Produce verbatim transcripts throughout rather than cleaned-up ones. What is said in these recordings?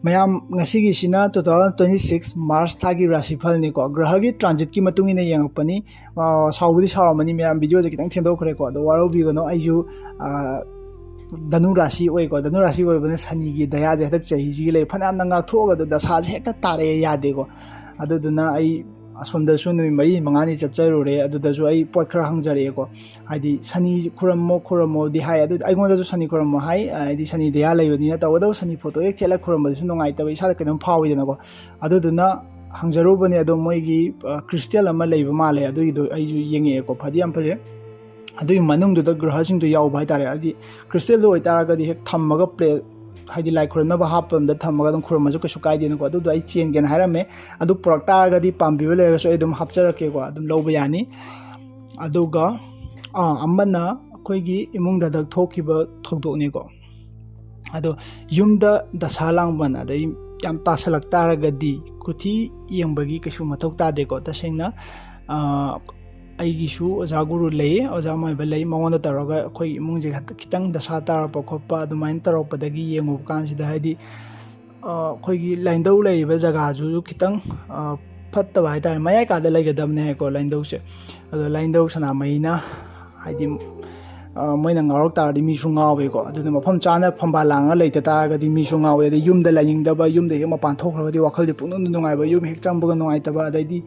ꯃꯌꯥꯝ, ꯉꯁꯤꯒꯤꯁꯤꯅ two thousand twenty six March ꯊꯥꯒꯤ ꯔꯥꯁꯤꯐꯜꯅꯤꯀꯣ꯫ ꯒ꯭ꯔꯍꯒꯤ ꯇ꯭ꯔꯥꯟꯖꯤꯠꯀꯤ ꯃꯇꯨꯡ ꯏꯟꯅ ꯌꯦꯡꯉꯛꯄꯅꯤ꯫ ꯑ, ꯁꯥꯎꯕꯨꯗꯤ ꯁꯥꯎꯔꯝꯃꯅꯤ ꯃꯌꯥꯝ, ꯚꯤꯗꯤꯑꯣꯁꯦ ꯈꯤꯇꯪ ꯊꯦꯡꯗꯣꯛꯈ꯭ꯔꯦꯀꯣ, ꯑꯗꯣ ꯋꯥꯔꯧꯕꯤꯒꯅꯨ꯫ ꯑꯩꯁꯨ, ꯑ, ꯙꯅꯨ ꯔꯥꯁꯤ ꯑꯣꯏꯀꯣ꯫ ꯙꯅꯨ ꯔꯥꯁꯤ ꯑꯣꯏꯕꯅ ꯁꯅꯤꯒꯤ ꯗꯌꯥꯁꯦ ꯍꯟꯗꯛ ꯆꯍꯤꯁꯤꯒꯤ ꯂꯩ꯫ ꯐꯅꯌꯥꯝꯅ ꯉꯥꯛꯊꯣꯛꯑꯒ ꯑꯗꯨ ꯗꯁꯥꯁꯦ ꯍꯦꯛꯇ ꯇꯥꯔꯛꯑꯦ, ꯌꯥꯗꯦꯀꯣ꯫ ꯑꯗꯨꯗꯨꯅ ꯑꯩ ꯑꯁꯣꯝꯗꯁꯨ ꯅꯨꯃꯤꯠ ꯃꯔꯤ ꯃꯉꯥꯅꯤ ꯆꯠꯆꯔꯨꯔꯦ꯫ ꯑꯗꯨꯗꯁꯨ ꯑꯩ ꯄꯣꯠ ꯈꯔ ꯍꯪꯖꯔꯛꯑꯦꯀꯣ꯫ ꯍꯥꯏꯗꯤ ꯁꯅꯤ ꯈꯨꯔꯝꯃꯣ ꯈꯨꯔꯝꯃꯣꯗꯤ ꯍꯥꯏ, ꯑꯗꯨ ꯑꯩꯉꯣꯟꯗꯁꯨ ꯁꯅꯤ ꯈꯨꯔꯝꯃꯣ ꯍꯥꯏ꯫ ꯍꯥꯏꯗꯤ ꯁꯅꯤ ꯗꯌꯥ ꯂꯩꯕꯅꯤꯅ꯫ ꯇꯧꯕꯇꯕꯨ ꯁꯅꯤ ꯐꯣꯇꯣ ꯍꯦꯛ ꯊꯦꯠꯂ ꯈꯨꯔꯝꯕꯗꯨꯁꯨ ꯅꯨꯡꯉꯥꯏꯇꯕ, ꯏꯁꯥꯗ ꯀꯩꯅꯣꯝ ꯐꯥꯎꯋꯤꯗꯅꯀꯣ꯫ ꯑꯗꯨꯗꯨꯅ ꯍꯪꯖꯔꯨꯕꯅꯦ꯫ ꯑꯗꯣ ꯃꯣꯏꯒꯤ, ꯑ, ꯀ꯭ꯔꯤꯁꯇꯦꯜ ꯑꯃ ꯂꯩꯕ ꯃꯥꯜꯂꯦ, ꯑꯗꯨꯒꯤꯗꯣ ꯑꯩꯁꯨ ꯌꯦꯡꯉꯛꯑꯦꯀꯣ꯫ ꯐꯗꯤ ꯌꯥꯝ ꯐꯖꯩ꯫ ꯑꯗꯨꯒꯤ ꯃꯅꯨꯡꯗꯨꯗ ꯒ꯭ꯔꯍꯁꯤꯡꯗꯣ ꯌꯥꯎꯕ ꯍꯥꯏꯇꯥꯔꯦ꯫ ꯍꯥꯏꯗꯤ ꯀ꯭ꯔꯤꯁꯇꯦꯜꯗꯣ ꯑꯣꯏꯇꯥꯔꯒꯗꯤ ꯍꯦꯛ ꯊꯝꯃꯒ ꯄ꯭ꯂꯦ-, ꯍꯥꯏꯗꯤ ꯂꯥꯏ ꯈꯨꯔꯨꯝꯅꯕ ꯍꯥꯞꯄ ꯑꯝꯗ ꯊꯝꯃꯒ ꯑꯗꯨꯝ ꯈꯨꯔꯨꯝꯃꯁꯨ ꯀꯩꯁꯨ ꯀꯥꯏꯗꯦꯅꯀꯣ꯫ ꯑꯗꯨꯗꯣ ꯑꯩ ꯆꯦꯟꯒꯦꯅ ꯍꯥꯏꯔꯝꯃꯦ꯫ ꯑꯗꯨ ꯄꯨꯔꯛ ꯇꯥꯔꯒꯗꯤ ꯄꯥꯝꯕꯤꯕ ꯂꯩꯔꯒꯁꯨ ꯑꯩ ꯑꯗꯨꯝ ꯍꯥꯞꯆꯔꯛꯀꯦꯀꯣ, ꯑꯗꯨꯝ ꯂꯧꯕ ꯌꯥꯅꯤ꯫ ꯑꯗꯨꯒ, ꯑꯥ, ꯑꯃꯅ ꯑꯩꯈꯣꯏꯒꯤ ꯏꯃꯨꯡꯗ ꯍꯟꯗꯛ ꯊꯣꯛꯈꯤꯕ ꯊꯧꯗꯣꯛꯅꯤꯀꯣ꯫ ꯑꯗꯣ ꯌꯨꯝꯗ ꯗꯁꯥ ꯂꯥꯡꯕꯟ ꯑꯗꯩ ꯌꯥꯝ ꯇꯥꯁꯜꯂꯛ ꯇꯥꯔꯒꯗꯤ ꯀꯨꯊꯤ ꯌꯦꯡꯕꯒꯤ ꯀꯩꯁꯨ ꯃꯊꯧ ꯇꯥꯗꯦꯀꯣ꯫ ꯇꯁꯦꯡꯅ, ꯑ, ꯑꯩꯒꯤꯁꯨ ꯑꯣꯖꯥ ꯒꯨꯔꯨ ꯂꯩ, ꯑꯣꯖꯥ ꯑꯃꯥꯏꯕ ꯂꯩ, ꯃꯉꯣꯟꯗ ꯇꯧꯔꯒ ꯑꯩꯈꯣꯏ ꯏꯃꯨꯡꯁꯦ ꯍꯟꯗꯛ ꯈꯤꯇꯪ ꯗꯁꯥ ꯇꯥꯔꯛꯄ ꯈꯣꯠꯄ ꯑꯗꯨꯃꯥꯏꯅ ꯇꯧꯔꯛꯄꯗꯒꯤ ꯌꯦꯡꯉꯨꯕ ꯀꯥꯟꯁꯤꯗ, ꯍꯥꯏꯗꯤ, ꯑ, ꯑꯩꯈꯣꯏꯒꯤ ꯂꯥꯏꯅꯤꯡꯊꯧ ꯂꯩꯔꯤꯕ ꯖꯒꯥꯁꯨ ꯈꯤꯇꯪ, ꯑ, ꯐꯠꯇꯕ ꯍꯥꯏꯇꯥꯔꯦ, ꯃꯌꯥꯏ ꯀꯥꯗ ꯂꯩꯒꯗꯕꯅꯦ ꯍꯥꯏꯀꯣ ꯂꯥꯏꯅꯤꯡꯊꯧꯁꯦ꯫ ꯑꯗꯣ ꯂꯥꯏꯅꯤꯡꯊꯧ ꯁꯅꯥꯃꯍꯤꯅ, ꯍꯥꯏꯗꯤ, ꯑ, ꯃꯣꯏꯅ ꯉꯥꯎꯔꯛ ꯇꯥꯔꯗꯤ ꯃꯤꯁꯨ ꯉꯥꯎꯋꯦꯀꯣ꯫ ꯑꯗꯨꯅ ꯃꯐꯝ ꯆꯥꯅ ꯐꯝꯕꯥꯜ ꯂꯥꯡꯉ ꯂꯩꯇ ꯇꯥꯔꯒꯗꯤ ꯃꯤꯁꯨ ꯉꯥꯎꯋꯦ꯫ ꯑꯗꯩ ꯌꯨꯝꯗ ꯂꯩꯅꯤꯡꯗꯕ, ꯌꯨꯝꯗ ꯍꯦꯛ ꯃꯄꯥꯟ ꯊꯣꯛꯈ꯭ꯔꯒꯗꯤ ꯋꯥꯈꯜꯁꯦ ꯄꯨꯛꯅꯨꯡꯗ ꯅꯨꯡꯉꯥꯏꯕ, ꯌꯨꯝ ꯍꯦꯛ ꯆꯪꯕꯒ ꯅꯨꯡꯉꯥꯏꯇꯕ, ꯑꯗꯩꯗꯤ,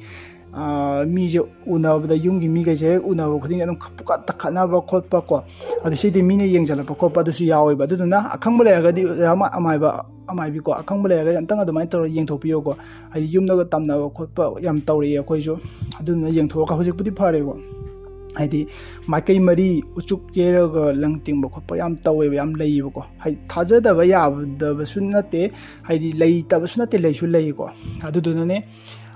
ꯑ, ꯃꯤꯁꯦ ꯎꯅꯕꯗ ꯌꯨꯝꯒꯤ ꯃꯤꯈꯩꯁꯦ ꯍꯦꯛ ꯎꯅꯕ ꯈꯨꯗꯤꯡꯒꯤ ꯑꯗꯨꯝ ꯄꯨꯀꯠꯇ ꯈꯠꯅꯕ ꯈꯣꯠꯄ ꯀꯣ꯫ ꯑꯗꯣ ꯁꯤꯗꯤ ꯃꯤꯅ ꯌꯦꯡꯁꯤꯜꯂꯛꯄ ꯈꯣꯠꯄ ꯑꯗꯨꯁꯨ ꯌꯥꯎꯋꯦꯕ꯫ ꯑꯗꯨꯗꯨꯅ ꯑꯈꯪꯕ ꯂꯩꯔꯒꯗꯤ ꯑꯣꯖꯥ ꯑꯃ-, ꯑꯃꯥꯏꯕ, ꯑꯃꯥꯏꯕꯤꯀꯣ, ꯑꯈꯪꯕ ꯂꯩꯔꯒꯗꯤ ꯑꯝꯇꯪ ꯑꯗꯨꯃꯥꯏꯅ ꯇꯧꯔꯒ ꯌꯦꯡꯊꯣꯛꯄꯤꯌꯣꯀꯣ꯫ ꯍꯥꯏꯗꯤ ꯌꯨꯝꯗꯒ ꯇꯝꯅꯕ ꯈꯣꯠꯄ ꯌꯥꯝ ꯇꯧꯔꯛꯑꯦ ꯑꯩꯈꯣꯏꯁꯨ꯫ ꯑꯗꯨꯗꯨꯅ ꯌꯦꯡꯊꯣꯛꯑꯒ ꯍꯧꯖꯤꯛꯄꯨꯗꯤ ꯐꯔꯦꯀꯣ꯫ ꯍꯥꯏꯗꯤ ꯃꯥꯏꯀꯩ ꯃꯔꯤ ꯎꯆꯨꯛ ꯌꯩꯔꯒ ꯂꯪ ꯇꯤꯡꯕ ꯈꯣꯠꯄ ꯌꯥꯝ ꯇꯧꯋꯦꯕ, ꯌꯥꯝ ꯂꯩꯌꯦꯕꯀꯣ꯫ ꯍꯥꯏꯗꯤ ꯊꯥꯖꯗꯕ ꯌꯥꯗꯕꯁꯨ ꯅꯠꯇꯦ, ꯍꯥꯏꯗꯤ ꯂꯩꯇꯕꯁꯨ ꯅꯠꯇꯦ, ꯂꯩꯁꯨ ꯂꯩꯀꯣ꯫ ꯑꯗꯨꯗꯨꯅꯅꯦ꯫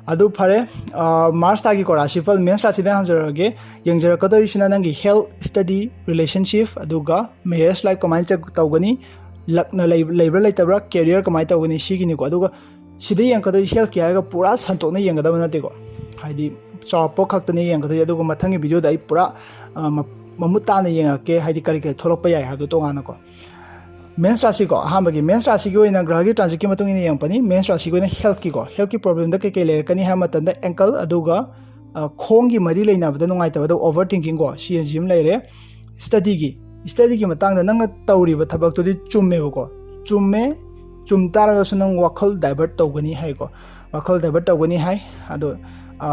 ꯑꯗꯨ ꯐꯔꯦ, ꯑ, ꯃꯥꯔꯁ ꯊꯥꯒꯤꯀꯣ ꯔꯥꯁꯤꯐꯜ, ꯃꯦꯟꯁ ꯔꯥꯁꯤꯗ ꯍꯪꯖꯔꯒꯦ꯫ ꯌꯦꯡꯖꯔꯛꯀꯗꯧꯔꯤꯁꯤꯅ ꯅꯪꯒꯤ health, study, relationship, ꯑꯗꯨꯒ marriage life ꯀꯃꯥꯏꯅ ꯆꯠ-, ꯇꯧꯒꯅꯤ, ꯂꯛꯅ ꯂꯩ-, ꯂꯩꯕ꯭ꯔꯥ ꯂꯩꯇꯕ꯭ꯔꯥ, career ꯀꯃꯥꯏꯅ ꯇꯧꯒꯅꯤ, ꯁꯤꯒꯤꯅꯤꯀꯣ꯫ ꯑꯗꯨꯒ ꯁꯤꯗ ꯌꯦꯡꯉꯛꯀꯗꯣꯏꯁꯤ health care ꯍꯥꯏꯔꯒ ꯄꯨꯔꯥ ꯁꯟꯇꯣꯛꯅ ꯌꯦꯡꯒꯗꯕ ꯅꯠꯇꯦꯀꯣ꯫ ꯍꯥꯏꯗꯤ ꯆꯥꯎꯔꯛꯄ ꯈꯛꯇꯅꯤ ꯌꯦꯡꯉꯛꯀꯗꯣꯏꯁꯦ꯫ ꯑꯗꯨꯒ ꯃꯊꯪꯒꯤ ꯚꯤꯗꯤꯑꯣꯗ ꯑꯩ ꯄꯨꯔꯥ, ꯑ, ꯃ-, ꯃꯃꯨꯠ ꯇꯥꯅ ꯌꯦꯡꯉꯛꯀꯦ, ꯍꯥꯏꯗꯤ ꯀꯔꯤ ꯀꯔꯤ ꯊꯣꯛꯂꯛꯄ ꯌꯥꯏ ꯍꯥꯏꯕꯗꯣ ꯇꯣꯉꯥꯟꯅꯀꯣ꯫ ꯃꯦꯟꯁ ꯔꯥꯁꯤꯀꯣ, ꯑꯍꯥꯟꯕꯒꯤ ꯃꯦꯟꯁ ꯔꯥꯁꯤꯒꯤ ꯑꯣꯏꯅ ꯒ꯭ꯔꯍꯒꯤ ꯇ꯭ꯔꯥꯟꯖꯤꯠꯀꯤ ꯃꯇꯨꯡ ꯏꯟꯅ ꯌꯦꯡꯉꯛꯄꯅꯤ꯫ ꯃꯦꯟꯁ ꯔꯥꯁꯤꯒꯤ ꯑꯣꯏꯅ ꯍꯦꯜꯠꯀꯤꯀꯣ, ꯍꯦꯜꯠꯀꯤ ꯄ꯭ꯔꯣꯕ꯭ꯂꯦꯝꯗ ꯀꯩꯀꯩ ꯂꯩꯔꯛꯀꯅꯤ ꯍꯥꯏꯕ ꯃꯇꯝꯗ, ꯑꯦꯡꯀꯜ ꯑꯗꯨꯒ ꯑ, ꯈꯣꯡꯒꯤ ꯃꯔꯤ ꯂꯩꯅꯕꯗ ꯅꯨꯡꯉꯥꯏꯇꯕꯗ ꯑꯣꯚꯔ ꯊꯤꯡꯀꯤꯡꯀꯣ, ꯁꯤ ꯑꯁꯤ ꯑꯃ ꯂꯩꯔꯦ꯫ ꯁ꯭ꯇꯗꯤꯒꯤ ꯁ꯭ꯇꯗꯤꯒꯤ ꯃꯇꯥꯡꯗ ꯅꯪꯅ ꯇꯧꯔꯤꯕ ꯊꯕꯛꯇꯨꯗꯤ ꯆꯨꯝꯃꯦꯕꯀꯣ, ꯆꯨꯝꯃꯦ꯫ ꯆꯨꯝ ꯇꯥꯔꯒꯁꯨ ꯅꯪ ꯋꯥꯈꯜ ꯗꯥꯏꯚꯔꯠ ꯇꯧꯒꯅꯤ ꯍꯥꯏꯀꯣ, ꯋꯥꯈꯜ ꯗꯥꯏꯚꯔꯠ ꯇꯧꯒꯅꯤ ꯍꯥꯏ꯫ ꯑꯗꯣ ꯑ,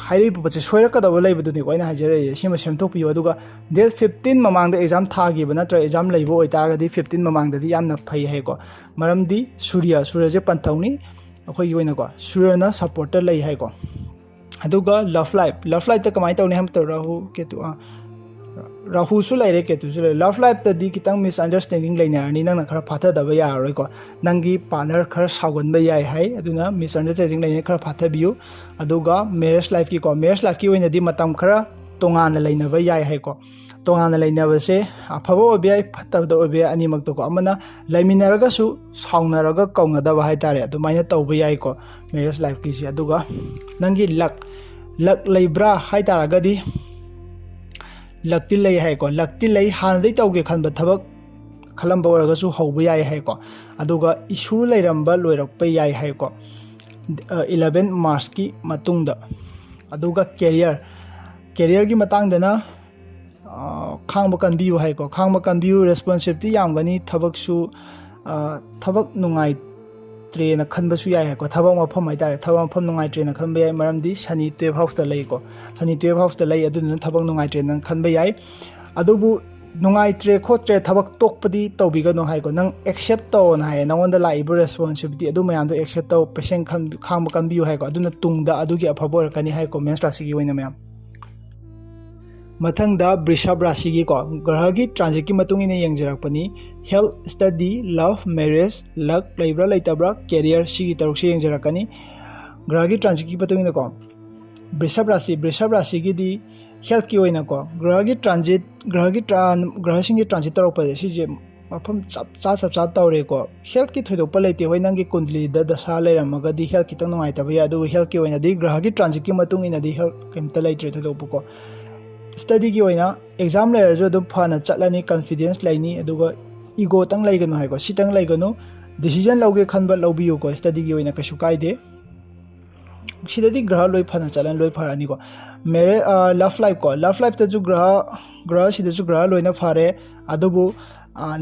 ꯍꯥꯏꯔꯛꯏꯕ ꯄꯣꯠꯁꯦ ꯁꯣꯏꯔꯛꯀꯗꯕ ꯂꯩꯕꯗꯨꯅꯤꯀꯣ ꯑꯩꯅ ꯍꯥꯏꯖꯔꯛꯏꯁꯦ, ꯁꯤꯃ ꯁꯦꯝꯗꯣꯛꯄꯤꯌꯨ꯫ ꯑꯗꯨꯒ ꯗꯦꯠ ꯐꯤꯐꯇꯤꯟ ꯃꯃꯥꯡꯗ ꯑꯦꯛꯖꯥꯝ ꯊꯥꯈꯤꯕ ꯅꯠꯇ꯭ꯔꯒ ꯑꯦꯛꯖꯥꯝ ꯂꯩꯕ ꯑꯣꯏꯇꯥꯔꯒꯗꯤ ꯐꯤꯐꯇꯤꯟ ꯃꯃꯥꯡꯗꯗꯤ ꯌꯥꯝꯅ ꯐꯩ ꯍꯥꯏꯀꯣ꯫ ꯃꯔꯝꯗꯤ ꯁꯨꯔꯌ, ꯁꯨꯔꯌꯁꯦ ꯄꯟꯊꯧꯅꯤ ꯑꯩꯈꯣꯏꯒꯤ ꯑꯣꯏꯅꯀꯣ, ꯁꯨꯔꯌꯅ ꯁꯞꯄꯣꯔꯠꯇ ꯂꯩ ꯍꯥꯏꯀꯣ꯫ ꯑꯗꯨꯒ ꯂꯚ ꯂꯥꯏꯐ, ꯂꯚ ꯂꯥꯏꯐꯇ ꯀꯃꯥꯏꯅ ꯇꯧꯅꯤ ꯍꯥꯏꯕ ꯃꯇꯝꯗ ꯔꯥꯍꯨ ꯀꯦꯇꯨ, ꯑ, ꯔꯥꯍꯨꯁꯨ ꯂꯩꯔꯦ, ꯀꯦꯇꯨꯁꯨ ꯂꯩꯔꯦ꯫ ꯂꯚ ꯂꯥꯏꯐꯇꯗꯤ ꯈꯤꯇꯪ ꯃꯤꯁꯑꯟꯗꯔꯁꯇꯦꯟꯗꯤꯡ ꯂꯩꯅꯔꯅꯤ, ꯅꯪꯅ ꯈꯔ ꯐꯥꯊꯗꯕ ꯌꯥꯔꯔꯣꯏꯀꯣ꯫ ꯅꯪꯒꯤ ꯄꯥꯔꯠꯅꯔ ꯈꯔ ꯁꯥꯎꯒꯟꯕ ꯌꯥꯏ ꯍꯥꯏ, ꯑꯗꯨꯅ ꯃꯤꯁꯑꯟꯗꯔꯁꯇꯦꯟꯗꯤꯡ ꯂꯩꯅꯔꯅꯤ, ꯈꯔ ꯐꯥꯊꯕꯤꯌꯨ꯫ ꯑꯗꯨꯒ ꯃꯦꯔꯦꯖ ꯂꯥꯏꯐꯀꯤꯀꯣ, ꯃꯦꯔꯦꯖ ꯂꯥꯏꯐꯀꯤ ꯑꯣꯏꯅꯗꯤ ꯃꯇꯝ ꯈꯔ ꯇꯣꯉꯥꯟꯅ ꯂꯩꯅꯕ ꯌꯥꯏ ꯍꯥꯏꯀꯣ꯫ ꯇꯣꯉꯥꯟꯅ ꯂꯩꯅꯕꯁꯦ ꯑꯐꯕ ꯑꯣꯏꯕ ꯌꯥꯏ, ꯐꯠꯇꯕꯗ ꯑꯣꯏꯕ ꯌꯥꯏ, ꯑꯅꯤꯃꯛꯇꯀꯣ꯫ ꯑꯃꯅ ꯂꯩꯃꯤꯟꯅꯔꯒꯁꯨ ꯁꯥꯎꯅꯔꯒ ꯀꯧꯅꯗꯕ ꯍꯥꯏꯇꯥꯔꯦ, ꯑꯗꯨꯃꯥꯏꯅ ꯇꯧꯕ ꯌꯥꯏꯀꯣ ꯃꯦꯔꯦꯖ ꯂꯥꯏꯐꯀꯤꯁꯦ꯫ ꯑꯗꯨꯒ ꯅꯪꯒꯤ ꯂꯛ, ꯂꯛ ꯂꯩꯕ꯭ꯔꯥ ꯍꯥꯏ ꯇꯥꯔꯒꯗꯤ, ꯂꯛꯇꯤ ꯂꯩ ꯍꯥꯏꯀꯣ, ꯂꯛꯇꯤ ꯂꯩ꯫ ꯍꯥꯟꯅꯗꯩ ꯇꯧꯒꯦ ꯈꯟꯕ ꯊꯕꯛ ꯈꯜꯂꯝꯕ ꯑꯣꯏꯔꯒꯁꯨ ꯍꯧꯕ ꯌꯥꯏ ꯍꯥꯏꯀꯣ꯫ ꯑꯗꯨꯒ ꯏꯁꯨ ꯂꯩꯔꯝꯕ ꯂꯣꯏꯔꯛꯄ ꯌꯥꯏ ꯍꯥꯏꯀꯣ꯫ ꯏꯂꯚꯦꯟ ꯃꯥꯔꯁꯀꯤ ꯃꯇꯨꯡꯗ꯫ ꯑꯗꯨꯒ ꯀꯦꯔꯤꯌꯔ, ꯀꯦꯔꯤꯌꯔꯒꯤ ꯃꯇꯥꯡꯗꯅ ꯑ, ꯈꯥꯡꯕ ꯀꯟꯕꯤꯌꯨ ꯍꯥꯏꯀꯣ꯫ ꯈꯥꯡꯕ ꯀꯟꯕꯤꯌꯨ, ꯔꯦꯁꯄꯣꯟꯁꯤꯕꯤꯂꯤꯇꯤ ꯌꯥꯝꯒꯅꯤ, ꯊꯕꯛꯁꯨ, ꯑ, ꯊꯕꯛ ꯅꯨꯡꯉꯥꯏꯇ꯭ꯔꯦꯅ ꯈꯟꯕꯁꯨ ꯌꯥꯏ ꯍꯥꯏꯀꯣ꯫ ꯊꯕꯛ ꯃꯐꯝ ꯍꯥꯏꯇꯥꯔꯦ, ꯊꯕꯛ ꯃꯐꯝ ꯅꯨꯡꯉꯥꯏꯇ꯭ꯔꯦꯅ ꯈꯟꯕ ꯌꯥꯏ, ꯃꯔꯝꯗꯤ ꯁꯅꯤ ꯇꯨꯌꯦꯜꯐ ꯍꯥꯎꯁꯇ ꯂꯩꯀꯣ꯫ ꯁꯅꯤ ꯇꯨꯌꯦꯜꯐ ꯍꯥꯎꯁꯇ ꯂꯩ, ꯑꯗꯨꯗꯨꯅ ꯊꯕꯛ ꯅꯨꯡꯉꯥꯏꯇ꯭ꯔꯦꯅ ꯈꯟꯕ ꯌꯥꯏ꯫ ꯑꯗꯨꯕꯨ ꯅꯨꯡꯉꯥꯏꯇ꯭ꯔꯦ ꯈꯣꯠꯇ꯭ꯔꯦ, ꯊꯕꯛ ꯇꯣꯛꯄꯗꯤ ꯇꯧꯕꯤꯒꯅꯨ ꯍꯥꯏꯀꯣ꯫ ꯅꯪ ꯑꯦꯛꯁꯦꯞ ꯇꯧꯑꯣꯅ ꯍꯥꯏꯌꯦ, ꯅꯉꯣꯟꯗ ꯂꯥꯛꯏꯕ ꯔꯦꯁꯄꯣꯟꯁꯤꯕꯤꯂꯤꯇꯤ ꯑꯗꯨ ꯃꯌꯥꯝꯗꯣ ꯑꯦꯛꯁꯦꯞ ꯇꯧ, ꯄꯦꯁꯦꯟ ꯈꯟ-, ꯈꯥꯡꯕ ꯀꯟꯕꯤꯌꯨ ꯍꯥꯏꯀꯣ꯫ ꯑꯗꯨꯅ ꯇꯨꯡꯗ ꯑꯗꯨꯒꯤ ꯑꯐꯕ ꯑꯣꯏꯔꯛꯀꯅꯤ ꯍꯥꯏꯀꯣ, ꯃꯦꯟꯁ ꯔꯥꯁꯤꯒꯤ ꯑꯣꯏꯅ ꯃꯌꯥꯝ꯫ ꯃꯊꯪꯗ ꯕ꯭ꯔꯤꯁꯚ ꯔꯥꯁꯤꯒꯤꯀꯣ, ꯒ꯭ꯔꯍꯒꯤ ꯇ꯭ꯔꯥꯟꯖꯤꯠꯀꯤ ꯃꯇꯨꯡ ꯏꯟꯅ ꯌꯦꯡꯖꯔꯛꯄꯅꯤ꯫ ꯍꯦꯜꯠ, ꯁ꯭ꯇꯗꯤ, ꯂꯚ, ꯃꯦꯔꯦꯖ, ꯂꯛ ꯂꯩꯕ꯭ꯔꯥ ꯂꯩꯇꯕ꯭ꯔꯥ, ꯀꯦꯔꯤꯌꯔ, ꯁꯤꯒꯤ ꯇꯔꯨꯛꯁꯦ ꯌꯦꯡꯖꯔꯛꯀꯅꯤ꯫ ꯒ꯭ꯔꯍꯒꯤ ꯇ꯭ꯔꯥꯟꯖꯤꯠꯀꯤ ꯃꯇꯨꯡ ꯏꯟꯅꯀꯣ, ꯕ꯭ꯔꯤꯁꯚ ꯔꯥꯁꯤ, ꯕ꯭ꯔꯤꯁꯚ ꯔꯥꯁꯤꯒꯤꯗꯤ ꯍꯦꯜꯠꯀꯤ ꯑꯣꯏꯅꯀꯣ, ꯒ꯭ꯔꯍꯒꯤ ꯇ꯭ꯔꯥꯟꯖꯤꯠ, ꯒ꯭ꯔꯍꯒꯤ ꯇ꯭ꯔꯥꯟ-, ꯒ꯭ꯔꯍꯁꯤꯡꯒꯤ ꯇ꯭ꯔꯥꯟꯖꯤꯠ ꯇꯧꯔꯛꯄꯁꯦ, ꯁꯤꯁꯦ ꯃꯐꯝ ꯆꯞ ꯆꯥ, ꯆꯞ ꯆꯥ ꯇꯧꯔꯦꯀꯣ꯫ ꯍꯦꯜꯠꯀꯤ ꯊꯣꯏꯗꯣꯛꯄ ꯂꯩꯇꯦ꯫ ꯍꯣꯏ, ꯅꯪꯒꯤ ꯀꯨꯟꯗꯂꯤꯗ ꯗꯁꯥ ꯂꯩꯔꯝꯃꯒꯗꯤ ꯍꯦꯜꯠ ꯈꯤꯇꯪ ꯅꯨꯡꯉꯥꯏꯇꯕ ꯌꯥꯏ, ꯑꯗꯨꯕꯨ ꯍꯦꯜꯠꯀꯤ ꯑꯣꯏꯅꯗꯤ ꯒ꯭ꯔꯍꯒꯤ ꯇ꯭ꯔꯥꯟꯖꯤꯠꯀꯤ ꯃꯇꯨꯡ ꯏꯟꯅꯗꯤ ꯍꯦꯜꯠ ꯀꯩꯝꯇ ꯂꯩꯇ꯭ꯔꯦ ꯊꯣꯏꯗꯣꯛꯄꯀꯣ꯫ ꯁ꯭ꯇꯗꯤꯒꯤ ꯑꯣꯏꯅ ꯑꯦꯛꯖꯥꯝ ꯂꯩꯔꯁꯨ ꯑꯗꯨꯝ ꯐꯅ ꯆꯠꯂꯅꯤ, ꯀꯟꯐꯤꯗꯦꯟꯁ ꯂꯩꯅꯤ, ꯑꯗꯨꯒ ꯏꯒꯣꯇꯪ ꯂꯩꯒꯅꯨ ꯍꯥꯏꯀꯣ, ꯁꯤꯇꯪ ꯂꯩꯒꯅꯨ꯫ ꯗꯤꯁꯤꯖꯟ ꯂꯧꯒꯦ ꯈꯟꯕ ꯂꯧꯕꯤꯌꯨꯀꯣ, ꯁ꯭ꯇꯗꯤꯒꯤ ꯑꯣꯏꯅ ꯀꯩꯁꯨ ꯀꯥꯏꯗꯦ꯫ ꯁꯤꯗꯗꯤ ꯒ꯭ꯔꯍ ꯂꯣꯏ ꯐꯅ ꯆꯠꯂꯅꯤ, ꯂꯣꯏ ꯐꯔꯅꯤꯀꯣ꯫ ꯃꯦꯔꯦ ꯂꯚ ꯂꯥꯏꯐ ꯀꯣ, ꯂꯚ ꯂꯥꯏꯐꯇꯁꯨ ꯒ꯭ꯔꯍ, ꯒ꯭ꯔꯍꯁꯤꯗꯁꯨ ꯒ꯭ꯔꯍ ꯂꯣꯏꯅ ꯐꯔꯦ꯫ ꯑꯗꯨꯕꯨ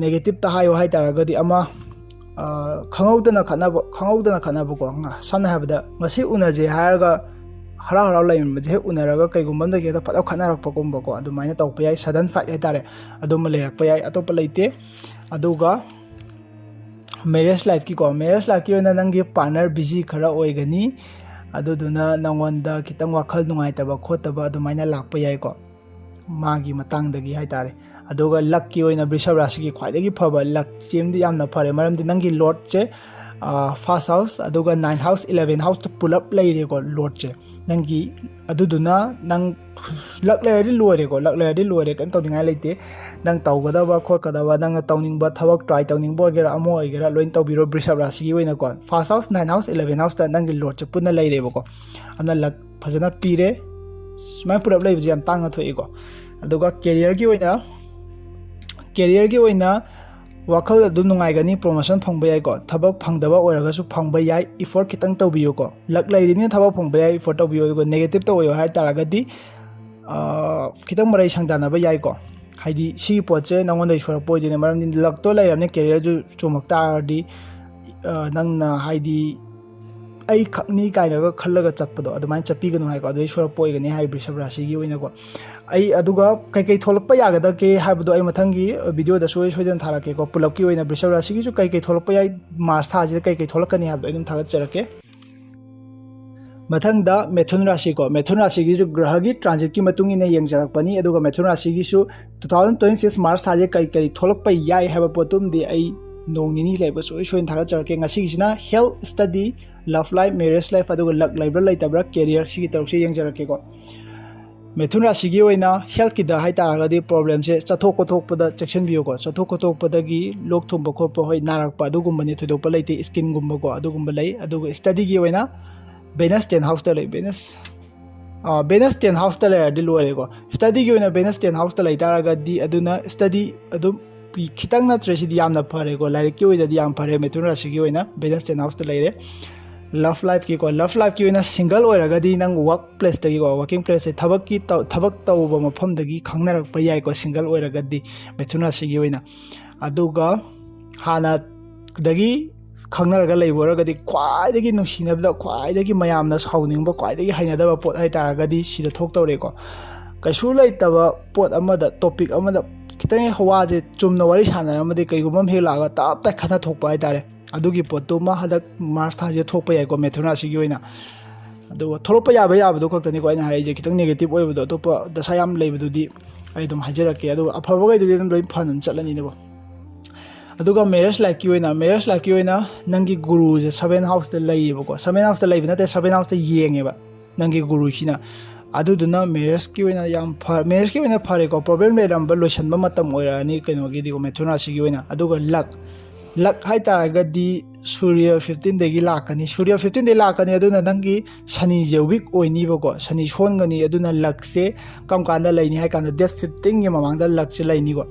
ꯅꯦꯒꯦꯇꯤꯞꯇ ꯍꯥꯏꯌꯣ ꯍꯥꯏ ꯇꯥꯔꯒꯗꯤ ꯑꯃ, ꯈꯪꯍꯧꯗꯅ ꯈꯠꯅꯕ, ꯈꯪꯍꯧꯗꯅ ꯈꯠꯅꯕꯀꯣ꯫ ꯁꯝꯅ ꯍꯥꯏꯔꯕꯗ ꯉꯁꯤ ꯎꯅꯁꯦ ꯍꯥꯏꯔꯒ ꯍꯔꯥꯎ ꯍꯔꯥꯎ ꯂꯩꯔꯝꯕꯁꯦ ꯍꯦꯛ ꯎꯅꯔꯒ ꯀꯩꯒꯨꯝꯕ ꯑꯃꯗꯒꯤ ꯍꯦꯛꯇ ꯐꯠ ꯂꯥꯎ ꯈꯠꯅꯔꯛꯄꯒꯨꯝꯕꯀꯣ, ꯑꯗꯨꯃꯥꯏꯅ ꯇꯧꯔꯛꯄ ꯌꯥꯏ꯫ ꯁꯗꯟ ꯐꯥꯏꯠ ꯍꯥꯏꯇꯥꯔꯦ, ꯑꯗꯨꯝꯕ ꯂꯩꯔꯛꯄ ꯌꯥꯏ꯫ ꯑꯇꯣꯞꯄ ꯂꯩꯇꯦ꯫ ꯑꯗꯨꯒ ꯃꯦꯔꯦꯖ ꯂꯥꯏꯐꯀꯤꯀꯣ, ꯃꯦꯔꯦꯖ ꯂꯥꯏꯐꯀꯤ ꯑꯣꯏꯅ ꯅꯪꯒꯤ ꯄꯥꯔꯠꯅꯔ ꯕꯤꯖꯤ ꯈꯔ ꯑꯣꯏꯒꯅꯤ꯫ ꯑꯗꯨꯗꯨꯅ ꯅꯪꯉꯣꯟꯗ ꯈꯤꯇꯪ ꯋꯥꯈꯜ ꯅꯨꯡꯉꯥꯏꯇꯕ ꯈꯣꯠꯇꯕ ꯑꯗꯨꯃꯥꯏꯅ ꯂꯥꯛꯄ ꯌꯥꯏꯀꯣ, ꯃꯥꯒꯤ ꯃꯇꯥꯡꯗꯒꯤ ꯍꯥꯏꯇꯥꯔꯦ꯫ ꯑꯗꯨꯒ ꯂꯛꯀꯤ ꯑꯣꯏꯅ ꯕ꯭ꯔꯤꯁꯚ ꯔꯥꯁꯤꯒꯤ ꯈ꯭ꯋꯥꯏꯗꯒꯤ ꯐꯕ ꯂꯛꯁꯤ ꯑꯃꯗꯤ ꯌꯥꯝꯅ ꯐꯔꯦ, ꯃꯔꯝꯗꯤ ꯅꯪꯒꯤ ꯂꯣꯔꯠꯁꯦ ꯐꯥꯔꯁ ꯍꯥꯎꯁ, ꯑꯗꯨꯒ ꯅꯥꯏꯟ ꯍꯥꯎꯁ, ꯏꯂꯚꯦꯟ ꯍꯥꯎꯁꯇ ꯄꯨꯂꯞ ꯂꯩꯔꯦꯀꯣ ꯂꯣꯔꯠꯁꯦ ꯅꯪꯒꯤ꯫ ꯑꯗꯨꯗꯨꯅ ꯅꯪ ꯂꯛ ꯂꯩꯔꯗꯤ ꯂꯣꯏꯔꯦꯀꯣ, ꯂꯛ ꯂꯩꯔꯗꯤ ꯂꯣꯏꯔꯦ, ꯀꯩꯝ ꯇꯧꯅꯤꯡꯉꯥꯏ ꯂꯩꯇꯦ꯫ ꯅꯪ ꯇꯧꯒꯗꯕ ꯈꯣꯠꯀꯗꯕ, ꯅꯪꯅ ꯇꯧꯅꯤꯡꯕ ꯊꯕꯛ, ꯇ꯭ꯔꯥꯏ ꯇꯧꯅꯤꯡꯕ ꯑꯣꯏꯒꯦꯔꯥ, ꯑꯃ ꯑꯣꯏꯒꯦꯔꯥ, ꯂꯣꯏꯅ ꯇꯧꯕꯤꯔꯣ ꯕ꯭ꯔꯤꯁꯚ ꯔꯥꯁꯤꯒꯤ ꯑꯣꯏꯅꯀꯣ꯫ First house, nine house, eleven ꯍꯥꯎꯁꯇ ꯅꯪꯒꯤ ꯂꯣꯔꯠꯁꯦ ꯄꯨꯟꯅ ꯂꯩꯔꯦꯕꯀꯣ꯫ ꯑꯗꯨꯅ ꯂꯛ ꯐꯖꯅ ꯄꯤꯔꯦ꯫ ꯁꯨꯃꯥꯏꯅ ꯄꯨꯂꯞ ꯂꯩꯕꯁꯦ ꯌꯥꯝ ꯇꯥꯡꯅ ꯊꯣꯛꯏꯀꯣ꯫ ꯑꯗꯨꯒ ꯀꯦꯔꯤꯌꯔꯒꯤ ꯑꯣꯏꯅ, ꯀꯦꯔꯤꯌꯔꯒꯤ ꯑꯣꯏꯅ ꯋꯥꯈꯜ ꯑꯗꯨꯝ ꯅꯨꯡꯉꯥꯏꯒꯅꯤ, ꯄ꯭ꯔꯣꯃꯣꯁꯟ ꯐꯪꯕ ꯌꯥꯏꯀꯣ꯫ ꯊꯕꯛ ꯐꯪꯗꯕ ꯑꯣꯏꯔꯒꯁꯨ ꯐꯪꯕ ꯌꯥꯏ, ꯏꯐꯣꯔꯠ ꯈꯤꯇꯪ ꯇꯧꯕꯤꯌꯨꯀꯣ꯫ ꯂꯛ ꯂꯩꯔꯤꯅꯤꯅ ꯊꯕꯛ ꯐꯪꯕ ꯌꯥꯏ, ꯏꯐꯣꯔꯠ ꯇꯧꯕꯤꯌꯨ꯫ ꯑꯗꯨꯒ ꯅꯦꯒꯦꯇꯤꯞꯇ ꯑꯣꯏꯌꯣ ꯍꯥꯏ ꯇꯥꯔꯒꯗꯤ, ꯑꯥ, ꯈꯤꯇꯪ ꯃꯔꯩ ꯁꯪꯗꯅꯕ ꯌꯥꯏꯀꯣ꯫ ꯍꯥꯏꯗꯤ ꯁꯤꯒꯤ ꯄꯣꯠꯁꯦ ꯅꯉꯣꯟꯗꯒꯤ ꯁꯣꯏꯔꯛꯄ ꯑꯣꯏꯗꯣꯏꯅꯦ, ꯃꯔꯝꯗꯤ ꯂꯛꯇꯣ ꯂꯩꯔꯕꯅꯤꯅ ꯀꯦꯔꯤꯌꯔꯁꯨ ꯆꯨꯝꯃꯛ ꯇꯥꯔꯗꯤ, ꯑꯥ, ꯅꯪꯅ ꯍꯥꯏꯗꯤ ꯑꯩ ꯈꯛꯅꯤ ꯀꯥꯏꯅꯒ ꯈꯜꯂꯒ ꯆꯠꯄꯗꯣ ꯑꯗꯨꯃꯥꯏꯅ ꯆꯠꯄꯤꯒꯅꯨ ꯍꯥꯏꯀꯣ꯫ ꯑꯗꯨꯗꯩ ꯁꯣꯏꯔꯛꯄ ꯑꯣꯏꯒꯅꯤ ꯍꯥꯏ ꯕ꯭ꯔꯤꯁꯚ ꯔꯥꯁꯤꯒꯤ ꯑꯣꯏꯅꯀꯣ꯫ ꯑꯩ ꯑꯗꯨꯒ ꯀꯩꯀꯩ ꯊꯣꯛꯂꯛꯄ ꯌꯥꯒꯗꯒꯦ ꯍꯥꯏꯕꯗꯣ ꯑꯩ ꯃꯊꯪꯒꯤ ꯚꯤꯗꯤꯑꯣꯗ ꯁꯣꯏ ꯁꯣꯏꯗꯅ ꯊꯥꯔꯛꯀꯦꯀꯣ꯫ ꯄꯨꯂꯞꯀꯤ ꯑꯣꯏꯅ ꯕ꯭ꯔꯤꯁꯚ ꯔꯥꯁꯤꯒꯤꯁꯨ ꯀꯩꯀꯩ ꯊꯣꯛꯂꯛꯄ ꯌꯥꯏ, ꯃꯥꯔꯁ ꯊꯥꯁꯤꯗ ꯀꯩꯀꯩ ꯊꯣꯛꯂꯛꯀꯅꯤ ꯍꯥꯏꯕꯗꯣ ꯑꯩ ꯑꯗꯨꯝ ꯊꯥꯒꯠꯆꯔꯛꯀꯦ꯫ ꯃꯊꯪꯗ ꯃꯦꯊꯨꯟ ꯔꯥꯁꯤꯀꯣ꯫ ꯃꯦꯊꯨꯟ ꯔꯥꯁꯤꯒꯤꯁꯨ ꯒ꯭ꯔꯍꯒꯤ ꯇ꯭ꯔꯥꯟꯖꯤꯠꯀꯤ ꯃꯇꯨꯡ ꯏꯟꯅ ꯌꯦꯡꯖꯔꯛꯄꯅꯤ꯫ ꯑꯗꯨꯒ ꯃꯦꯊꯨꯟ ꯔꯥꯁꯤꯒꯤꯁꯨ two thousand twenty six ꯃꯥꯔꯁ ꯊꯥꯁꯦ ꯀꯔꯤ ꯀꯔꯤ ꯊꯣꯛꯂꯛꯄ ꯌꯥꯏ ꯍꯥꯏꯕ ꯄꯣꯠꯇꯨꯝꯗꯤ ꯑꯩ ꯅꯣꯡ ꯅꯤꯅꯤ ꯂꯩꯕ ꯁꯣꯏ ꯁꯣꯏꯅ ꯊꯥꯒꯠꯆꯔꯛꯀꯦ꯫ ꯉꯁꯤꯒꯤꯁꯤꯅ health, study, love life, marriage life, ꯑꯗꯨꯒ ꯂꯛ ꯂꯩꯕ꯭ꯔꯥ ꯂꯩꯇꯕ꯭ꯔꯥ, ꯀꯦꯔꯤꯌꯔ, ꯁꯤꯒꯤ ꯇꯔꯨꯛꯁꯦ ꯌꯦꯡꯖꯔꯛꯀꯦꯀꯣ꯫ ꯃꯦꯊꯨꯟ ꯔꯥꯁꯤꯒꯤ ꯑꯣꯏꯅ ꯍꯦꯜꯊꯀꯤꯗ ꯍꯥꯏ ꯇꯥꯔꯒꯗꯤ ꯄ꯭ꯔꯣꯕ꯭ꯂꯦꯝꯁꯦ ꯆꯠꯊꯣꯛ ꯈꯣꯠꯊꯣꯛꯄꯗ ꯆꯦꯛꯁꯤꯟꯕꯤꯌꯨꯀꯣ꯫ ꯆꯠꯊꯣꯛ ꯈꯣꯠꯊꯣꯛꯄꯗꯒꯤ ꯂꯣꯛ ꯊꯨꯡꯕ ꯈꯣꯠꯄ, ꯍꯣꯏ, ꯅꯥꯔꯛꯄ ꯑꯗꯨꯒꯨꯝꯕꯅꯤ, ꯊꯣꯏꯗꯣꯛꯄ ꯂꯩꯇꯦ, ꯁ꯭ꯀꯤꯟꯒꯨꯝꯕꯀꯣ ꯑꯗꯨꯒꯨꯝꯕ ꯂꯩ꯫ ꯑꯗꯨꯒ ꯁ꯭ꯇꯗꯤꯒꯤ ꯑꯣꯏꯅ ꯚꯦꯅꯁ ꯇꯦꯟ ꯍꯥꯎꯁꯇ ꯂꯩ꯫ ꯚꯦꯅꯁ, ꯚꯦꯅꯁ ꯇꯦꯟ ꯍꯥꯎꯁꯇ ꯂꯩꯔꯗꯤ ꯂꯣꯏꯔꯦꯀꯣ꯫ ꯁ꯭ꯇꯗꯤꯒꯤ ꯑꯣꯏꯅ ꯚꯦꯅꯁ ꯇꯦꯟ ꯍꯥꯎꯁꯇ ꯂꯩ ꯇꯥꯔꯒꯗꯤ ꯑꯗꯨꯅ ꯁ꯭ꯇꯗꯤ ꯑꯗꯨꯝ ꯄꯤ ꯈꯤꯇꯪ ꯅꯠꯇ꯭ꯔꯦ, ꯁꯤꯗꯤ ꯌꯥꯝꯅ ꯐꯔꯦꯀꯣ꯫ ꯂꯥꯏꯔꯤꯛꯀꯤ ꯑꯣꯏꯗꯗꯤ ꯌꯥꯝ ꯐꯔꯦ, ꯃꯤꯊꯨꯟ ꯔꯥꯁꯤꯒꯤ ꯑꯣꯏꯅ ꯚꯦꯅꯁ ꯇꯦꯟ ꯍꯥꯎꯁꯇ ꯂꯩꯔꯦ꯫ ꯂꯞ ꯂꯥꯏꯐꯀꯤꯀꯣ, ꯂꯞ ꯂꯥꯏꯐꯀꯤ ꯑꯣꯏꯅ ꯁꯤꯡꯒꯜ ꯑꯣꯏꯔꯒꯗꯤ ꯅꯪ ꯋꯥꯔꯛ ꯄ꯭ꯂꯦꯁꯇꯒꯤꯀꯣ, ꯋꯥꯔꯀꯤꯡ ꯄ꯭ꯂꯦꯁꯁꯦ, ꯊꯕꯛꯀꯤ ꯇꯧ- ꯊꯕꯛ ꯇꯧꯕ ꯃꯐꯝꯗꯒꯤ ꯈꯪꯅꯔꯛꯄ ꯌꯥꯏꯀꯣ, ꯁꯤꯡꯒꯜ ꯑꯣꯏꯔꯒꯗꯤ ꯃꯤꯊꯨꯟ ꯔꯥꯁꯤꯒꯤ ꯑꯣꯏꯅ꯫ ꯑꯗꯨꯒ ꯍꯥꯟꯅꯗꯒꯤ ꯈꯪꯅꯔꯒ ꯂꯩꯕ ꯑꯣꯏꯔꯒꯗꯤ, ꯈ꯭ꯋꯥꯏꯗꯒꯤ ꯅꯨꯡꯁꯤꯅꯕꯗ, ꯈ꯭ꯋꯥꯏꯗꯒꯤ ꯃꯌꯥꯝꯅ ꯁꯥꯎꯅꯤꯡꯕ, ꯈ꯭ꯋꯥꯏꯗꯒꯤ ꯍꯩꯅꯗꯕ ꯄꯣꯠ ꯍꯥꯏ ꯇꯥꯔꯒꯗꯤ ꯁꯤꯗ ꯊꯣꯛꯇꯧꯔꯦꯀꯣ꯫ ꯀꯩꯁꯨ ꯂꯩꯇꯕ ꯄꯣꯠ ꯑꯃꯗ, ꯇꯣꯄꯤꯛ ꯑꯃꯗ ꯈꯤꯇꯪ ꯋꯥꯁꯦ ꯆꯨꯝꯅ ꯋꯥꯔꯤ ꯁꯥꯟꯅꯔꯝꯃꯗꯤ, ꯀꯩꯒꯨꯝꯕ ꯑꯃ ꯍꯦꯛ ꯂꯥꯛꯑꯒ ꯇꯞ ꯇꯥꯏ ꯈꯠꯅ ꯊꯣꯛꯄ ꯍꯥꯏ ꯇꯥꯔꯦ꯫ ꯑꯗꯨꯒꯤ ꯄꯣꯠꯇꯨꯃ ꯍꯟꯗꯛ ꯃꯥꯔꯁ ꯊꯥꯁꯤꯗ ꯊꯣꯛꯄ ꯌꯥꯏꯀꯣ, ꯃꯤꯊꯨꯟ ꯔꯥꯁꯤꯒꯤ ꯑꯣꯏꯅ꯫ ꯑꯗꯨꯒ ꯊꯣꯛꯂꯛꯄ ꯌꯥꯕ ꯌꯥꯕꯗꯣ ꯈꯛꯇꯅꯤꯀꯣ ꯑꯩꯅ ꯍꯥꯏꯔꯛꯏꯁꯦ, ꯈꯤꯇꯪ ꯅꯦꯒꯦꯇꯤꯞ ꯑꯣꯏꯕꯗꯣ, ꯑꯇꯣꯞꯄ ꯗꯁꯥ ꯌꯥꯝ ꯂꯩꯕꯗꯨꯗꯤ ꯑꯩ ꯑꯗꯨꯝ ꯍꯥꯏꯖꯔꯛꯀꯦ꯫ ꯑꯗꯨꯒ ꯑꯐꯕꯈꯩꯗꯨꯗꯤ ꯑꯗꯨꯝ ꯂꯣꯏ ꯐꯅ ꯑꯗꯨꯝ ꯆꯠꯂꯅꯤꯅꯦꯕꯣ꯫ ꯑꯗꯨꯒ ꯃꯦꯔꯦꯖ ꯂꯥꯏꯐꯀꯤ ꯑꯣꯏꯅ, ꯃꯦꯔꯦꯖ ꯂꯥꯏꯐꯀꯤ ꯑꯣꯏꯅ ꯅꯪꯒꯤ ꯒꯨꯔꯨꯁꯦ ꯁꯚꯦꯟ ꯍꯥꯎꯁꯇ ꯂꯩꯌꯦꯕꯀꯣ꯫ ꯁꯚꯦꯟ ꯍꯥꯎꯁꯇ ꯂꯩꯕ ꯅꯠꯇꯦ, ꯁꯚꯦꯟ ꯍꯥꯎꯁꯇ ꯌꯦꯡꯉꯦꯕ ꯅꯪꯒꯤ ꯒꯨꯔꯨꯁꯤꯅ꯫ ꯑꯗꯨꯗꯨꯅ ꯃꯦꯔꯦꯖꯀꯤ ꯑꯣꯏꯅ ꯌꯥꯝ ꯐ ꯃꯦꯔꯦꯖꯀꯤ ꯑꯣꯏꯅ ꯐꯔꯦꯀꯣ꯫ ꯄ꯭ꯔꯣꯕ꯭ꯂꯦꯝ ꯂꯩꯔꯝꯕ ꯂꯣꯏꯁꯟꯕ ꯃꯇꯝ ꯑꯣꯏꯔꯛꯑꯅꯤ ꯀꯩꯅꯣꯒꯤꯗꯤꯀꯣ, ꯃꯤꯊꯨꯟ ꯔꯥꯁꯤꯒꯤ ꯑꯣꯏꯅ꯫ ꯑꯗꯨꯒ ꯂꯛ, ꯂꯛ ꯍꯥꯏ ꯇꯥꯔꯒꯗꯤ ꯁꯨꯔꯌ ꯐꯤꯐꯇꯤꯟꯗꯒꯤ ꯂꯥꯛꯀꯅꯤ꯫ ꯁꯨꯔꯌ ꯐꯤꯐꯇꯤꯟꯗꯒꯤ ꯂꯥꯛꯀꯅꯤ, ꯑꯗꯨꯅ ꯅꯪꯒꯤ ꯁꯅꯤꯁꯦ ꯋꯤꯛ ꯑꯣꯏꯅꯤꯕꯀꯣ, ꯁꯅꯤ ꯁꯣꯟꯒꯅꯤ꯫ ꯑꯗꯨꯅ ꯂꯛꯁꯦ ꯀꯔꯝ ꯀꯥꯟꯗ ꯂꯩꯅꯤ ꯍꯥꯏ ꯀꯥꯟꯗ, ꯗꯦꯠ ꯐꯤꯐꯇꯤꯟꯒꯤ ꯃꯃꯥꯡꯗ ꯂꯛꯁꯦ ꯂꯩꯅꯤꯀꯣ꯫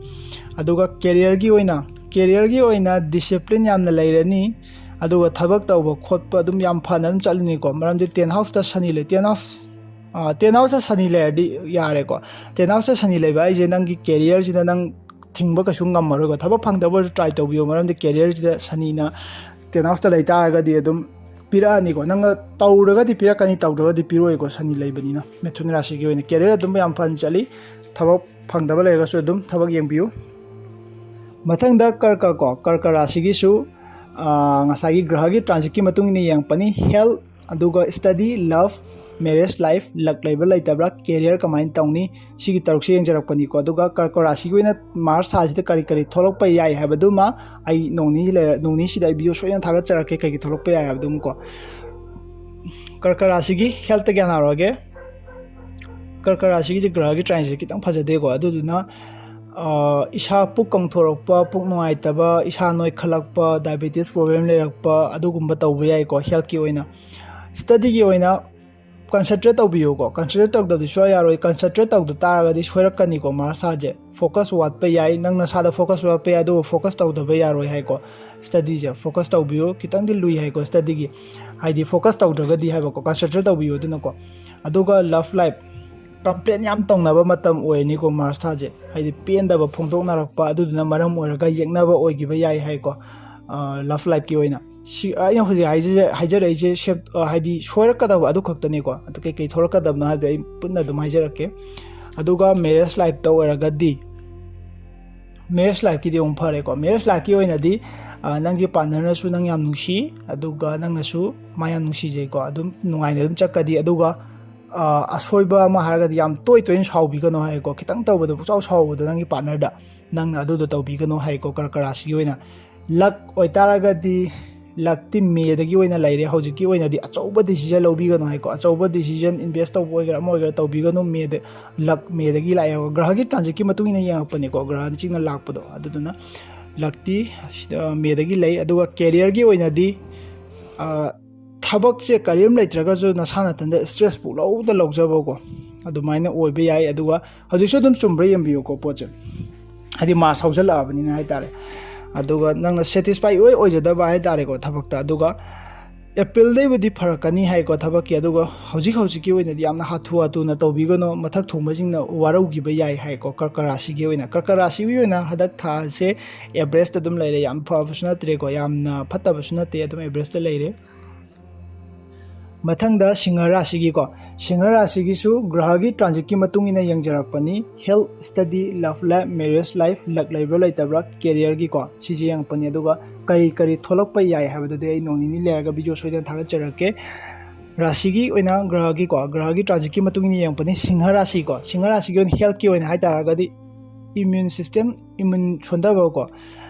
ꯑꯗꯨꯒ ꯀꯦꯔꯤꯌꯔꯒꯤ ꯑꯣꯏꯅ, ꯀꯦꯔꯤꯌꯔꯒꯤ ꯑꯣꯏꯅ ꯗꯤꯁꯤꯄ꯭ꯂꯤꯟ ꯌꯥꯝꯅ ꯂꯩꯔꯅꯤ꯫ ꯑꯗꯨꯒ ꯊꯕꯛ ꯇꯧꯕ ꯈꯣꯠꯄ ꯑꯗꯨꯝ ꯌꯥꯝ ꯐꯅ ꯑꯗꯨꯝ ꯆꯠꯂꯅꯤꯀꯣ, ꯃꯔꯝꯗꯤ ꯇꯦꯟ ꯍꯥꯎꯁꯇ ꯁꯅꯤ ꯂꯩ꯫ ꯇꯦꯟ ꯍꯥꯎꯁ, ꯇꯦꯟ ꯍꯥꯎꯁꯇ ꯁꯅꯤ ꯂꯩꯔꯗꯤ ꯌꯥꯔꯦꯀꯣ꯫ ꯇꯦꯟ ꯍꯥꯎꯁꯇ ꯁꯅꯤ ꯂꯩꯕ ꯍꯥꯏꯁꯦ ꯅꯪꯒꯤ ꯀꯦꯔꯤꯌꯔꯁꯤꯗ ꯅꯪ ꯊꯤꯡꯕ ꯀꯩꯁꯨ ꯉꯝꯃꯔꯣꯏꯀꯣ꯫ ꯊꯕꯛ ꯐꯪꯗꯕ ꯑꯣꯏꯔꯁꯨ ꯇ꯭ꯔꯥꯏ ꯇꯧꯕꯤꯌꯣ, ꯃꯔꯝꯗꯤ ꯀꯦꯔꯤꯌꯔꯁꯤꯗ ꯁꯅꯤꯅ ꯇꯦꯟ ꯍꯥꯎꯁꯇ ꯂꯩꯇꯥꯔꯒꯗꯤ ꯑꯗꯨꯝ ꯄꯤꯔꯛꯑꯅꯤꯀꯣ꯫ ꯅꯪꯅ ꯇꯧꯔꯒꯗꯤ ꯄꯤꯔꯛꯀꯅꯤ, ꯇꯧꯗ꯭ꯔꯒꯗꯤ ꯄꯤꯔꯣꯏꯀꯣ, ꯁꯅꯤ ꯂꯩꯕꯅꯤꯅ꯫ ꯃꯤꯊꯨꯟ ꯔꯥꯁꯤꯒꯤ ꯑꯣꯏꯅ ꯀꯦꯔꯤꯌꯔ ꯑꯗꯨꯝ ꯌꯥꯝ ꯐꯅ ꯆꯠꯂꯤ꯫ ꯊꯕꯛ ꯐꯪꯗꯕ ꯂꯩꯔꯒꯁꯨ ꯑꯗꯨꯝ ꯊꯕꯛ ꯌꯦꯡꯕꯤꯌꯨ꯫ ꯃꯊꯪꯗ ꯀꯔꯀ ꯀꯣ, ꯀꯔꯀ ꯔꯥꯁꯤꯒꯤꯁꯨ, ꯑ, ꯉꯁꯥꯏꯒꯤ ꯒ꯭ꯔꯍꯒꯤ ꯇ꯭ꯔꯥꯟꯖꯤꯠꯀꯤ ꯃꯇꯨꯡ ꯏꯟꯅ ꯌꯦꯡꯉꯛꯄꯅꯤ꯫ ꯍꯦꯜꯊ, ꯑꯗꯨꯒ ꯁ꯭ꯇꯗꯤ, ꯂꯚ, ꯃꯦꯔꯦꯖ ꯂꯥꯏꯐ, ꯂꯛ ꯂꯩꯕ ꯂꯩꯇꯕ꯭ꯔꯥ, ꯀꯦꯔꯤꯌꯔ ꯀꯃꯥꯏꯅ ꯇꯧꯅꯤ, ꯁꯤꯒꯤ ꯇꯔꯨꯛꯁꯦ ꯌꯦꯡꯖꯔꯛꯄꯅꯤꯀꯣ꯫ ꯑꯗꯨꯒ ꯀꯔꯀ ꯔꯥꯁꯤꯒꯤ ꯑꯣꯏꯅ ꯃꯥꯔꯁ ꯊꯥꯁꯤꯗ ꯀꯔꯤ ꯀꯔꯤ ꯊꯣꯛꯂꯛꯄ ꯌꯥꯏ ꯍꯥꯏꯕꯗꯨꯃ ꯑꯩ ꯅꯣꯡꯅꯤ ꯂꯩꯔ-, ꯅꯣꯡꯅꯤꯁꯤꯗ ꯑꯩ ꯚꯤꯗꯤꯑꯣ ꯁꯣꯏꯗꯅ ꯊꯥꯒꯠꯆꯔꯛꯀꯦ, ꯀꯩꯀꯩ ꯊꯣꯛꯂꯛꯄ ꯌꯥꯏ ꯍꯥꯏꯕꯗꯨꯃꯀꯣ꯫ ꯀꯔꯀ ꯔꯥꯁꯤꯒꯤ ꯍꯦꯜꯊꯇ ꯒ꯭ꯌꯥꯟ ꯍꯥꯏꯔꯛꯑꯒꯦ꯫ ꯀꯔꯀ ꯔꯥꯁꯤꯒꯤꯗꯤ ꯒ꯭ꯔꯍꯒꯤ ꯇ꯭ꯔꯥꯟꯖꯤꯠꯁꯦ ꯈꯤꯇꯪ ꯐꯖꯗꯦꯀꯣ꯫ ꯑꯗꯨꯗꯨꯅ, ꯑ, ꯏꯁꯥ ꯄꯨꯛ ꯀꯪꯊꯣꯔꯛꯄ, ꯄꯨꯛ ꯅꯨꯡꯉꯥꯏꯇꯕ, ꯏꯁꯥ ꯅꯣꯏꯈꯠꯂꯛꯄ, ꯗꯥꯏꯕꯦꯇꯤꯁ ꯄ꯭ꯔꯣꯕ꯭ꯂꯦꯝ ꯂꯩꯔꯛꯄ, ꯑꯗꯨꯒꯨꯝꯕ ꯇꯧꯕ ꯌꯥꯏꯀꯣ ꯍꯦꯜꯊꯀꯤ ꯑꯣꯏꯅ꯫ ꯁ꯭ꯇꯗꯤꯒꯤ ꯑꯣꯏꯅ ꯀꯟꯁꯦꯟꯇ꯭ꯔꯦꯠ ꯇꯧꯕꯤꯌꯨꯀꯣ꯫ ꯀꯟꯁꯦꯟꯇ꯭ꯔꯦꯠ ꯇꯧꯗꯕꯗꯤ ꯁꯨꯡꯌꯥ ꯌꯥꯔꯣꯏ꯫ ꯀꯟꯁꯦꯟꯇ꯭ꯔꯦꯠ ꯇꯧꯗ ꯇꯥꯔꯒꯗꯤ ꯁꯣꯏꯔꯛꯀꯅꯤꯀꯣ ꯃꯥꯔꯛꯁꯦ꯫ ꯐꯣꯀꯁ ꯋꯥꯠꯄ ꯌꯥꯏ, ꯅꯪ ꯅꯁꯥꯗ ꯐꯣꯀꯁ ꯋꯥꯠꯄ ꯌꯥꯏ, ꯑꯗꯨꯕꯨ ꯐꯣꯀꯁ ꯇꯧꯗꯕ ꯌꯥꯔꯣꯏ ꯍꯥꯏꯀꯣ꯫ ꯁ꯭ꯇꯗꯤꯁꯦ ꯐꯣꯀꯁ ꯇꯧꯕꯤꯌꯨ꯫ ꯈꯤꯇꯪꯗꯤ ꯂꯨꯏ ꯍꯥꯏꯀꯣ ꯁ꯭ꯇꯗꯤꯒꯤ, ꯍꯥꯏꯗꯤ ꯐꯣꯀꯁ ꯇꯧꯗ꯭ꯔꯒꯗꯤ ꯍꯥꯏꯕꯀꯣ꯫ ꯀꯟꯁꯦꯟꯇ꯭ꯔꯦꯠ ꯇꯧꯕꯤꯌꯨ꯫ ꯑꯗꯨꯅꯀꯣ, ꯑꯗꯨꯒ ꯂꯞ ꯂꯥꯏꯐ, ꯀꯝꯄ꯭ꯂꯦꯟ ꯌꯥꯝ ꯇꯧꯅꯕ ꯃꯇꯝ ꯑꯣꯏꯔꯅꯤꯀꯣ ꯃꯥꯔꯁ ꯊꯥꯁꯦ꯫ ꯍꯥꯏꯗꯤ ꯄꯦꯟꯗꯕ ꯐꯣꯡꯗꯣꯛꯅꯔꯛꯄ, ꯑꯗꯨꯗꯨꯅ ꯃꯔꯝ ꯑꯣꯏꯔꯒ ꯌꯦꯛꯅꯕ ꯑꯣꯏꯈꯤꯕ ꯌꯥꯏ ꯍꯥꯏꯀꯣ꯫ ꯂꯞ ꯂꯥꯏꯐꯀꯤ ꯑꯣꯏꯅ ꯁꯤ ꯑꯩꯅ ꯍꯧꯖꯤꯛ ꯍꯥꯏꯖ- ꯍꯥꯏꯖꯔꯛꯏꯁꯦ ꯁꯦꯞ- ꯑ, ꯍꯥꯏꯗꯤ ꯁꯣꯏꯔꯛꯀꯗꯕ ꯑꯗꯨ ꯈꯛꯇꯅꯤꯀꯣ꯫ ꯑꯗꯨ ꯀꯩꯀꯩ ꯊꯣꯛꯂꯛꯀꯗꯕꯅꯣ ꯍꯥꯏꯕꯗꯣ ꯑꯩ ꯄꯨꯟꯅ ꯑꯗꯨꯝ ꯍꯥꯏꯖꯔꯛꯀꯦ꯫ ꯑꯗꯨꯒ ꯃꯦꯔꯦꯖ ꯂꯥꯏꯐꯇ ꯑꯣꯏꯔꯒꯗꯤ, ꯃꯦꯔꯦꯖ ꯂꯥꯏꯐꯀꯤꯗꯤ ꯑꯃꯨꯛ ꯐꯔꯦꯀꯣ꯫ ꯃꯦꯔꯦꯖ ꯂꯥꯏꯐꯀꯤ ꯑꯣꯏꯅꯗꯤ, ꯑ, ꯅꯪꯒꯤ ꯄꯥꯔꯠꯅꯔꯅꯁꯨ ꯅꯪ ꯌꯥꯝ ꯅꯨꯡꯁꯤ, ꯑꯗꯨꯒ ꯅꯪꯅꯁꯨ ꯃꯥ ꯌꯥꯝ ꯅꯨꯡꯁꯤꯖꯩꯀꯣ꯫ ꯑꯗꯨꯝ ꯅꯨꯡꯉꯥꯏꯅ ꯑꯗꯨꯝ ꯆꯠꯀꯅꯤ꯫ ꯑꯗꯨꯒ, ꯑ, ꯑꯁꯣꯏꯕ ꯑꯃ ꯍꯥꯏꯔꯒꯗꯤ ꯌꯥꯝ ꯇꯣꯏ ꯇꯣꯏꯅ ꯁꯥꯎꯕꯤꯒꯅꯨ ꯍꯥꯏꯀꯣ꯫ ꯈꯤꯇꯪ ꯇꯧꯕꯗ ꯄꯨꯡꯁꯥꯎ ꯁꯥꯎꯕꯗꯣ ꯅꯪꯒꯤ ꯄꯥꯔꯠꯅꯔꯗ, ꯅꯪꯅ ꯑꯗꯨꯗꯣ ꯇꯧꯕꯤꯒꯅꯨ ꯍꯥꯏꯀꯣ ꯀꯔꯀꯔꯥꯁꯤꯒꯤ ꯑꯣꯏꯅ꯫ ꯂꯛ ꯑꯣꯏꯇꯥꯔꯒꯗꯤ, ꯂꯛꯇꯤ ꯃꯦꯗꯒꯤ ꯑꯣꯏꯅ ꯂꯩꯔꯦ꯫ ꯍꯧꯖꯤꯛꯀꯤ ꯑꯣꯏꯅꯗꯤ ꯑꯆꯧꯕ ꯗꯤꯁꯤꯖꯟ ꯂꯧꯕꯤꯒꯅꯨ ꯍꯥꯏꯀꯣ꯫ ꯑꯆꯧꯕ ꯗꯤꯁꯤꯖꯟ, ꯏꯟꯚꯦꯁ ꯇꯧꯕ ꯑꯣꯏꯒꯦꯔꯥ ꯑꯃ ꯑꯣꯏꯒꯦꯔꯥ ꯇꯧꯕꯤꯒꯅꯨ꯫ ꯃꯦꯗ, ꯂꯛ ꯃꯦꯗꯒꯤ ꯂꯥꯛꯑꯦ꯫ ꯒ꯭ꯔꯍꯒꯤ ꯇ꯭ꯔꯥꯟꯖꯤꯠꯀꯤ ꯃꯇꯨꯡ ꯏꯟꯅ ꯌꯦꯡꯉꯛꯄꯅꯤꯀꯣ, ꯒ꯭ꯔꯍꯅ ꯆꯤꯡꯅ ꯂꯥꯛꯄꯗꯣ꯫ ꯑꯗꯨꯗꯨꯅ ꯂꯛꯇꯤ, ꯑ, ꯃꯦꯗꯒꯤ ꯂꯩ꯫ ꯑꯗꯨꯒ ꯀꯦꯔꯤꯌꯔꯒꯤ ꯑꯣꯏꯅꯗꯤ, ꯑ, ꯊꯕꯛꯁꯦ ꯀꯔꯤꯝ ꯂꯩꯇ꯭ꯔꯒꯁꯨ ꯅꯁꯥ ꯅꯊꯟꯗ ꯁ꯭ꯇ꯭ꯔꯦꯁ ꯄꯨꯛꯂꯧꯗ ꯂꯧꯖꯕꯀꯣ, ꯑꯗꯨꯃꯥꯏꯅ ꯑꯣꯏꯕ ꯌꯥꯏ꯫ ꯑꯗꯨꯒ ꯍꯧꯖꯤꯛꯁꯨ ꯑꯗꯨꯝ ꯆꯨꯝꯕ꯭ꯔꯥ ꯌꯦꯡꯕꯤꯌꯨꯀꯣ ꯄꯣꯠꯁꯦ, ꯍꯥꯏꯗꯤ ꯃꯥꯔꯁ ꯍꯧꯖꯤꯜꯂꯛꯑꯕꯅꯤꯅ ꯍꯥꯏꯇꯥꯔꯦ꯫ ꯑꯗꯨꯒ ꯅꯪꯅ ꯁꯦꯇꯤꯁꯐꯥꯏ ꯏꯑꯣꯏ ꯑꯣꯏꯖꯗꯕ ꯍꯥꯏꯇꯥꯔꯦꯀꯣ ꯊꯕꯛꯇ꯫ ꯑꯗꯨꯒ ꯑꯦꯄ꯭ꯔꯤꯜꯗꯩꯕꯨꯗꯤ ꯐꯔꯛꯀꯅꯤ ꯍꯥꯏꯀꯣ ꯊꯕꯛꯀꯤ꯫ ꯑꯗꯨꯒ ꯍꯧꯖꯤꯛ ꯍꯧꯖꯤꯛꯀꯤ ꯑꯣꯏꯅꯗꯤ ꯌꯥꯝꯅ ꯍꯥꯊꯨ ꯍꯥꯊꯨꯅ ꯇꯧꯕꯤꯒꯅꯨ, ꯃꯊꯛ ꯊꯣꯡꯕꯁꯤꯡꯅ ꯋꯥꯔꯧꯈꯤꯕ ꯌꯥꯏ ꯍꯥꯏꯀꯣ ꯀꯔꯀꯔꯥꯁꯤꯒꯤ ꯑꯣꯏꯅ꯫ ꯀꯔꯀꯔꯥꯁꯤꯒꯤ ꯑꯣꯏꯅ ꯍꯟꯗꯛ ꯊꯥꯁꯦ ꯑꯦꯚꯔꯦꯖꯇ ꯑꯗꯨꯝ ꯂꯩꯔꯦ, ꯌꯥꯝ ꯐꯕꯁꯨ ꯅꯠꯇ꯭ꯔꯦꯀꯣ, ꯌꯥꯝꯅ ꯐꯠꯇꯕꯁꯨ ꯅꯠꯇꯦ, ꯑꯗꯨꯝ ꯑꯦꯚꯔꯦꯖꯇ ꯂꯩꯔꯦ꯫ ꯃꯊꯪꯗ ꯁꯤꯡꯍ ꯔꯥꯁꯤꯒꯤꯀꯣ, ꯁꯤꯡꯍ ꯔꯥꯁꯤꯒꯤꯁꯨ ꯒ꯭ꯔꯍꯒꯤ ꯇ꯭ꯔꯥꯟꯖꯤꯠꯀꯤ ꯃꯇꯨꯡ ꯏꯟꯅ ꯌꯦꯡꯖꯔꯛꯄꯅꯤ꯫ ꯍꯦꯜꯊ, ꯁ꯭ꯇꯗꯤ, ꯂꯞ ꯂꯥꯏꯐ, ꯃꯦꯔꯦꯖ ꯂꯥꯏꯐ, ꯂꯛ ꯂꯩꯕ꯭ꯔꯥ ꯂꯩꯇꯕ꯭ꯔꯥ, ꯀꯦꯔꯤꯌꯔꯒꯤꯀꯣ, ꯁꯤꯁꯦ ꯌꯦꯡꯉꯛꯄꯅꯤ꯫ ꯑꯗꯨꯒ ꯀꯔꯤ ꯀꯔꯤ ꯊꯣꯛꯂꯛꯄ ꯌꯥꯏ ꯍꯥꯏꯕꯗꯨꯗꯤ ꯑꯩ ꯅꯣꯡ ꯅꯤꯅꯤ ꯂꯩꯔꯒ ꯚꯤꯗꯤꯑꯣ ꯁꯣꯏꯗꯅ ꯊꯥꯒꯠꯆꯔꯛꯀꯦ꯫ ꯔꯥꯁꯤꯒꯤ ꯑꯣꯏꯅ ꯒ꯭ꯔꯍꯒꯤꯀꯣ, ꯒ꯭ꯔꯍꯒꯤ ꯇ꯭ꯔꯥꯟꯖꯤꯠꯀꯤ ꯃꯇꯨꯡ ꯏꯟꯅ ꯌꯦꯡꯉꯛꯄꯅꯤ꯫ ꯁꯤꯡꯍ ꯔꯥꯁꯤꯀꯣ, ꯁꯤꯡꯍ ꯔꯥꯁꯤꯒꯤ ꯑꯣꯏꯅ ꯍꯦꯜꯊꯀꯤ ꯑꯣꯏꯅ ꯍꯥꯏꯇꯥꯔꯒꯗꯤ ꯏꯃ꯭ꯌꯨꯟ ꯁꯤꯁꯇꯦꯝ, ꯏꯃ꯭ꯌꯨꯟ ꯁꯣꯟꯊꯕꯀꯣ,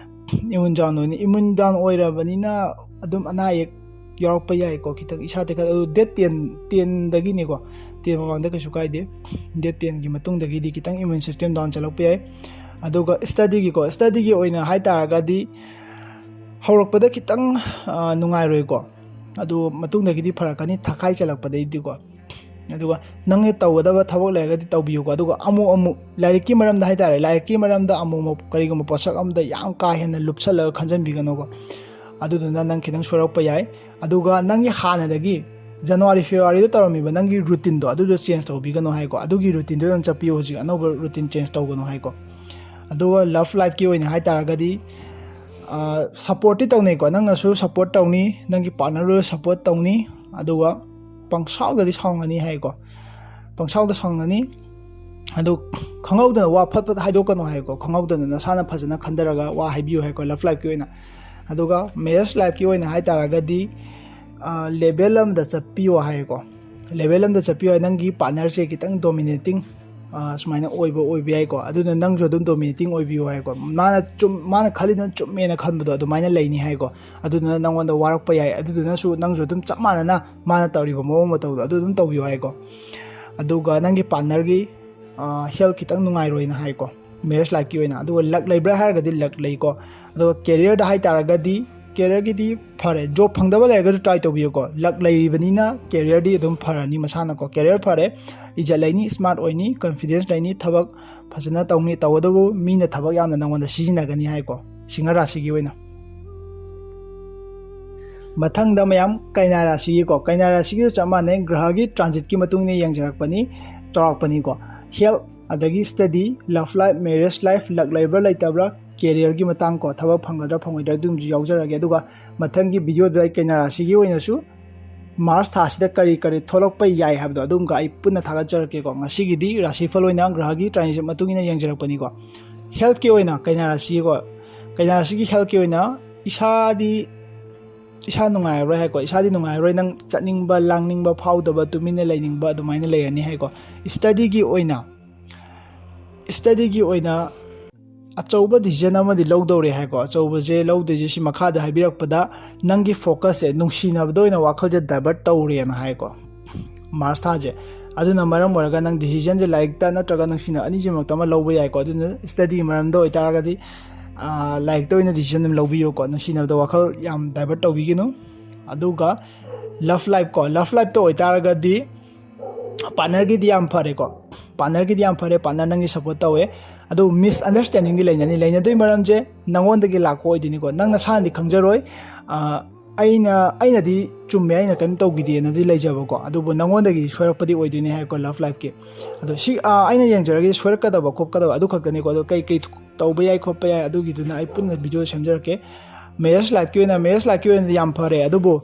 ꯏꯃ꯭ꯌꯨꯟ ꯗꯥꯎꯟ ꯑꯣꯏꯅ, ꯏꯃ꯭ꯌꯨꯟ ꯗꯥꯎꯟ ꯑꯣꯏꯔꯕꯅꯤꯅ ꯑꯗꯨꯝ ꯑꯅꯥ ꯑꯌꯦꯛ ꯌꯥꯎꯔꯛꯄ ꯌꯥꯏꯀꯣ, ꯈꯤꯇꯪ ꯏꯁꯥ ꯇꯦꯛꯈꯠ-, ꯑꯗꯨ ꯗꯦꯠ ꯇꯦꯟ, ꯇꯦꯟꯗꯒꯤꯅꯤꯀꯣ, ꯇꯦꯟ ꯃꯃꯥꯡꯗ ꯀꯩꯁꯨ ꯀꯥꯏꯗꯦ꯫ ꯗꯦꯠ ꯇꯦꯟꯒꯤ ꯃꯇꯨꯡꯗꯒꯤꯗꯤ ꯈꯤꯇꯪ ꯏꯃ꯭ꯌꯨꯟ ꯁꯤꯁꯇꯦꯝ ꯗꯥꯎꯟ ꯆꯠꯂꯛꯄ ꯌꯥꯏ꯫ ꯑꯗꯨꯒ ꯁ꯭ꯇꯗꯤꯒꯤꯀꯣ, ꯁ꯭ꯇꯗꯤꯒꯤ ꯑꯣꯏꯅ ꯍꯥꯏꯇꯥꯔꯒꯗꯤ ꯍꯧꯔꯛꯄꯗ ꯈꯤꯇꯪ, ꯑ, ꯅꯨꯡꯉꯥꯏꯔꯣꯏꯀꯣ, ꯑꯗꯨ ꯃꯇꯨꯡꯗꯒꯤꯗꯤ ꯐꯔꯛꯀꯅꯤ, ꯊꯥꯈꯥꯏ ꯆꯜꯂꯛꯄꯗꯩꯗꯤꯀꯣ꯫ ꯑꯗꯨꯒ ꯅꯪꯒꯤ ꯇꯧꯒꯗꯕ ꯊꯕꯛ ꯂꯩꯔꯒꯗꯤ ꯇꯧꯕꯤꯌꯨꯀꯣ꯫ ꯑꯗꯨꯒ ꯑꯃꯨꯛ ꯑꯃꯨꯛ ꯂꯥꯏꯔꯤꯛꯀꯤ ꯃꯔꯝꯗ ꯍꯥꯏꯇꯥꯔꯦ, ꯂꯥꯏꯔꯤꯛꯀꯤ ꯃꯔꯝꯗ ꯑꯃꯨꯛ ꯑꯃꯨꯛ ꯀꯔꯤꯒꯨꯝꯕ ꯄꯣꯠꯁꯛ ꯑꯃꯗ ꯌꯥꯝ ꯀꯥ ꯍꯦꯟꯅ ꯂꯨꯞꯁꯜꯂꯒ ꯈꯟꯖꯟꯕꯤꯒꯅꯨꯀꯣ꯫ ꯑꯗꯨꯗꯨꯅ ꯅꯪ ꯈꯤꯇꯪ ꯁꯣꯏꯔꯛꯄ ꯌꯥꯏ꯫ ꯑꯗꯨꯒ ꯅꯪꯒꯤ ꯍꯥꯟꯅꯗꯒꯤ ꯖꯅꯋꯥꯔꯤ ꯐꯦꯕꯋꯥꯔꯤꯗ ꯇꯧꯔꯝꯃꯤꯕ ꯅꯪꯒꯤ ꯔꯨꯇꯤꯟꯗꯣ, ꯑꯗꯨꯗꯣ ꯆꯦꯟꯖ ꯇꯧꯕꯤꯒꯅꯨ ꯍꯥꯏꯀꯣ꯫ ꯑꯗꯨꯒꯤ ꯔꯨꯇꯤꯟꯗꯨꯗ ꯑꯗꯨꯝ ꯆꯠꯄꯤꯌꯨ꯫ ꯍꯧꯖꯤꯛ ꯑꯅꯧꯕ ꯔꯨꯇꯤꯟ ꯆꯦꯟꯖ ꯇꯧꯒꯅꯨ ꯍꯥꯏꯀꯣ꯫ ꯑꯗꯨꯒ ꯂꯞ ꯂꯥꯏꯐꯀꯤ ꯑꯣꯏꯅ ꯍꯥꯏꯇꯥꯔꯒꯗꯤ, ꯁꯞꯄꯣꯔꯠꯇꯤ ꯇꯧꯅꯩꯀꯣ꯫ ꯅꯪꯅꯁꯨ ꯁꯞꯄꯣꯔꯠ ꯇꯧꯅꯤ, ꯅꯪꯒꯤ ꯄꯥꯔꯠꯅꯔꯗꯨꯁꯨ ꯁꯞꯄꯣꯔꯠ ꯇꯧꯅꯤ꯫ ꯑꯗꯨꯒ ꯄꯪꯁꯥꯎꯗꯗꯤ ꯁꯥꯎꯒꯅꯤ ꯍꯥꯏꯀꯣ꯫ ꯄꯪꯁꯥꯎꯗ ꯁꯥꯎꯒꯅꯤ꯫ ꯑꯗꯨ ꯈꯪꯍꯧꯗꯅ ꯋꯥ ꯐꯠ ꯐꯠ ꯍꯥꯏꯗꯣꯛꯀꯅꯨ ꯍꯥꯏꯀꯣ꯫ ꯈꯪꯍꯧꯗꯅ ꯅꯁꯥꯅ ꯐꯖꯅ ꯈꯟꯊꯔꯒ ꯋꯥ ꯍꯥꯏꯕꯤꯌꯨ ꯍꯥꯏꯀꯣ, ꯂꯞ ꯂꯥꯏꯐꯀꯤ ꯑꯣꯏꯅ꯫ ꯑꯗꯨꯒ ꯃꯦꯔꯦꯖ ꯂꯥꯏꯐꯀꯤ ꯑꯣꯏꯅ ꯍꯥꯏꯇꯥꯔꯒꯗꯤ, ꯂꯦꯚꯦꯜ ꯑꯃꯗ ꯆꯠꯄꯤꯌꯣ ꯍꯥꯏꯀꯣ꯫ ꯂꯦꯚꯦꯜ ꯑꯃꯗ ꯆꯠꯄꯤꯌꯣ ꯍꯥꯏ, ꯅꯪꯒꯤ ꯄꯥꯔꯠꯅꯔꯁꯦ ꯈꯤꯇꯪ ꯗꯣꯃꯤꯅꯦꯇꯤꯡ ꯁꯨꯃꯥꯏꯅ ꯑꯣꯏꯕ ꯑꯣꯏꯕ ꯌꯥꯏꯀꯣ꯫ ꯑꯗꯨꯅ ꯅꯪꯁꯨ ꯑꯗꯨꯝ ꯗꯣꯃꯤꯅꯦꯇꯤꯡ ꯑꯣꯏꯕꯤꯌꯨ ꯍꯥꯏꯀꯣ꯫ ꯃꯥꯅ ꯆꯨꯝ ꯃꯥꯅ ꯈꯜꯂꯤꯗꯨꯅ ꯆꯨꯝꯃꯦꯅ ꯈꯟꯕꯗꯣ ꯑꯗꯨꯃꯥꯏꯅ ꯂꯩꯅꯤ ꯍꯥꯏꯀꯣ꯫ ꯑꯗꯨꯗꯨꯅ ꯅꯪꯉꯣꯟꯗ ꯋꯥꯔꯛꯄ ꯌꯥꯏ꯫ ꯑꯗꯨꯗꯨꯅꯁꯨ ꯅꯪꯁꯨ ꯑꯗꯨꯝ ꯆꯞ ꯃꯥꯟꯅꯅ ꯃꯥꯅ ꯇꯧꯔꯤꯕ ꯃꯑꯣꯡ ꯃꯇꯧꯗꯣ ꯑꯗꯨ ꯑꯗꯨꯝ ꯇꯧꯕꯤꯌꯨ ꯍꯥꯏꯀꯣ꯫ ꯑꯗꯨꯒ ꯅꯪꯒꯤ ꯄꯥꯔꯠꯅꯔꯒꯤ ꯍꯦꯜꯊ ꯈꯤꯇꯪ ꯅꯨꯡꯉꯥꯏꯔꯣꯏꯅ ꯍꯥꯏꯀꯣ, ꯃꯦꯔꯦꯖ ꯂꯥꯏꯐꯀꯤ ꯑꯣꯏꯅ꯫ ꯑꯗꯨꯒ ꯂꯛ ꯂꯩꯕ꯭ꯔꯥ ꯍꯥꯏꯔꯒꯗꯤ ꯂꯛ ꯂꯩꯀꯣ꯫ ꯑꯗꯨꯒ ꯀꯦꯔꯤꯌꯔꯗ ꯍꯥꯏꯇꯥꯔꯒꯗꯤ, ꯀꯦꯔꯤꯌꯔꯒꯤꯗꯤ ꯐꯔꯦ, ꯖꯣꯕ ꯐꯪꯗꯕ ꯂꯩꯔꯒꯁꯨ ꯇ꯭ꯔꯥꯏ ꯇꯧꯕꯤꯌꯨꯀꯣ꯫ ꯂꯛ ꯂꯩꯔꯤꯕꯅꯤꯅ ꯀꯦꯔꯤꯌꯔꯗꯤ ꯑꯗꯨꯝ ꯐꯔꯅꯤ ꯃꯁꯥꯅꯀꯣ꯫ ꯀꯦꯔꯤꯌꯔ ꯐꯔꯦ, ꯏꯖꯠ ꯂꯩꯅꯤ, ꯁ꯭ꯃꯥꯔꯠ ꯑꯣꯏꯅꯤ, ꯀꯟꯐꯤꯗꯦꯟꯁ ꯂꯩꯅꯤ, ꯊꯕꯛ ꯐꯖꯅ ꯇꯧꯅꯤ꯫ ꯇꯧꯕꯇꯕꯨ ꯃꯤꯅ ꯊꯕꯛ ꯌꯥꯝꯅ ꯅꯪꯉꯣꯟꯗ ꯁꯤꯖꯤꯟꯅꯒꯅꯤ ꯍꯥꯏꯀꯣ, ꯁꯤꯡꯍ ꯔꯥꯁꯤꯒꯤ ꯑꯣꯏꯅ꯫ ꯃꯊꯪꯗ ꯃꯌꯥꯝ ꯀꯩꯅꯥ ꯔꯥꯁꯤꯒꯤꯀꯣ, ꯀꯩꯅꯥ ꯔꯥꯁꯤꯒꯤꯁꯨ ꯆꯞ ꯃꯥꯟꯅꯩ, ꯒ꯭ꯔꯍꯒꯤ ꯇ꯭ꯔꯥꯟꯖꯤꯠꯀꯤ ꯃꯇꯨꯡ ꯏꯟꯅ ꯌꯦꯡꯖꯔꯛꯄꯅꯤ, ꯆꯥꯎꯔꯥꯛꯄꯅꯤꯀꯣ꯫ ꯍꯦꯜꯊ, ꯑꯗꯒꯤ ꯁ꯭ꯇꯗꯤ, ꯂꯞ ꯂꯥꯏꯐ, ꯃꯦꯔꯦꯖ ꯂꯥꯏꯐ, ꯂꯛ ꯂꯩꯕ꯭ꯔꯥ ꯂꯩꯇꯕ꯭ꯔꯥ, ꯀꯦꯔꯤꯌꯔꯒꯤ ꯃꯇꯥꯡ ꯀꯣ, ꯊꯕꯛ ꯐꯪꯒꯗ꯭ꯔꯥ ꯐꯪꯉꯣꯏꯗ꯭ꯔꯥ ꯑꯗꯨꯝꯁꯨ ꯌꯥꯎꯖꯔꯒꯦ꯫ ꯑꯗꯨꯒ ꯃꯊꯪꯒꯤ ꯚꯤꯗꯤꯑꯣꯗ ꯑꯩ ꯀꯩꯅꯥ ꯔꯥꯁꯤꯒꯤ ꯑꯣꯏꯅꯁꯨ ꯃꯥꯔꯆ ꯊꯥꯁꯤꯗ ꯀꯔꯤ ꯀꯔꯤ ꯊꯣꯛꯂꯛꯄ ꯌꯥꯏ ꯍꯥꯏꯕꯗꯣ ꯑꯗꯨꯝꯒ ꯑꯩ ꯄꯨꯟꯅ ꯊꯥꯒꯠꯆꯔꯛꯀꯦꯀꯣ꯫ ꯉꯁꯤꯒꯤꯗꯤ ꯔꯥꯁꯤꯐꯜ ꯑꯣꯏꯅ ꯒ꯭ꯔꯍꯒꯤ ꯇ꯭ꯔꯥꯟꯖꯤꯠ ꯃꯇꯨꯡ ꯏꯟꯅ ꯌꯦꯡꯖꯔꯛꯄꯅꯤꯀꯣ꯫ ꯍꯦꯜꯊꯀꯤ ꯑꯣꯏꯅ ꯀꯩꯅꯥ ꯔꯥꯁꯤꯀꯣ, ꯀꯩꯅꯥ ꯔꯥꯁꯤꯒꯤ ꯍꯦꯜꯊꯀꯤ ꯑꯣꯏꯅ ꯏꯁꯥꯗꯤ, ꯏꯁꯥ ꯅꯨꯡꯉꯥꯏꯔꯔꯣꯏ ꯍꯥꯏꯀꯣ꯫ ꯏꯁꯥꯗꯤ ꯅꯨꯡꯉꯥꯏꯔꯔꯣꯏ, ꯅꯪ ꯆꯠꯅꯤꯡꯕ, ꯂꯥꯡꯅꯤꯡꯕ ꯐꯥꯎꯗꯕ, ꯇꯨꯃꯤꯟꯅ ꯂꯩꯅꯤꯡꯕ ꯑꯗꯨꯃꯥꯏꯅ ꯂꯩꯔꯅꯤ ꯍꯥꯏꯀꯣ꯫ ꯁ꯭ꯇꯗꯤꯒꯤ ꯑꯣꯏꯅ, ꯁ꯭ꯇꯗꯤꯒꯤ ꯑꯣꯏꯅ ꯑꯆꯧꯕ ꯗꯤꯁꯤꯖꯟ ꯑꯃꯗꯤ ꯂꯧꯗꯧꯔꯦ ꯍꯥꯏꯀꯣ꯫ ꯑꯆꯧꯕꯁꯦ ꯂꯧꯗꯣꯏꯁꯦ ꯁꯤ ꯃꯈꯥꯗ ꯍꯥꯏꯕꯤꯔꯛꯄꯗ, ꯅꯪꯒꯤ ꯐꯣꯀꯁꯁꯦ ꯅꯨꯡꯁꯤꯅꯕꯗ ꯑꯣꯏꯅ ꯋꯥꯈꯜꯁꯦ ꯗꯥꯏꯚꯔꯠ ꯇꯧꯔꯦꯅ ꯍꯥꯏꯀꯣ, ꯃꯥꯔꯆ ꯊꯥꯁꯦ꯫ ꯑꯗꯨꯅ ꯃꯔꯝ ꯑꯣꯏꯔꯒ ꯅꯪ ꯗꯤꯁꯤꯖꯟꯁꯦ ꯂꯥꯏꯔꯤꯛꯇ ꯅꯠꯇ꯭ꯔꯒ ꯅꯨꯡꯁꯤꯅꯕ ꯑꯅꯤꯁꯤꯃꯛꯇ ꯑꯃ ꯂꯧꯕ ꯌꯥꯏꯀꯣ꯫ ꯑꯗꯨꯅ ꯁ꯭ꯇꯗꯤ ꯃꯔꯝꯗ ꯑꯣꯏꯇꯥꯔꯒꯗꯤ, ꯑꯥ, ꯂꯥꯏꯔꯤꯛꯇ ꯑꯣꯏꯅ ꯗꯤꯁꯤꯖꯟ ꯑꯗꯨꯝ ꯂꯧꯕꯤꯌꯨꯀꯣ, ꯅꯨꯡꯁꯤꯅꯕꯗ ꯋꯥꯈꯜ ꯌꯥꯝ ꯗꯥꯏꯚꯔꯠ ꯇꯧꯕꯤꯒꯅꯨ꯫ ꯑꯗꯨꯒ ꯂꯞ ꯂꯥꯏꯐ ꯀꯣ, ꯂꯞ ꯂꯥꯏꯐꯇ ꯑꯣꯏꯇꯥꯔꯒꯗꯤ ꯄꯥꯔꯠꯅꯔꯒꯤꯗꯤ ꯌꯥꯝ ꯐꯔꯦꯀꯣ꯫ ꯄꯥꯔꯠꯅꯔꯒꯤꯗꯤ ꯌꯥꯝ ꯐꯔꯦ, ꯄꯥꯔꯠꯅꯔ ꯅꯪꯒꯤ ꯁꯞꯄꯣꯔꯠ ꯇꯧꯋꯦ꯫ ꯑꯗꯨ ꯃꯤꯁꯑꯟꯗꯔꯁ꯭ꯇꯦꯟꯗꯤꯡꯗꯤ ꯂꯩꯅꯅꯤ꯫ ꯂꯩꯅꯗꯣꯏ ꯃꯔꯝꯁꯦ ꯅꯪꯉꯣꯟꯗꯒꯤ ꯂꯥꯛꯄ ꯑꯣꯏꯗꯣꯏꯅꯤꯀꯣ꯫ ꯅꯪ ꯅꯁꯥꯅꯗꯤ ꯈꯪꯖꯔꯣꯏ꯫ ꯑꯥ, ꯑꯩꯅ, ꯑꯩꯅꯗꯤ ꯆꯨꯝꯃꯦ, ꯑꯩꯅ ꯀꯔꯤꯝ ꯇꯧꯈꯤꯗꯦꯅꯗꯤ ꯂꯩꯖꯕꯀꯣ, ꯑꯗꯨꯕꯨ ꯅꯪꯉꯣꯟꯗꯒꯤ ꯁꯣꯏꯔꯛꯄꯗꯤ ꯑꯣꯏꯗꯣꯏꯅꯦ ꯍꯥꯏꯀꯣ ꯂꯞ ꯂꯥꯏꯐꯀꯤ꯫ ꯑꯗꯣ ꯁꯤ, ꯑꯥ, ꯑꯩꯅ ꯌꯦꯡꯖꯔꯒꯗꯤ ꯁꯣꯏꯔꯛꯀꯗꯕ ꯈꯣꯠꯀꯗꯕ ꯑꯗꯨ ꯈꯛꯇꯅꯤꯀꯣ꯫ ꯑꯗꯣ ꯀꯩ ꯀꯩ ꯇꯧꯕ ꯌꯥꯏ ꯈꯣꯠꯄ ꯌꯥꯏ ꯑꯗꯨꯒꯤꯗꯨꯅ ꯑꯩ ꯄꯨꯟꯅ ꯚꯤꯗꯤꯑꯣ ꯁꯦꯝꯖꯔꯛꯀꯦ꯫ ꯃꯦꯔꯦꯖ ꯂꯥꯏꯐꯀꯤ ꯑꯣꯏꯅ, ꯃꯦꯔꯦꯖ ꯂꯥꯏꯐꯀꯤ ꯑꯣꯏꯅꯗꯤ ꯌꯥꯝ ꯐꯔꯦ, ꯑꯗꯨꯕꯨ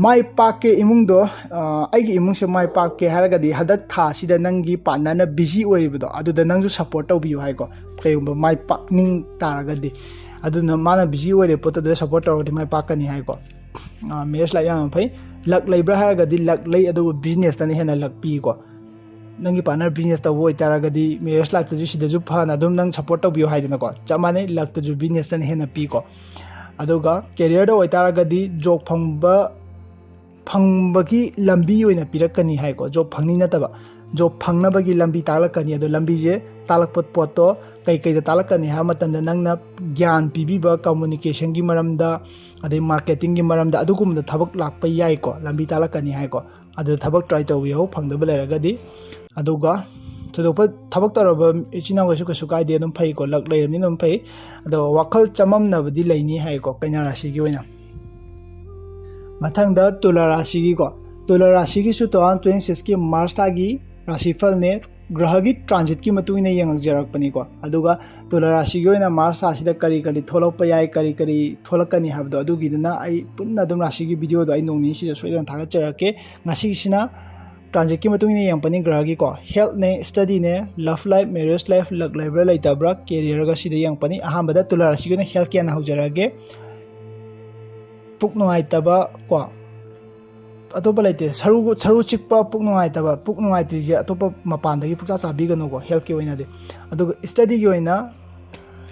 ꯃꯥꯏ ꯄꯥꯛꯀꯦ ꯏꯃꯨꯡꯗꯣ, ꯑ, ꯑꯩꯒꯤ ꯏꯃꯨꯡꯁꯦ ꯃꯥꯏ ꯄꯥꯛꯀꯦ ꯍꯥꯏꯔꯒꯗꯤ ꯍꯟꯗꯛ ꯊꯥꯁꯤꯗ ꯅꯪꯒꯤ ꯄꯥꯔꯠꯅꯔꯅ ꯕꯤꯖꯤ ꯑꯣꯏꯔꯤꯕꯗꯣ ꯑꯗꯨꯗ ꯅꯪꯁꯨ ꯁꯞꯄꯣꯔꯠ ꯇꯧꯕꯤꯌꯨ ꯍꯥꯏꯀꯣ, ꯀꯩꯒꯨꯝꯕ ꯃꯥꯏ ꯄꯥꯛꯅꯤꯡ ꯇꯥꯔꯒꯗꯤ꯫ ꯑꯗꯨꯅ ꯃꯥꯅ ꯕꯤꯖꯤ ꯑꯣꯏꯔꯦ ꯄꯣꯠꯇꯨꯗ ꯁꯞꯄꯣꯔꯠ ꯇꯧꯔꯒꯗꯤ ꯃꯥꯏ ꯄꯥꯛꯀꯅꯤ ꯍꯥꯏꯀꯣ꯫ ꯃꯦꯔꯦꯖ ꯂꯥꯏꯐ ꯌꯥꯝꯅ ꯐꯩ꯫ ꯂꯛ ꯂꯩꯕ꯭ꯔꯥ ꯍꯥꯏꯔꯒꯗꯤ ꯂꯛ ꯂꯩ, ꯑꯗꯨꯕꯨ ꯕꯤꯖꯤꯅꯦꯁꯇꯅ ꯍꯦꯟꯅ ꯂꯛ ꯄꯤꯀꯣ꯫ ꯅꯪꯒꯤ ꯄꯥꯔꯠꯅꯔ ꯕꯤꯖꯤꯅꯦꯁ ꯇꯧꯕ ꯑꯣꯏꯇꯥꯔꯒꯗꯤ ꯃꯦꯔꯦꯖ ꯂꯥꯏꯐꯇꯁꯨ ꯁꯤꯗꯁꯨ ꯐꯅ ꯑꯗꯨꯝ ꯅꯪ ꯁꯞꯄꯣꯔꯠ ꯇꯧꯕꯤꯌꯨ ꯍꯥꯏꯗꯅꯀꯣ, ꯆꯞ ꯃꯥꯟꯅꯩ, ꯂꯛꯇꯁꯨ ꯕꯤꯖꯤꯅꯦꯁꯇꯅ ꯍꯦꯟꯅ ꯄꯤꯀꯣ꯫ ꯑꯗꯨꯒ ꯀꯦꯔꯤꯌꯔꯗ ꯑꯣꯏꯇꯥꯔꯒꯗꯤ ꯖꯣꯕ ꯐꯪꯕ, ꯐꯪꯕꯒꯤ ꯂꯝꯕꯤ ꯑꯣꯏꯅ ꯄꯤꯔꯛꯀꯅꯤ ꯍꯥꯏꯀꯣ꯫ ꯖꯣꯕ ꯐꯪꯅꯤ ꯅꯠꯇꯕ, ꯖꯣꯕ ꯐꯪꯅꯕꯒꯤ ꯂꯝꯕꯤ ꯇꯥꯛꯂꯛꯀꯅꯤ꯫ ꯑꯗꯣ ꯂꯝꯕꯤꯁꯦ ꯇꯥꯛꯂꯛꯄ ꯄꯣꯠꯇꯣ ꯀꯩꯀꯩꯗ ꯇꯥꯛꯂꯛꯀꯅꯤ ꯍꯥꯏꯕ ꯃꯇꯝꯗ ꯅꯪꯅ ꯒ꯭ꯌꯥꯟ ꯄꯤꯕꯤꯕ, ꯀꯝꯃꯨꯅꯤꯀꯦꯁꯟꯒꯤ ꯃꯔꯝꯗ, ꯑꯗꯩ ꯃꯥꯔꯀꯦꯇꯤꯡꯒꯤ ꯃꯔꯝꯗ, ꯑꯗꯨꯒꯨꯝꯕꯗ ꯊꯕꯛ ꯂꯥꯛꯄ ꯌꯥꯏꯀꯣ, ꯂꯝꯕꯤ ꯇꯥꯛꯂꯛꯀꯅꯤ ꯍꯥꯏꯀꯣ꯫ ꯑꯗꯨꯗ ꯊꯕꯛ ꯇ꯭ꯔꯥꯏ ꯇꯧꯕꯤꯌꯣ, ꯐꯪꯗꯕ ꯂꯩꯔꯒꯗꯤ꯫ ꯑꯗꯨꯒ ꯊꯣꯏꯗꯣꯛꯄ ꯊꯕꯛ ꯇꯧꯔꯕ ꯏꯆꯤꯟ ꯏꯅꯥꯎꯈꯩꯁꯨ ꯀꯩꯁꯨ ꯀꯥꯏꯗꯦ, ꯑꯗꯨꯝ ꯐꯩꯀꯣ, ꯂꯛ ꯂꯩꯔꯕꯅꯤꯅ ꯑꯗꯨꯝ ꯐꯩ꯫ ꯑꯗꯣ ꯋꯥꯈꯜ ꯆꯃꯝꯅꯕꯗꯤ ꯂꯩꯅꯤ ꯍꯥꯏꯀꯣ ꯀꯩꯅꯥ ꯔꯥꯁꯤꯒꯤ ꯑꯣꯏꯅ꯫ ꯃꯊꯪꯗ ꯇꯨꯂꯥ ꯔꯥꯁꯤꯒꯤꯀꯣ, ꯇꯨꯂꯥ ꯔꯥꯁꯤꯒꯤꯁꯨ two thousand twenty sixꯀꯤ ꯃꯥꯔꯁ ꯊꯥꯒꯤ ꯔꯥꯁꯤꯐꯜꯅꯦ꯫ ꯒ꯭ꯔꯍꯒꯤ ꯇ꯭ꯔꯥꯟꯖꯤꯠꯀꯤ ꯃꯇꯨꯡ ꯏꯟꯅ ꯌꯦꯡꯉꯛꯆꯔꯛꯄꯅꯤꯀꯣ꯫ ꯑꯗꯨꯒ ꯇꯨꯂꯥ ꯔꯥꯁꯤꯒꯤ ꯑꯣꯏꯅ ꯃꯥꯔꯁ ꯊꯥꯁꯤꯗ ꯀꯔꯤ ꯀꯔꯤ ꯊꯣꯛꯂꯛꯄ ꯌꯥꯏ, ꯀꯔꯤ ꯀꯔꯤ ꯊꯣꯛꯂꯛꯀꯅꯤ ꯍꯥꯏꯕꯗꯣ, ꯑꯗꯨꯒꯤꯗꯨꯅ ꯑꯩ ꯄꯨꯟꯅ ꯑꯗꯨꯝ ꯔꯥꯁꯤꯒꯤ ꯚꯤꯗꯤꯑꯣꯗꯣ ꯑꯩ ꯅꯣꯡ ꯅꯤꯅꯤꯁꯤꯗ ꯁꯣꯏꯗꯅ ꯊꯥꯒꯠꯆꯔꯛꯀꯦ꯫ ꯉꯁꯤꯒꯤꯁꯤꯅ ꯇ꯭ꯔꯥꯟꯖꯤꯠꯀꯤ ꯃꯇꯨꯡ ꯏꯟꯅ ꯌꯦꯡꯉꯛꯄꯅꯤ ꯒ꯭ꯔꯍꯒꯤꯀꯣ꯫ ꯍꯦꯜꯠꯅꯦ, ꯁ꯭ꯇꯗꯤꯅꯦ, ꯂꯞ ꯂꯥꯏꯐ, ꯃꯦꯔꯦꯖ ꯂꯥꯏꯐ, ꯂꯛ ꯂꯩꯕ꯭ꯔꯥ ꯂꯩꯇꯕ꯭ꯔꯥ, ꯀꯦꯔꯤꯌꯔꯒ ꯁꯤꯗ ꯌꯦꯡꯉꯛꯄꯅꯤ꯫ ꯑꯍꯥꯟꯕꯗ ꯇꯨꯂꯥ ꯔꯥꯁꯤꯒꯤ ꯑꯣꯏꯅ ꯍꯦꯜꯠꯀꯤ ꯑꯣꯏꯅ ꯍꯧꯖꯔꯛꯑꯒꯦ꯫ ꯄꯨꯛ ꯅꯨꯡꯉꯥꯏꯇꯕ ꯀꯣ, ꯑꯇꯣꯞꯄ ꯂꯩꯇꯦ꯫ ꯁꯔꯨ, ꯁꯔꯨ ꯆꯤꯛꯄ, ꯄꯨꯛ ꯅꯨꯡꯉꯥꯏꯇꯕ, ꯄꯨꯛ ꯅꯨꯡꯉꯥꯏꯇ꯭ꯔꯤꯁꯦ ꯑꯇꯣꯞꯄ ꯃꯄꯥꯟꯗꯒꯤ ꯄꯨꯛꯆꯥ ꯆꯥꯕꯤꯒꯅꯨꯀꯣ, ꯍꯦꯜꯠꯀꯤ ꯑꯣꯏꯅꯗꯤ꯫ ꯑꯗꯨꯒ ꯁ꯭ꯇꯗꯤꯒꯤ ꯑꯣꯏꯅ,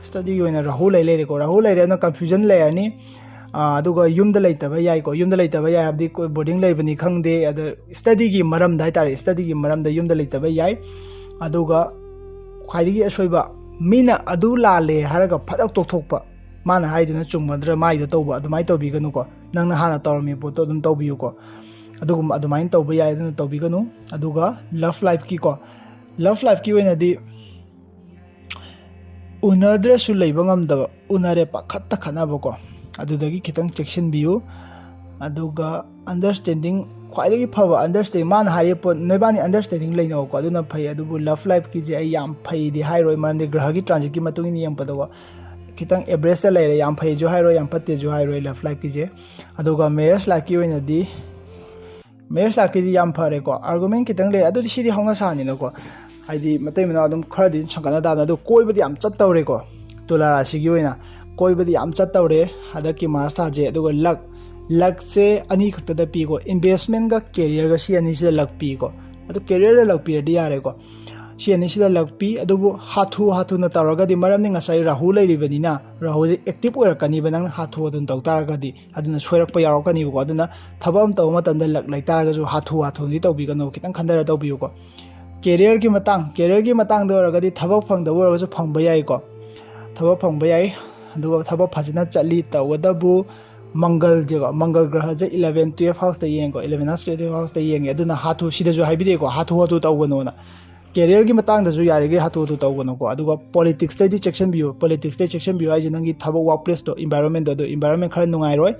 ꯁ꯭ꯇꯗꯤꯒꯤ ꯑꯣꯏꯅ ꯔꯥꯍꯨ ꯂꯩ ꯂꯩꯔꯦꯀꯣ꯫ ꯔꯥꯍꯨ ꯂꯩꯔꯦ ꯑꯗꯨꯅ ꯀꯟꯐ꯭ꯌꯨꯖꯟ ꯂꯩꯔꯅꯤ꯫ ꯑꯥ, ꯑꯗꯨꯒ ꯌꯨꯝꯗ ꯂꯩꯇꯕ ꯌꯥꯏꯀꯣ꯫ ꯌꯨꯝꯗ ꯂꯩꯇꯕ ꯌꯥꯏ ꯍꯥꯏꯕꯗꯤ ꯑꯩꯈꯣꯏ ꯕꯣꯔꯗꯤꯡ ꯂꯩꯕꯅꯤ ꯈꯪꯗꯦ, ꯑꯗ ꯁ꯭ꯇꯗꯤꯒꯤ ꯃꯔꯝꯗ ꯍꯥꯏꯇꯥꯔꯦ, ꯁ꯭ꯇꯗꯤꯒꯤ ꯃꯔꯝꯗ ꯌꯨꯝꯗ ꯂꯩꯇꯕ ꯌꯥꯏ꯫ ꯑꯗꯨꯒ ꯈ꯭ꯋꯥꯏꯗꯒꯤ ꯑꯁꯣꯏꯕ, ꯃꯤꯅ ꯑꯗꯨ ꯂꯥꯜꯂꯦ ꯍꯥꯏꯔꯒ ꯐꯠ ꯂꯥꯎ ꯇꯣꯛꯊꯣꯛꯄ, ꯃꯥꯅ ꯍꯥꯏꯗꯨꯅ ꯆꯨꯝꯒꯗ꯭ꯔꯥ ꯃꯥꯏꯗꯣ ꯇꯧꯕ, ꯑꯗꯨꯃꯥꯏꯅ ꯇꯧꯕꯤꯒꯅꯨꯀꯣ꯫ ꯅꯪꯅ ꯍꯥꯟꯅ ꯇꯧꯔꯝꯃꯤꯕ ꯄꯣꯠꯇꯣ ꯑꯗꯨꯝ ꯇꯧꯕꯤꯌꯨꯀꯣ꯫ ꯑꯗꯨꯒꯨꯝꯕ ꯑꯗꯨꯃꯥꯏꯅ ꯇꯧꯕ ꯌꯥꯏ, ꯑꯗꯨꯅ ꯇꯧꯕꯤꯒꯅꯨ꯫ ꯑꯗꯨꯒ ꯂꯞ ꯂꯥꯏꯐꯀꯤꯀꯣ, ꯂꯞ ꯂꯥꯏꯐꯀꯤ ꯑꯣꯏꯅꯗꯤ ꯎꯅꯗ꯭ꯔꯁꯨ ꯂꯩꯕ ꯉꯝꯗꯕ, ꯎꯅꯔꯦ ꯄꯥꯈꯠꯇ ꯈꯠꯅꯕꯀꯣ, ꯑꯗꯨꯗꯒꯤ ꯈꯤꯇꯪ ꯆꯦꯛꯁꯤꯟꯕꯤꯌꯨ꯫ ꯑꯗꯨꯒ ꯑꯟꯗꯔꯁ꯭ꯇꯦꯟꯗꯤꯡ, ꯈ꯭ꯋꯥꯏꯗꯒꯤ ꯐꯕ ꯑꯟꯗꯔꯁ꯭ꯇꯦꯟꯗꯤꯡ, ꯃꯥꯅ ꯍꯥꯏꯔꯤꯕ ꯄꯣꯠ ꯅꯣꯏꯕꯥꯅꯤ ꯑꯟꯗꯔꯁ꯭ꯇꯦꯟꯗꯤꯡ ꯂꯩꯅꯧꯀꯣ, ꯑꯗꯨꯅ ꯐꯩ꯫ ꯑꯗꯨꯕꯨ ꯂꯞ ꯂꯥꯏꯐꯀꯤꯁꯦ ꯑꯩ ꯌꯥꯝ ꯐꯩꯗꯤ ꯍꯥꯏꯔꯣꯏ, ꯃꯔꯝꯗꯤ ꯒ꯭ꯔꯍꯒꯤ ꯇ꯭ꯔꯥꯟꯖꯤꯠꯀꯤ ꯃꯇꯨꯡ ꯏꯟꯅ ꯌꯦꯡꯉꯛꯄꯗꯀꯣ, ꯈꯤꯇꯪ ꯑꯦꯚꯔꯦꯖꯇ ꯂꯩꯔꯦ, ꯌꯥꯝ ꯐꯩꯁꯨ ꯍꯥꯏꯔꯣꯏ, ꯌꯥꯝ ꯐꯠꯇꯦꯁꯨ ꯍꯥꯏꯔꯣꯏ ꯂꯞ ꯂꯥꯏꯐꯀꯤꯁꯦ꯫ ꯑꯗꯨꯒ ꯃꯦꯔꯦꯖ ꯂꯥꯏꯐꯀꯤ ꯑꯣꯏꯅꯗꯤ, ꯃꯦꯔꯦꯖ ꯂꯥꯏꯐꯀꯤꯗꯤ ꯌꯥꯝ ꯐꯔꯦꯀꯣ, ꯑꯥꯔꯒꯨꯃꯦꯟ ꯈꯤꯇꯪ ꯂꯩ, ꯑꯗꯨꯗꯤ ꯁꯤꯗꯤ ꯍꯧꯅ ꯁꯥꯅꯤꯅꯀꯣ, ꯍꯥꯏꯗꯤ ꯃꯇꯩ ꯃꯅꯥꯎ ꯑꯗꯨꯝ ꯈꯔꯗꯤ ꯑꯗꯨꯝ ꯁꯪꯒꯠꯅ ꯇꯥꯕꯅꯤ꯫ ꯑꯗꯣ ꯀꯣꯏꯕꯗꯤ ꯌꯥꯝ ꯆꯠꯇꯧꯔꯦꯀꯣ, ꯇꯨꯂꯥ ꯔꯥꯁꯤꯒꯤ ꯑꯣꯏꯅ ꯀꯣꯏꯕꯗꯤ ꯌꯥꯝ ꯆꯠꯇꯧꯔꯦ ꯍꯟꯗꯛꯀꯤ ꯃꯥꯔꯁ ꯊꯥꯁꯦ꯫ ꯑꯗꯨꯒ ꯂꯛ, ꯂꯛꯁꯦ ꯑꯅꯤ ꯈꯛꯇꯗ ꯄꯤꯀꯣ, ꯏꯟꯚꯦꯁꯃꯦꯟꯒ ꯀꯦꯔꯤꯌꯔꯒ, ꯁꯤ ꯑꯅꯤꯁꯤꯗ ꯂꯛ ꯄꯤꯀꯣ꯫ ꯑꯗꯣ ꯀꯦꯔꯤꯌꯔꯗ ꯂꯛ ꯄꯤꯔꯗꯤ ꯌꯥꯔꯦꯀꯣ, ꯁꯤ ꯑꯅꯤꯁꯤꯗ ꯂꯛ ꯄꯤ꯫ ꯑꯗꯨꯕꯨ ꯍꯥꯊꯨ ꯍꯥꯊꯨꯅ ꯇꯧꯔꯒꯗꯤ, ꯃꯔꯝꯗꯤ ꯉꯁꯥꯏ ꯔꯥꯍꯨ ꯂꯩꯔꯤꯕꯅꯤꯅ, ꯔꯥꯍꯨꯁꯦ ꯑꯦꯛꯇꯤꯞ ꯑꯣꯏꯔꯛꯀꯅꯤꯕ ꯅꯪꯅ ꯍꯥꯊꯨ ꯍꯥꯊꯨꯅ ꯇꯧ ꯇꯥꯔꯒꯗꯤ, ꯑꯗꯨꯅ ꯁꯣꯏꯔꯛꯄ ꯌꯥꯎꯔꯛꯀꯅꯤꯕꯀꯣ꯫ ꯑꯗꯨꯅ ꯊꯕꯛ ꯑꯃ ꯇꯧꯕ ꯃꯇꯝꯗ ꯂꯛ ꯂꯩꯇꯥꯔꯒꯁꯨ ꯍꯥꯊꯨ ꯍꯥꯊꯨꯗꯤ ꯇꯧꯕꯤꯒꯅꯨ, ꯈꯤꯇꯪ ꯈꯟꯊꯔ ꯇꯧꯕꯤꯌꯨꯀꯣ꯫ ꯀꯦꯔꯤꯌꯔꯒꯤ ꯃꯇꯥꯡ, ꯀꯦꯔꯤꯌꯔꯒꯤ ꯃꯇꯥꯡꯗ ꯑꯣꯏꯔꯒꯗꯤ ꯊꯕꯛ ꯐꯪꯗꯕ ꯑꯣꯏꯔꯒꯁꯨ ꯐꯪꯕ ꯌꯥꯏꯀꯣ, ꯊꯕꯛ ꯐꯪꯕ ꯌꯥꯏ꯫ ꯑꯗꯨꯒ ꯊꯕꯛ ꯐꯖꯅ ꯆꯠꯂꯤ ꯇꯧꯒꯗꯕꯨ ꯃꯪꯒꯜꯁꯦꯀꯣ, ꯃꯪꯒꯜ ꯒ꯭ꯔꯍꯁꯦ ꯏꯂꯚꯦꯟ ꯇꯨꯌꯦꯜꯐ ꯍꯥꯎꯁꯇ ꯌꯦꯡꯉꯦꯀꯣ, ꯏꯂꯚꯦꯟ ꯍꯥꯎꯁ ꯇꯨꯌꯦꯜꯐ ꯍꯥꯎꯁꯇ ꯌꯦꯡꯉꯦ꯫ ꯑꯗꯨꯅ ꯍꯥꯊꯨ, ꯁꯤꯗꯁꯨ ꯍꯥꯏꯕꯤꯔꯛꯑꯦꯀꯣ, ꯍꯥꯊꯨ ꯍꯥꯊꯨ ꯇꯧꯒꯅꯣꯅ꯫ ꯀꯦꯔꯤꯌꯔꯒꯤ ꯃꯇꯥꯡꯗꯁꯨ ꯌꯥꯔꯤꯈꯩ ꯍꯥꯊꯨ ꯍꯥꯊꯨ ꯇꯧꯒꯅꯨꯀꯣ꯫ ꯑꯗꯨꯒ ꯄꯣꯂꯤꯇꯤꯛꯁꯇꯩꯗꯤ ꯆꯦꯛꯁꯤꯟꯕꯤꯌꯨ꯫ ꯄꯣꯂꯤꯇꯤꯛꯁꯇꯩ ꯆꯦꯛꯁꯤꯟꯕꯤꯌꯨ ꯍꯥꯏꯁꯦ ꯅꯪꯒꯤ ꯊꯕꯛ ꯋꯥꯔꯛ ꯄ꯭ꯂꯦꯁꯇꯣ, ꯏꯟꯚꯥꯏꯔꯣꯟꯃꯦꯟꯗꯣ, ꯑꯗꯨ ꯏꯟꯚꯥꯏꯔꯣꯟꯃꯦꯟ ꯈꯔ ꯅꯨꯡꯉꯥꯏꯔꯣꯏ꯫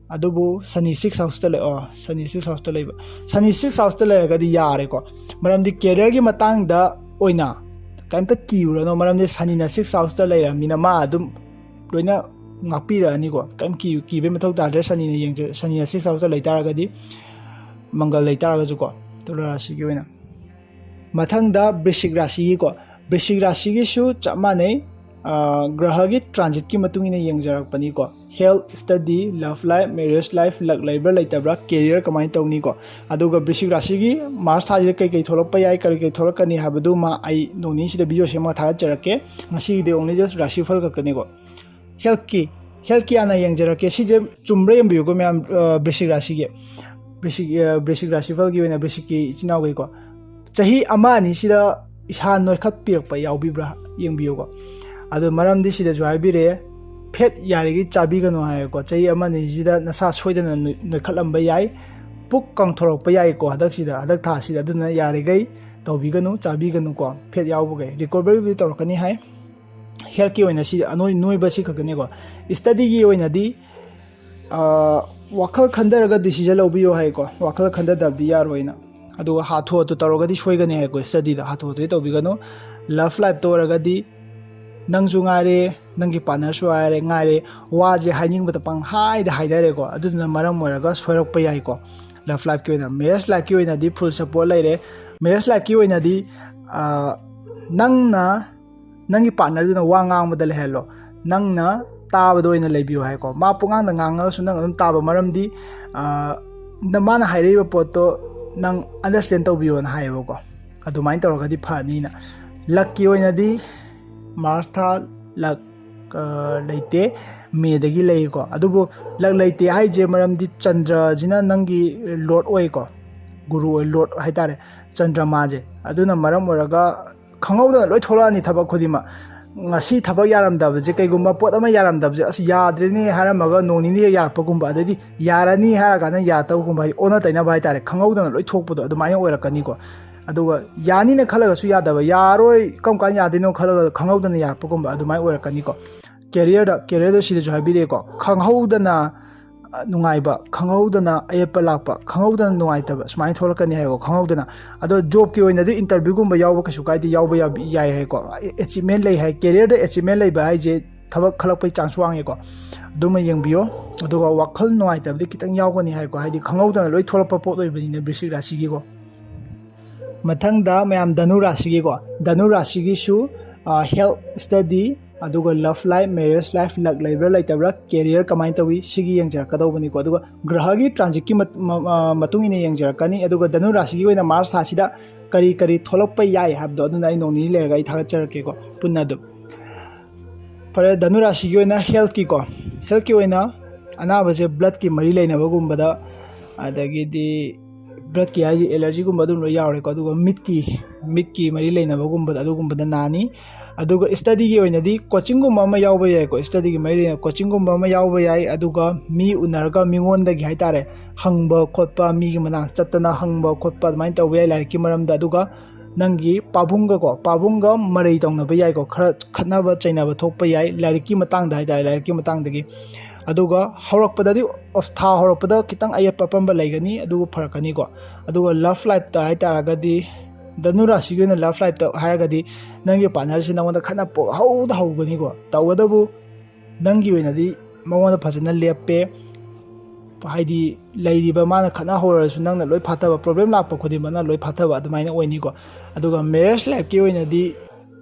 ꯑꯗꯨꯕꯨ ꯁꯅꯤ ꯁꯤꯛꯁ ꯍꯥꯎꯁꯇ ꯂꯩ, ꯑꯣ, ꯁꯅꯤ ꯁꯤꯛꯁ ꯍꯥꯎꯁꯇ ꯂꯩꯕ, ꯁꯅꯤ ꯁꯤꯛꯁ ꯍꯥꯎꯁꯇ ꯂꯩꯔꯒꯗꯤ ꯌꯥꯔꯦꯀꯣ꯫ ꯃꯔꯝꯗꯤ ꯀꯦꯔꯤꯌꯔꯒꯤ ꯃꯇꯥꯡꯗ ꯑꯣꯏꯅ ꯀꯩꯝꯇ ꯀꯤꯔꯨꯔꯅꯣ, ꯃꯔꯝꯗꯤ ꯁꯅꯤꯅ ꯁꯤꯛꯁ ꯍꯥꯎꯁꯇ ꯂꯩꯔꯕꯅꯤꯅ ꯃꯥ ꯑꯗꯨꯝ ꯂꯣꯏꯅ ꯉꯥꯛꯄꯤꯔꯛꯑꯅꯤꯀꯣ꯫ ꯀꯩꯝ ꯀꯤ-, ꯀꯤꯕꯩ ꯃꯊꯧ ꯇꯥꯗ꯭ꯔꯦ꯫ ꯁꯅꯤꯅ ꯌꯦꯡꯖ-, ꯁꯅꯤꯅ ꯁꯤꯛꯁ ꯍꯥꯎꯁꯇ ꯂꯩꯇꯥꯔꯒꯗꯤ, ꯃꯪꯒꯜ ꯂꯩꯇꯥꯔꯒꯁꯨꯀꯣ, ꯇꯨꯂꯥ ꯔꯥꯁꯤꯒꯤ ꯑꯣꯏꯅ꯫ ꯃꯊꯪꯗ ꯕ꯭ꯔꯤꯁꯤꯛ ꯔꯥꯁꯤꯒꯤꯀꯣ, ꯕ꯭ꯔꯤꯁꯤꯛ ꯔꯥꯁꯤꯒꯤꯁꯨ ꯆꯞ ꯃꯥꯟꯅꯩ꯫ ꯑꯥ, ꯒ꯭ꯔꯍꯒꯤ ꯇ꯭ꯔꯥꯟꯖꯤꯠꯀꯤ ꯃꯇꯨꯡ ꯏꯟꯅ ꯌꯦꯡꯖꯔꯛꯄꯅꯤꯀꯣ꯫ Health, study, love life, marriage life, luck ꯂꯩꯕ꯭ꯔꯥ ꯂꯩꯇꯕ꯭ꯔꯥ, ꯀꯦꯔꯤꯌꯔ ꯀꯃꯥꯏꯅ ꯇꯧꯅꯤꯀꯣ꯫ ꯑꯗꯨꯒ ꯕ꯭ꯔꯤꯁꯤꯛ ꯔꯥꯁꯤꯒꯤ ꯃꯥꯔꯁ ꯊꯥꯁꯤꯗ ꯀꯩ ꯀꯩ ꯊꯣꯛꯂꯛꯄ ꯌꯥꯏ, ꯀꯔꯤ ꯀꯩ ꯊꯣꯛꯂꯛꯀꯅꯤ ꯍꯥꯏꯕꯗꯨꯃ ꯑꯩ ꯅꯣꯡ ꯅꯤꯅꯤꯁꯤꯗ ꯚꯤꯗꯤꯑꯣ ꯁꯦꯝꯃꯒ ꯊꯥꯒꯠꯆꯔꯛꯀꯦ꯫ ꯉꯁꯤꯒꯤꯗꯤ only just ꯔꯥꯁꯤꯐꯜ ꯈꯛꯇꯅꯤꯀꯣ꯫ ꯍꯦꯜꯊꯀꯤ, ꯍꯦꯜꯊꯀꯤ ꯍꯥꯟꯅ ꯌꯦꯡꯖꯔꯛꯀꯦ꯫ ꯁꯤꯁꯦ ꯆꯨꯝꯕ꯭ꯔꯥ ꯌꯦꯡꯕꯤꯌꯨꯀꯣ ꯃꯌꯥꯝ, ꯑ, ꯕ꯭ꯔꯤꯁꯤꯛ ꯔꯥꯁꯤꯒꯤ, ꯕ꯭ꯔꯤꯁꯤꯛ, ꯑ, ꯕ꯭ꯔꯤꯁꯤꯛ ꯔꯥꯁꯤꯐꯜꯒꯤ ꯑꯣꯏꯅ ꯕ꯭ꯔꯤꯁꯤꯛꯀꯤ ꯏꯆꯤꯟ ꯏꯅꯥꯎꯈꯩꯀꯣ꯫ ꯆꯍꯤ ꯑꯃ ꯑꯅꯤꯁꯤꯗ ꯏꯁꯥ ꯅꯣꯏꯈꯠꯄꯤꯔꯛꯄ ꯌꯥꯎꯕꯤꯕ꯭ꯔꯥ ꯌꯦꯡꯕꯤꯌꯨꯀꯣ꯫ ꯑꯗꯣ ꯃꯔꯝꯗꯤ ꯁꯤꯗꯁꯨ ꯍꯥꯏꯕꯤꯔꯛꯑꯦ, ꯐꯦꯠ ꯌꯥꯔꯤꯈꯩ ꯆꯥꯕꯤꯒꯅꯨ ꯍꯥꯏꯌꯦꯀꯣ꯫ ꯆꯍꯤ ꯑꯃ ꯑꯅꯤꯁꯤꯗ ꯅꯁꯥ ꯁꯣꯏꯗꯅ ꯅꯣꯏ-, ꯅꯣꯏꯈꯠꯂꯝꯕ ꯌꯥꯏ꯫ ꯄꯨꯛ ꯀꯪꯊꯣꯔꯛꯄ ꯌꯥꯏꯀꯣ ꯍꯟꯗꯛꯁꯤꯗ, ꯍꯟꯗꯛ ꯊꯥꯁꯤꯗ꯫ ꯑꯗꯨꯅ ꯌꯥꯔꯤꯈꯩ ꯇꯧꯕꯤꯒꯅꯨ, ꯆꯥꯕꯤꯒꯅꯨꯀꯣ ꯐꯦꯠ ꯌꯥꯎꯕꯈꯩ꯫ ꯔꯤꯀꯣꯕꯔꯤꯕꯨꯗꯤ ꯇꯧꯔꯛꯀꯅꯤ ꯍꯥꯏ꯫ ꯍꯦꯜꯠꯀꯤ ꯑꯣꯏꯅ ꯁꯤ ꯑꯅꯣꯏ ꯅꯣꯏꯕ ꯁꯤ ꯈꯛꯇꯅꯤꯀꯣ꯫ ꯁ꯭ꯇꯗꯤꯒꯤ ꯑꯣꯏꯅꯗꯤ ꯋꯥꯈꯜ ꯈꯟꯊꯔꯒ ꯗꯤꯁꯤꯖꯟ ꯂꯧꯕꯤꯌꯣ ꯍꯥꯏꯀꯣ꯫ ꯋꯥꯈꯜ ꯈꯟꯊꯗꯕꯗꯤ ꯌꯥꯔꯣꯏꯅ꯫ ꯑꯗꯨꯒ ꯍꯥꯊꯨ ꯍꯥꯊꯨ ꯇꯧꯔꯒꯗꯤ ꯁꯣꯏꯒꯅꯤ ꯍꯥꯏꯀꯣ꯫ ꯁ꯭ꯇꯗꯤꯗ ꯍꯥꯊꯨ ꯍꯥꯊꯨꯗꯤ ꯇꯧꯕꯤꯒꯅꯨ꯫ ꯂꯚ ꯂꯥꯏꯐꯇ ꯑꯣꯏꯔꯒꯗꯤ ꯅꯪꯁꯨ ꯉꯥꯏꯔꯦ, ꯅꯪꯒꯤ ꯄꯥꯔꯠꯅꯔꯁꯨ ꯉꯥꯏꯔꯦ, ꯉꯥꯏꯔꯦ, ꯋꯥꯁꯦ ꯍꯥꯏꯅꯤꯡꯕꯗ ꯄꯪꯍꯥꯏꯗ ꯍꯥꯏꯅꯔꯦꯀꯣ꯫ ꯑꯗꯨꯗꯨꯅ ꯃꯔꯝ ꯑꯣꯏꯔꯒ ꯁꯣꯏꯔꯛꯄ ꯌꯥꯏꯀꯣ꯫ ꯂꯚ ꯂꯥꯏꯐꯀꯤ ꯑꯣꯏꯅ, ꯃꯦꯔꯦꯖ ꯂꯥꯏꯐꯀꯤ ꯑꯣꯏꯅꯗꯤ ꯐꯨꯜ ꯁꯞꯄꯣꯔꯠ ꯂꯩꯔꯦ꯫ ꯃꯦꯔꯦꯖ ꯂꯥꯏꯐꯀꯤ ꯑꯣꯏꯅꯗꯤ ꯅꯪꯅ ꯅꯪꯒꯤ ꯄꯥꯔꯠꯅꯔꯗꯨꯅ ꯋꯥ ꯉꯥꯡꯕꯗ ꯂꯩꯍꯜꯂꯣ꯫ ꯅꯪꯅ ꯇꯥꯕꯗ ꯑꯣꯏꯅ ꯂꯩꯕꯤꯌꯨ ꯍꯥꯏꯀꯣ꯫ ꯃꯥ ꯄꯨꯡꯉꯥꯡꯗ ꯉꯥꯡꯉꯒꯁꯨ ꯅꯪ ꯑꯗꯨꯝ ꯇꯥꯕ, ꯃꯔꯝꯗꯤ ꯃꯥꯅ ꯍꯥꯏꯔꯛꯏꯕ ꯄꯣꯠꯇꯣ ꯅꯪ ꯑꯟꯗꯔꯁꯇꯦꯟ ꯇꯧꯕꯤꯌꯣꯅ ꯍꯥꯏꯌꯦꯕꯀꯣ꯫ ꯑꯗꯨꯃꯥꯏꯅ ꯇꯧꯔꯒꯗꯤ ꯐꯅꯤꯅ꯫ ꯂꯛꯀꯤ ꯑꯣꯏꯅꯗꯤ ꯃꯥꯔꯁ ꯊꯥ ꯂꯛ ꯂꯩꯇꯦ, ꯃꯦꯗꯒꯤ ꯂꯩꯀꯣ꯫ ꯑꯗꯨꯕꯨ ꯂꯛ ꯂꯩꯇꯦ ꯍꯥꯏꯁꯦ ꯃꯔꯝꯗꯤ ꯆꯟꯗ꯭ꯔꯁꯤꯅ ꯅꯪꯒꯤ ꯂꯣꯔꯠ ꯑꯣꯏꯀꯣ, ꯒꯨꯔꯨ ꯑꯣꯏ, ꯂꯣꯔꯠ ꯍꯥꯏꯇꯥꯔꯦ, ꯆꯟꯗ꯭ꯔꯃꯥꯁꯦ꯫ ꯑꯗꯨꯅ ꯃꯔꯝ ꯑꯣꯏꯔꯒ ꯈꯪꯍꯧꯗꯅ ꯂꯣꯏ ꯊꯣꯛꯂꯛꯑꯅꯤ ꯊꯕꯛ ꯈꯨꯗꯤꯡꯃꯛ꯫ ꯉꯁꯤ ꯊꯕꯛ ꯌꯥꯔꯝꯗꯕꯁꯦ, ꯀꯩꯒꯨꯝꯕ ꯄꯣꯠ ꯑꯃ ꯌꯥꯔꯝꯗꯕꯁꯦ, "ꯑꯁ, ꯌꯥꯗ꯭ꯔꯦꯅꯦ" ꯍꯥꯏꯔꯝꯃꯒ ꯅꯣꯡ ꯅꯤꯅꯤ ꯌꯥꯔꯛꯄꯒꯨꯝꯕ, ꯑꯗꯩꯗꯤ "ꯌꯥꯔꯅꯤ" ꯍꯥꯏꯔꯀꯥꯟꯗ ꯌꯥꯔꯛꯇꯕꯒꯨꯝꯕ, ꯍꯥꯏꯗꯤ ꯑꯣꯟꯅ ꯇꯩꯅꯕ ꯍꯥꯏꯇꯥꯔꯦ, ꯈꯪꯍꯧꯗꯅ ꯂꯣꯏ ꯊꯣꯛꯄꯗꯣ ꯑꯗꯨꯃꯥꯏꯅ ꯑꯣꯏꯔꯛꯀꯅꯤꯀꯣ꯫ ꯑꯗꯨꯒ ꯌꯥꯅꯤꯅ ꯈꯜꯂꯒꯁꯨ ꯌꯥꯗꯕ, ꯌꯥꯔꯣꯏ, ꯀꯔꯝ ꯀꯥꯟꯗ ꯌꯥꯗꯣꯏꯅꯣ ꯈꯜꯂꯒ ꯈꯪꯍꯧꯗꯅ ꯌꯥꯔꯛꯄꯒꯨꯝꯕ ꯑꯗꯨꯃꯥꯏꯅ ꯑꯣꯏꯔꯛꯀꯅꯤꯀꯣ꯫ ꯀꯦꯔꯤꯌꯔꯗ, ꯀꯦꯔꯤꯌꯔꯗ ꯁꯤꯗꯁꯨ ꯍꯥꯏꯕꯤꯔꯛꯑꯦꯀꯣ, ꯈꯪꯍꯧꯗꯅ ꯅꯨꯡꯉꯥꯏꯕ, ꯈꯪꯍꯧꯗꯅ ꯑꯌꯦꯠꯄ ꯂꯥꯛꯄ, ꯈꯪꯍꯧꯗꯅ ꯅꯨꯡꯉꯥꯏꯇꯕ ꯁꯨꯃꯥꯏꯅ ꯊꯣꯛꯂꯛꯀꯅꯤ ꯍꯥꯏꯕꯀꯣ, ꯈꯪꯍꯧꯗꯅ꯫ ꯑꯗꯣ ꯖꯣꯕꯀꯤ ꯑꯣꯏꯅꯗꯤ ꯏꯟꯇꯔꯚ꯭ꯌꯨꯒꯨꯝꯕ ꯌꯥꯎꯕ ꯀꯩꯁꯨ ꯀꯥꯏꯗꯦ, ꯌꯥꯎꯕ ꯌꯥꯕ-, ꯌꯥꯏ ꯍꯥꯏꯀꯣ꯫ ꯑꯦꯆꯤꯞꯃꯦꯟ ꯂꯩ ꯍꯥꯏ, ꯀꯦꯔꯤꯌꯔꯗ ꯑꯦꯆꯤꯞꯃꯦꯟ ꯂꯩꯕ ꯍꯥꯏꯁꯦ ꯊꯕꯛ ꯈꯜꯂꯛꯄꯩ ꯆꯥꯟꯁ ꯋꯥꯡꯉꯦꯀꯣ꯫ ꯑꯗꯨꯃ ꯌꯦꯡꯕꯤꯌꯣ꯫ ꯑꯗꯨꯒ ꯋꯥꯈꯜ ꯅꯨꯡꯉꯥꯏꯇꯕꯗꯤ ꯈꯤꯇꯪ ꯌꯥꯎꯒꯅꯤ ꯍꯥꯏꯀꯣ, ꯍꯥꯏꯗꯤ ꯈꯪꯍꯧꯗꯅ ꯂꯣꯏ ꯊꯣꯛꯂꯛꯄ ꯄꯣꯠ ꯑꯣꯏꯕꯅꯤꯅ ꯕ꯭ꯔꯤꯁꯤꯛ ꯔꯥꯁꯤꯒꯤꯀꯣ꯫ ꯃꯊꯪꯗ ꯃꯌꯥꯝ ꯙꯅꯨ ꯔꯥꯁꯤꯒꯤꯀꯣ, ꯙꯅꯨ ꯔꯥꯁꯤꯒꯤꯁꯨ ꯍꯦꯜꯠ, ꯁ꯭ꯇꯗꯤ, ꯑꯗꯨꯒ love life, marriage life, luck ꯂꯩꯕ꯭ꯔꯥ ꯂꯩꯇꯕ꯭ꯔꯥ, ꯀꯦꯔꯤꯌꯔ ꯀꯃꯥꯏꯅ ꯇꯧꯏ, ꯁꯤꯒꯤ ꯌꯦꯡꯖꯔꯛꯀꯗꯧꯕꯅꯤꯀꯣ꯫ ꯑꯗꯨꯒ ꯒ꯭ꯔꯍꯒꯤ ꯇ꯭ꯔꯥꯟꯖꯤꯠꯀꯤ ꯃꯇꯨꯡ ꯏꯟꯅ ꯌꯦꯡꯖꯔꯛꯀꯅꯤ꯫ ꯑꯗꯨꯒ ꯙꯅꯨ ꯔꯥꯁꯤꯒꯤ ꯑꯣꯏꯅ ꯃꯥꯔꯁ ꯊꯥꯁꯤꯗ ꯀꯔꯤ ꯀꯔꯤ ꯊꯣꯛꯂꯛꯄ ꯌꯥꯏ ꯍꯥꯏꯕꯗꯣ, ꯑꯗꯨꯅ ꯑꯩ ꯅꯣꯡ ꯅꯤꯅꯤ ꯂꯩꯔꯒ ꯑꯩ ꯊꯥꯒꯠꯆꯔꯛꯀꯦꯀꯣ ꯄꯨꯟꯅ ꯑꯗꯨꯝ꯫ ꯐꯔꯦ, ꯙꯅꯨ ꯔꯥꯁꯤꯒꯤ ꯑꯣꯏꯅ ꯍꯦꯜꯠꯀꯤꯀꯣ, ꯍꯦꯜꯠꯀꯤ ꯑꯣꯏꯅ ꯑꯅꯥꯕꯁꯦ ꯕ꯭ꯂꯠꯀꯤ ꯃꯔꯤ ꯂꯩꯅꯕꯒꯨꯝꯕꯗ, ꯑꯗꯒꯤꯗꯤ ꯕ꯭ꯂꯠꯀꯤ ꯍꯥꯏꯁꯦ ꯑꯦꯂꯔꯖꯤꯒꯨꯝꯕ ꯑꯗꯨꯝ ꯂꯣꯏ ꯌꯥꯎꯔꯦꯀꯣ꯫ ꯑꯗꯨꯒ ꯃꯤꯠꯀꯤ ꯃꯤꯠꯀꯤ ꯃꯔꯤ ꯂꯩꯅꯕꯒꯨꯝꯕꯗ ꯑꯗꯨꯒꯨꯝꯕꯗ ꯅꯥꯅꯤ꯫ ꯑꯗꯨꯒ ꯁ꯭ꯇꯗꯤꯒꯤ ꯑꯣꯏꯅꯗꯤ ꯀꯣꯆꯤꯡꯒꯨꯝꯕ ꯑꯃ ꯌꯥꯎꯕ ꯌꯥꯏꯀꯣ꯫ ꯁ꯭ꯇꯗꯤꯒꯤ ꯃꯔꯤ ꯂꯩꯅꯕ ꯀꯣꯆꯤꯡꯒꯨꯝꯕ ꯑꯃ ꯌꯥꯎꯕ ꯌꯥꯏ꯫ ꯑꯗꯨꯒ ꯃꯤ ꯎꯅꯔꯒ ꯃꯤꯉꯣꯟꯗꯒꯤ ꯍꯥꯏꯇꯥꯔꯦ, ꯍꯪꯕ ꯈꯣꯠꯄ, ꯃꯤꯒꯤ ꯃꯅꯥꯛ ꯆꯠꯇꯅ ꯍꯪꯕ ꯈꯣꯠꯄ ꯑꯗꯨꯃꯥꯏꯅ ꯇꯧꯕ ꯌꯥꯏ ꯂꯥꯏꯔꯤꯛꯀꯤ ꯃꯔꯝꯗ꯫ ꯑꯗꯨꯒ ꯅꯪꯒꯤ ꯄꯥꯕꯨꯡꯒꯀꯣ, ꯄꯥꯕꯨꯡꯒ ꯃꯔꯩ ꯇꯧꯅꯕ ꯌꯥꯏꯀꯣ꯫ ꯈꯔ ꯈꯠꯅꯕ ꯆꯩꯅꯕ ꯊꯣꯛꯄ ꯌꯥꯏ ꯂꯥꯏꯔꯤꯛꯀꯤ ꯃꯇꯥꯡꯗ ꯍꯥꯏꯇꯥꯔꯦ, ꯂꯥꯏꯔꯤꯛꯀꯤ ꯃꯇꯥꯡꯗꯒꯤ꯫ ꯑꯗꯨꯒ ꯍꯧꯔꯛꯄꯗꯗꯤ, ꯊꯥ ꯍꯧꯔꯛꯄꯗ ꯈꯤꯇꯪ ꯑꯌꯦꯠꯄ ꯑꯄꯟꯕ ꯂꯩꯒꯅꯤ, ꯑꯗꯨꯕꯨ ꯐꯔꯛꯀꯅꯤꯀꯣ꯫ ꯑꯗꯨꯒ ꯂꯚ ꯂꯥꯏꯐꯇ ꯍꯥꯏꯇꯥꯔꯒꯗꯤ, ꯙꯅꯨ ꯔꯥꯁꯤꯒꯤ ꯑꯣꯏꯅ ꯂꯚ ꯂꯥꯏꯐꯇ ꯍꯥꯏꯔꯒꯗꯤ, ꯅꯪꯒꯤ ꯄꯥꯔꯠꯅꯔꯁꯤ ꯅꯉꯣꯟꯗ ꯈꯠꯅ ꯄꯨꯡꯍꯧꯗ ꯍꯧꯒꯅꯤꯀꯣ꯫ ꯇꯧꯕꯇꯕꯨ ꯅꯪꯒꯤ ꯑꯣꯏꯅꯗꯤ ꯃꯉꯣꯟꯗ ꯐꯖꯅ ꯂꯦꯞꯄꯦ, ꯍꯥꯏꯗꯤ ꯂꯩꯔꯤꯕ ꯃꯥꯅ ꯈꯠꯅ ꯍꯧꯔꯁꯨ ꯅꯪꯅ ꯂꯣꯏ ꯐꯥꯊꯕ, ꯄ꯭ꯔꯣꯕ꯭ꯂꯦꯝ ꯂꯥꯛꯄ ꯈꯨꯗꯤꯡꯃꯛꯅ ꯂꯣꯏ ꯐꯥꯊꯕ ꯑꯗꯨꯃꯥꯏꯅ ꯑꯣꯏꯅꯤꯀꯣ꯫ ꯑꯗꯨꯒ ꯃꯦꯔꯦꯖ ꯂꯥꯏꯐꯀꯤ ꯑꯣꯏꯅꯗꯤ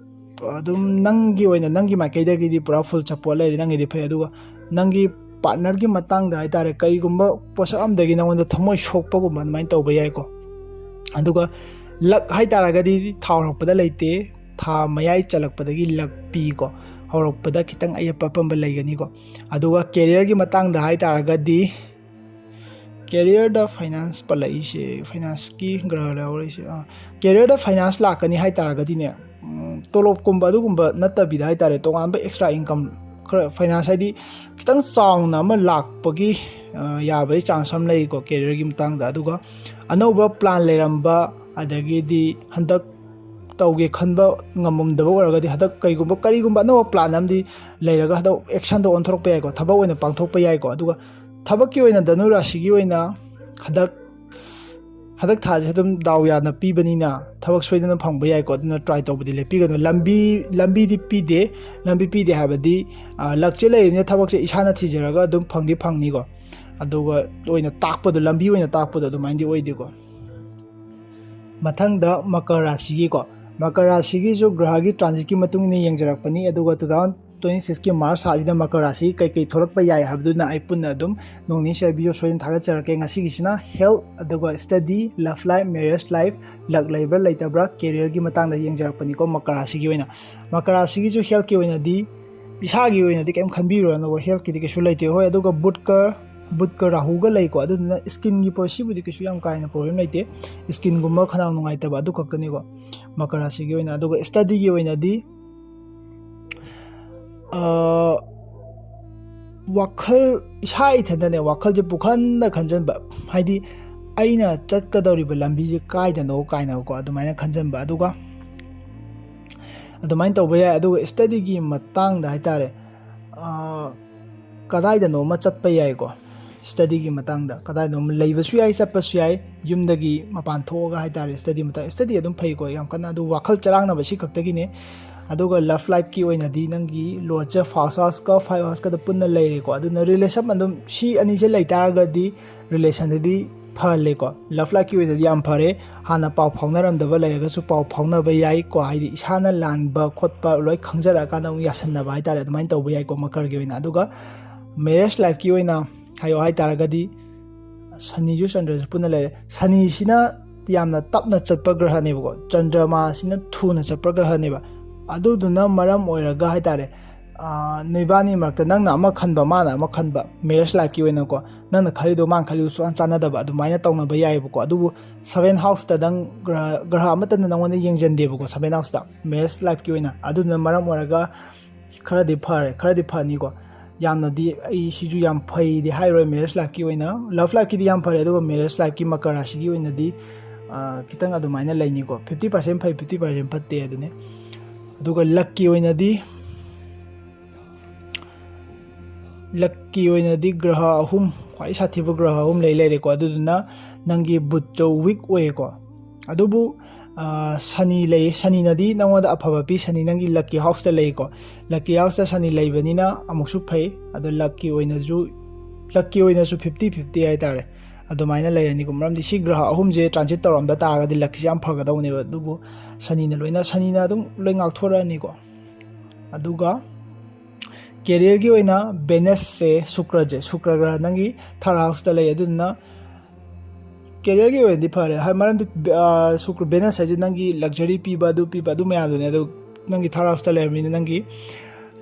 ꯑꯗꯨꯝ ꯅꯪꯒꯤ ꯑꯣꯏꯅ, ꯅꯪꯒꯤ ꯃꯥꯏꯀꯩꯗꯒꯤꯗꯤ ꯄꯨꯔꯥ ꯐꯨꯜ ꯁꯞꯄꯣꯔꯠ ꯂꯩꯔꯦ, ꯅꯪꯒꯤꯗꯤ ꯐꯩ꯫ ꯑꯗꯨꯒ ꯅꯪꯒꯤ ꯄꯥꯔꯠꯅꯔꯒꯤ ꯃꯇꯥꯡꯗ ꯍꯥꯏꯇꯥꯔꯦ, ꯀꯔꯤꯒꯨꯝꯕ ꯄꯣꯠꯁꯛ ꯑꯃꯗꯒꯤ ꯅꯉꯣꯟꯗ ꯊꯃꯣꯏ ꯁꯣꯛꯄꯒꯨꯝꯕ ꯑꯗꯨꯃꯥꯏꯅ ꯇꯧꯕ ꯌꯥꯏꯀꯣ꯫ ꯑꯗꯨꯒ ꯂꯛ ꯍꯥꯏꯇꯥꯔꯒꯗꯤ ꯊꯥ ꯍꯧꯔꯛꯄꯗ ꯂꯩꯇꯦ, ꯊꯥ ꯃꯌꯥꯏ ꯆꯜꯂꯛꯄꯗꯒꯤ ꯂꯛ ꯄꯤꯀꯣ꯫ ꯍꯧꯔꯛꯄꯗ ꯈꯤꯇꯪ ꯑꯌꯦꯠꯄ ꯑꯄꯟꯕ ꯂꯩꯒꯅꯤꯀꯣ꯫ ꯑꯗꯨꯒ ꯀꯦꯔꯤꯌꯔꯒꯤ ꯃꯇꯥꯡꯗ ꯍꯥꯏꯇꯥꯔꯒꯗꯤ, ꯀꯦꯔꯤꯌꯔꯗ ꯐꯥꯏꯅꯥꯟꯁ ꯄꯜꯂꯛꯏꯁꯦ, ꯐꯥꯏꯅꯥꯟꯁꯀꯤ ꯒ꯭ꯔꯍ ꯌꯥꯎꯔꯛꯏꯁꯦ, ꯑꯥ, ꯀꯦꯔꯤꯌꯔꯗ ꯐꯥꯏꯅꯥꯟꯁ ꯂꯥꯛꯀꯅꯤ ꯍꯥꯏꯇꯥꯔꯒꯗꯤꯅꯦ, ꯎꯝ, ꯇꯣꯂꯣꯞꯀꯨꯝꯕ ꯑꯗꯨꯒꯨꯝꯕ ꯅꯠꯇꯕꯤꯗ ꯍꯥꯏꯇꯥꯔꯦ, ꯇꯣꯉꯥꯟꯕ ꯑꯦꯛꯁꯇ꯭ꯔꯥ ꯏꯟꯀꯝ ꯈꯔ, ꯐꯥꯏꯅꯥꯟꯁ ꯍꯥꯏꯗꯤ ꯈꯤꯇꯪ ꯆꯥꯎꯅ ꯑꯃ ꯂꯥꯛꯄꯒꯤ, ꯑ, ꯌꯥꯕꯒꯤ ꯆꯥꯟꯁ ꯑꯃ ꯂꯩꯀꯣ ꯀꯦꯔꯤꯌꯔꯒꯤ ꯃꯇꯥꯡꯗ꯫ ꯑꯗꯨꯒ ꯑꯅꯧꯕ ꯄ꯭ꯂꯥꯟ ꯂꯩꯔꯝꯕ, ꯑꯗꯒꯤꯗꯤ ꯍꯟꯗꯛ ꯇꯧꯒꯦ ꯈꯟꯕ ꯉꯝꯃꯝꯗꯕ ꯑꯣꯏꯔꯒꯗꯤ, ꯍꯟꯗꯛ ꯀꯩꯒꯨꯝꯕ, ꯀꯔꯤꯒꯨꯝꯕ ꯑꯅꯧꯕ ꯄ꯭ꯂꯥꯟ ꯑꯃꯗꯤ ꯂꯩꯔꯒ ꯍꯟꯗꯛ ꯑꯦꯛꯁꯟꯗ ꯑꯣꯟꯊꯣꯔꯛꯄ ꯌꯥꯏꯀꯣ, ꯊꯕꯛ ꯑꯣꯏꯅ ꯄꯥꯡꯊꯣꯛꯄ ꯌꯥꯏꯀꯣ꯫ ꯑꯗꯨꯒ ꯊꯕꯛꯀꯤ ꯑꯣꯏꯅ ꯙꯅꯨ ꯔꯥꯁꯤꯒꯤ ꯑꯣꯏꯅ ꯍꯟꯗꯛ, ꯍꯟꯗꯛ ꯊꯥꯁꯦ ꯑꯗꯨꯝ ꯗꯥꯎ ꯌꯥꯅ ꯄꯤꯕꯅꯤꯅ ꯊꯕꯛ ꯁꯣꯏꯗꯅ ꯐꯪꯕ ꯌꯥꯏꯀꯣ꯫ ꯑꯗꯨꯅ ꯇ꯭ꯔꯥꯏ ꯇꯧꯕꯗꯤ ꯂꯦꯞꯄꯤꯒꯅꯨ꯫ ꯂꯝꯕꯤ, ꯂꯝꯕꯤꯗꯤ ꯄꯤꯗꯦ, ꯂꯝꯕꯤ ꯄꯤꯗꯦ ꯍꯥꯏꯕꯗꯤ, ꯑ, ꯂꯛꯁꯦ ꯂꯩꯔꯤꯕꯅꯤꯅ ꯊꯕꯛꯁꯦ ꯏꯁꯥꯅ ꯊꯤꯖꯔꯒ ꯑꯗꯨꯝ ꯐꯪꯗꯤ ꯐꯪꯅꯤꯀꯣ꯫ ꯑꯗꯨꯒ ꯑꯣꯏꯅ ꯇꯥꯛꯄꯗꯣ, ꯂꯝꯕꯤ ꯑꯣꯏꯅ ꯇꯥꯛꯄꯗꯣ ꯑꯗꯨꯃꯥꯏꯅꯗꯤ ꯑꯣꯏꯗꯦꯀꯣ꯫ ꯃꯊꯪꯗ ꯃꯀꯔ ꯔꯥꯁꯤꯒꯤꯀꯣ, ꯃꯀꯔ ꯔꯥꯁꯤꯒꯤꯁꯨ ꯒ꯭ꯔꯍꯒꯤ ꯇ꯭ꯔꯥꯟꯖꯤꯠꯀꯤ ꯃꯇꯨꯡ ꯏꯟꯅ ꯌꯦꯡꯖꯔꯛꯄꯅꯤ꯫ ꯑꯗꯨꯒ two thousand twenty sixꯀꯤ ꯃꯥꯔꯁ ꯊꯥꯁꯤꯗ ꯃꯀꯔ ꯔꯥꯁꯤ ꯀꯩꯀꯩ ꯊꯣꯛꯂꯛꯄ ꯌꯥꯏ ꯍꯥꯏꯕꯗꯨꯅ ꯑꯩ ꯄꯨꯟꯅ ꯑꯗꯨꯝ ꯅꯣꯡ ꯅꯤꯅꯤ ꯁ꯭ꯋꯥꯏ ꯚꯤꯗꯤꯑꯣ ꯁꯣꯏꯗꯅ ꯊꯥꯒꯠꯆꯔꯛꯀꯦ꯫ ꯉꯁꯤꯒꯤꯁꯤꯅ ꯍꯦꯜꯊ, ꯑꯗꯨꯒ study, love life, marriage life, luck ꯂꯩꯕ꯭ꯔꯥ ꯂꯩꯇꯕ꯭ꯔꯥ, ꯀꯦꯔꯤꯌꯔꯒꯤ ꯃꯇꯥꯡꯗ ꯌꯦꯡꯖꯔꯛꯄꯅꯤꯀꯣ ꯃꯀꯔ ꯔꯥꯁꯤꯒꯤ ꯑꯣꯏꯅ꯫ ꯃꯀꯔ ꯔꯥꯁꯤꯒꯤꯁꯨ ꯍꯦꯜꯊꯀꯤ ꯑꯣꯏꯅꯗꯤ, ꯏꯁꯥꯒꯤ ꯑꯣꯏꯅꯗꯤ ꯀꯩꯝ ꯈꯟꯕꯤꯔꯨꯔꯅꯨꯀꯣ, ꯍꯦꯜꯊꯀꯤꯗꯤ ꯀꯩꯁꯨ ꯂꯩꯇꯦ꯫ ꯍꯣꯏ, ꯑꯗꯨꯒ ꯕꯨꯙꯒ ꯕꯨꯙꯒ ꯔꯥꯍꯨꯒ ꯂꯩꯀꯣ꯫ ꯑꯗꯨꯗꯨꯅ ꯁ꯭ꯀꯤꯟꯒꯤ ꯄꯣ-, ꯁꯤꯕꯨꯗꯤ ꯀꯩꯁꯨ ꯌꯥꯝ ꯀꯥ ꯍꯦꯟꯅ ꯄ꯭ꯔꯣꯕ꯭ꯂꯦꯝ ꯂꯩꯇꯦ, ꯁ꯭ꯀꯤꯟꯒꯨꯝꯕ ꯈꯅꯥꯎ ꯅꯨꯡꯉꯥꯏꯇꯕ ꯑꯗꯨ ꯈꯛꯇꯅꯤꯀꯣ ꯃꯀꯔ ꯔꯥꯁꯤꯒꯤ ꯑꯣꯏꯅ꯫ ꯑꯗꯨꯒ ꯁ꯭ꯇꯗꯤꯒꯤ ꯑꯣꯏꯅꯗꯤ ꯑ, ꯋꯥꯈꯜ, ꯏꯁꯥ ꯏꯊꯟꯗꯅꯦ ꯋꯥꯈꯜꯁꯦ ꯄꯨꯈꯟꯗ ꯈꯟꯖꯟꯕ, ꯍꯥꯏꯗꯤ ꯑꯩꯅ ꯆꯠꯀꯗꯧꯔꯤꯕ ꯂꯝꯕꯤꯁꯦ ꯀꯥꯏꯗꯅꯣ ꯀꯥꯏꯅꯀꯣ ꯑꯗꯨꯃꯥꯏꯅ ꯈꯟꯖꯟꯕ꯫ ꯑꯗꯨꯒ ꯑꯗꯨꯃꯥꯏꯅ ꯇꯧꯕ ꯌꯥꯏ꯫ ꯑꯗꯨꯒ ꯁ꯭ꯇꯗꯤꯒꯤ ꯃꯇꯥꯡꯗ ꯍꯥꯏꯇꯥꯔꯦ, ꯑ, ꯀꯗꯥꯏꯗꯅꯣ ꯑꯃ ꯆꯠꯄ ꯌꯥꯏꯀꯣ, ꯁ꯭ꯇꯗꯤꯒꯤ ꯃꯇꯥꯡꯗ ꯀꯗꯥꯏꯗꯅꯣ ꯑꯃ ꯂꯩꯕꯁꯨ ꯌꯥꯏ, ꯆꯠꯄꯁꯨ ꯌꯥꯏ, ꯌꯨꯝꯗꯒꯤ ꯃꯄꯥꯟ ꯊꯣꯛꯑꯒ ꯍꯥꯏꯇꯥꯔꯦ꯫ ꯁ꯭ꯇꯗꯤ ꯃꯇꯥꯡ, ꯁ꯭ꯇꯗꯤ ꯑꯗꯨꯝ ꯐꯩꯀꯣ ꯌꯥꯝ ꯀꯟꯅ, ꯑꯗꯨ ꯋꯥꯈꯜ ꯆꯔꯥꯡꯅꯕ ꯁꯤ ꯈꯛꯇꯒꯤꯅꯦ꯫ ꯑꯗꯨꯒ ꯂꯚ ꯂꯥꯏꯐꯀꯤ ꯑꯣꯏꯅꯗꯤ ꯅꯪꯒꯤ ꯂꯣꯔꯠꯁꯦ ꯐꯥꯔꯁ ꯍꯥꯎꯁꯀ ꯐꯥꯏꯚ ꯍꯥꯎꯁꯀꯗ ꯄꯨꯟꯅ ꯂꯩꯔꯦꯀꯣ꯫ ꯑꯗꯨꯅ ꯔꯤꯂꯦꯁꯟ ꯑꯗꯨꯝ ꯁꯤ ꯑꯅꯤꯁꯦ ꯂꯩꯇꯥꯔꯒꯗꯤ ꯔꯤꯂꯦꯁꯟꯗꯗꯤ ꯐꯍꯜꯂꯦꯀꯣ꯫ ꯂꯚ ꯂꯥꯏꯐꯀꯤ ꯑꯣꯏꯅꯗꯤ ꯌꯥꯝ ꯐꯔꯦ, ꯍꯥꯟꯅ ꯄꯥꯎ ꯐꯥꯎꯅꯔꯝꯗꯕ ꯂꯩꯔꯒꯁꯨ ꯄꯥꯎ ꯐꯥꯎꯅꯕ ꯌꯥꯏꯀꯣ, ꯍꯥꯏꯗꯤ ꯏꯁꯥꯅ ꯂꯥꯟꯕ ꯈꯣꯠꯄ ꯂꯣꯏ ꯈꯪꯖꯔꯛꯑꯀꯥꯟꯗ ꯑꯃꯨꯛ ꯌꯥꯁꯟꯅꯕ ꯍꯥꯏꯇꯥꯔꯦ, ꯑꯗꯨꯃꯥꯏꯅ ꯇꯧꯕ ꯌꯥꯏꯀꯣ ꯃꯀꯔꯒꯤ ꯑꯣꯏꯅ꯫ ꯑꯗꯨꯒ ꯃꯦꯔꯦꯖ ꯂꯥꯏꯐꯀꯤ ꯑꯣꯏꯅ ꯍꯥꯏꯌꯣ ꯍꯥꯏꯇꯥꯔꯒꯗꯤ ꯁꯅꯤꯁꯨ ꯆꯟꯗ꯭ꯔꯁꯨ ꯄꯨꯟꯅ ꯂꯩꯔꯦ꯫ ꯁꯅꯤꯁꯤꯅ ꯌꯥꯝꯅ ꯇꯞꯅ ꯆꯠꯄ ꯒ꯭ꯔꯍꯅꯦꯕꯀꯣ, ꯆꯟꯗ꯭ꯔꯃꯥꯁꯤꯅ ꯊꯨꯅ ꯆꯠꯄ ꯒ꯭ꯔꯍꯅꯦꯕ꯫ ꯑꯗꯨꯗꯨꯅ ꯃꯔꯝ ꯑꯣꯏꯔꯒ ꯍꯥꯏꯇꯥꯔꯦ, ꯑꯥ, ꯅꯣꯏꯕꯥꯅꯤ ꯃꯔꯛꯇ ꯅꯪꯅ ꯑꯃ ꯈꯟꯕ ꯃꯥꯅ ꯑꯃ ꯈꯟꯕ, ꯃꯦꯔꯦꯖ ꯂꯥꯏꯐꯀꯤ ꯑꯣꯏꯅꯀꯣ, ꯅꯪꯅ ꯈꯜꯂꯤꯗꯣ ꯃꯥꯅ ꯈꯜꯂꯤꯗꯣ ꯁꯨꯛꯆꯥꯟ ꯆꯥꯟꯅꯗꯕ ꯑꯗꯨꯃꯥꯏꯅ ꯇꯧꯅꯕ ꯌꯥꯏꯑꯕꯀꯣ꯫ ꯑꯗꯨꯕꯨ ꯁꯚꯦꯟ ꯍꯥꯎꯁꯇꯗꯪ ꯒ꯭ꯔꯍ, ꯒ꯭ꯔꯍ ꯑꯃꯠꯇꯅ ꯅꯪꯉꯣꯟꯗ ꯌꯦꯡꯁꯤꯟꯗꯦꯕꯀꯣ ꯁꯚꯦꯟ ꯍꯥꯎꯁꯇ, ꯃꯦꯔꯦꯖ ꯂꯥꯏꯐꯀꯤ ꯑꯣꯏꯅ꯫ ꯑꯗꯨꯗꯨꯅ ꯃꯔꯝ ꯑꯣꯏꯔꯒ ꯈꯔꯗꯤ ꯐꯔꯦ, ꯈꯔꯗꯤ ꯐꯅꯤꯀꯣ꯫ ꯌꯥꯝꯅꯗꯤ ꯑꯩ ꯁꯤꯁꯨ ꯌꯥꯝ ꯐꯩꯗꯤ ꯍꯥꯏꯔꯣꯏ ꯃꯦꯔꯦꯖ ꯂꯥꯏꯐꯀꯤ ꯑꯣꯏꯅ꯫ ꯂꯚ ꯂꯥꯏꯐꯀꯤꯗꯤ ꯌꯥꯝ ꯐꯔꯦ, ꯑꯗꯨꯒ ꯃꯦꯔꯦꯖ ꯂꯥꯏꯐꯀꯤ ꯃꯀꯔ ꯔꯥꯁꯤꯒꯤ ꯑꯣꯏꯅꯗꯤ, ꯑꯥ, ꯈꯤꯇꯪ ꯑꯗꯨꯃꯥꯏꯅ ꯂꯩꯅꯤꯀꯣ, ꯐꯤꯐꯇꯤ ꯄꯥꯔꯁꯦꯟ ꯐꯩ, ꯐꯤꯐꯇꯤ ꯄꯥꯔꯁꯦꯟ ꯐꯠꯇꯦ ꯑꯗꯨꯅꯤ꯫ ꯑꯗꯨꯒ ꯂꯛꯀꯤ ꯑꯣꯏꯅꯗꯤ, ꯂꯛꯀꯤ ꯑꯣꯏꯅꯗꯤ ꯒ꯭ꯔꯍ ꯑꯍꯨꯝ, ꯈ꯭ꯋꯥꯏ ꯁꯥꯊꯤꯕ ꯒ꯭ꯔꯍ ꯑꯍꯨꯝ ꯂꯩ ꯂꯩꯔꯦꯀꯣ꯫ ꯑꯗꯨꯗꯨꯅ ꯅꯪꯒꯤ ꯕꯨꯠꯇꯣ ꯋꯤꯛ ꯑꯣꯏꯌꯦꯀꯣ꯫ ꯑꯗꯨꯕꯨ, ꯑꯥ, ꯁꯅꯤ ꯂꯩ, ꯁꯅꯤꯅꯗꯤ ꯅꯪꯉꯣꯟꯗ ꯑꯐꯕ ꯄꯤ꯫ ꯁꯅꯤ ꯅꯪꯒꯤ ꯂꯛꯀꯤ ꯍꯥꯎꯁꯇ ꯂꯩꯀꯣ꯫ ꯂꯛꯀꯤ ꯍꯥꯎꯁꯇ ꯁꯅꯤ ꯂꯩꯕꯅꯤꯅ ꯑꯃꯨꯛꯁꯨ ꯐꯩ, ꯑꯗꯣ ꯂꯛꯀꯤ ꯑꯣꯏꯅꯁꯨ, ꯂꯛꯀꯤ ꯑꯣꯏꯅꯁꯨ ꯐꯤꯐꯇꯤ ꯐꯤꯐꯇꯤ ꯍꯥꯏꯇꯥꯔꯦ, ꯑꯗꯨꯃꯥꯏꯅ ꯂꯩꯔꯅꯤꯀꯣ꯫ ꯃꯔꯝꯗꯤ ꯁꯤ ꯒ꯭ꯔꯍ ꯑꯍꯨꯝꯁꯦ ꯇ꯭ꯔꯥꯟꯖꯤꯠ ꯇꯧꯔꯝꯗ ꯇꯥꯔꯒꯗꯤ ꯂꯛꯁꯤ ꯌꯥꯝ ꯐꯒꯗꯧꯅꯦꯕ, ꯑꯗꯨꯕꯨ ꯁꯅꯤꯅ ꯂꯣꯏꯅ, ꯁꯅꯤꯅ ꯑꯗꯨꯝ ꯂꯣꯏ ꯉꯥꯛꯊꯣꯔꯛꯑꯅꯤꯀꯣ꯫ ꯑꯗꯨꯒ ꯀꯦꯔꯤꯌꯔꯒꯤ ꯑꯣꯏꯅ ꯚꯦꯅꯁꯁꯦ, ꯁꯨꯀ꯭ꯔꯁꯦ, ꯁꯨꯀ꯭ꯔ ꯒ꯭ꯔꯍ ꯅꯪꯒꯤ ꯊꯥꯔꯠ ꯍꯥꯎꯁꯇ ꯂꯩ, ꯑꯗꯨꯗꯨꯅ ꯀꯦꯔꯤꯌꯔꯒꯤ ꯑꯣꯏꯅꯗꯤ ꯐꯔꯦ꯫ ꯍꯥꯏ, ꯃꯔꯝꯗꯤ, ꯑꯥ, ꯁꯨꯀ꯭ꯔ, ꯚꯦꯅꯁ ꯍꯥꯏꯁꯦ ꯅꯪꯒꯤ ꯂꯛꯖꯔꯤ ꯄꯤꯕ, ꯑꯗꯨ ꯄꯤꯕ, ꯑꯗꯨ ꯃꯌꯥꯝꯗꯨꯅꯦ꯫ ꯑꯗꯨ ꯅꯪꯒꯤ ꯊꯥꯔꯠ ꯍꯥꯎꯁꯇ ꯂꯩꯔꯕꯅꯤꯅ ꯅꯪꯒꯤ,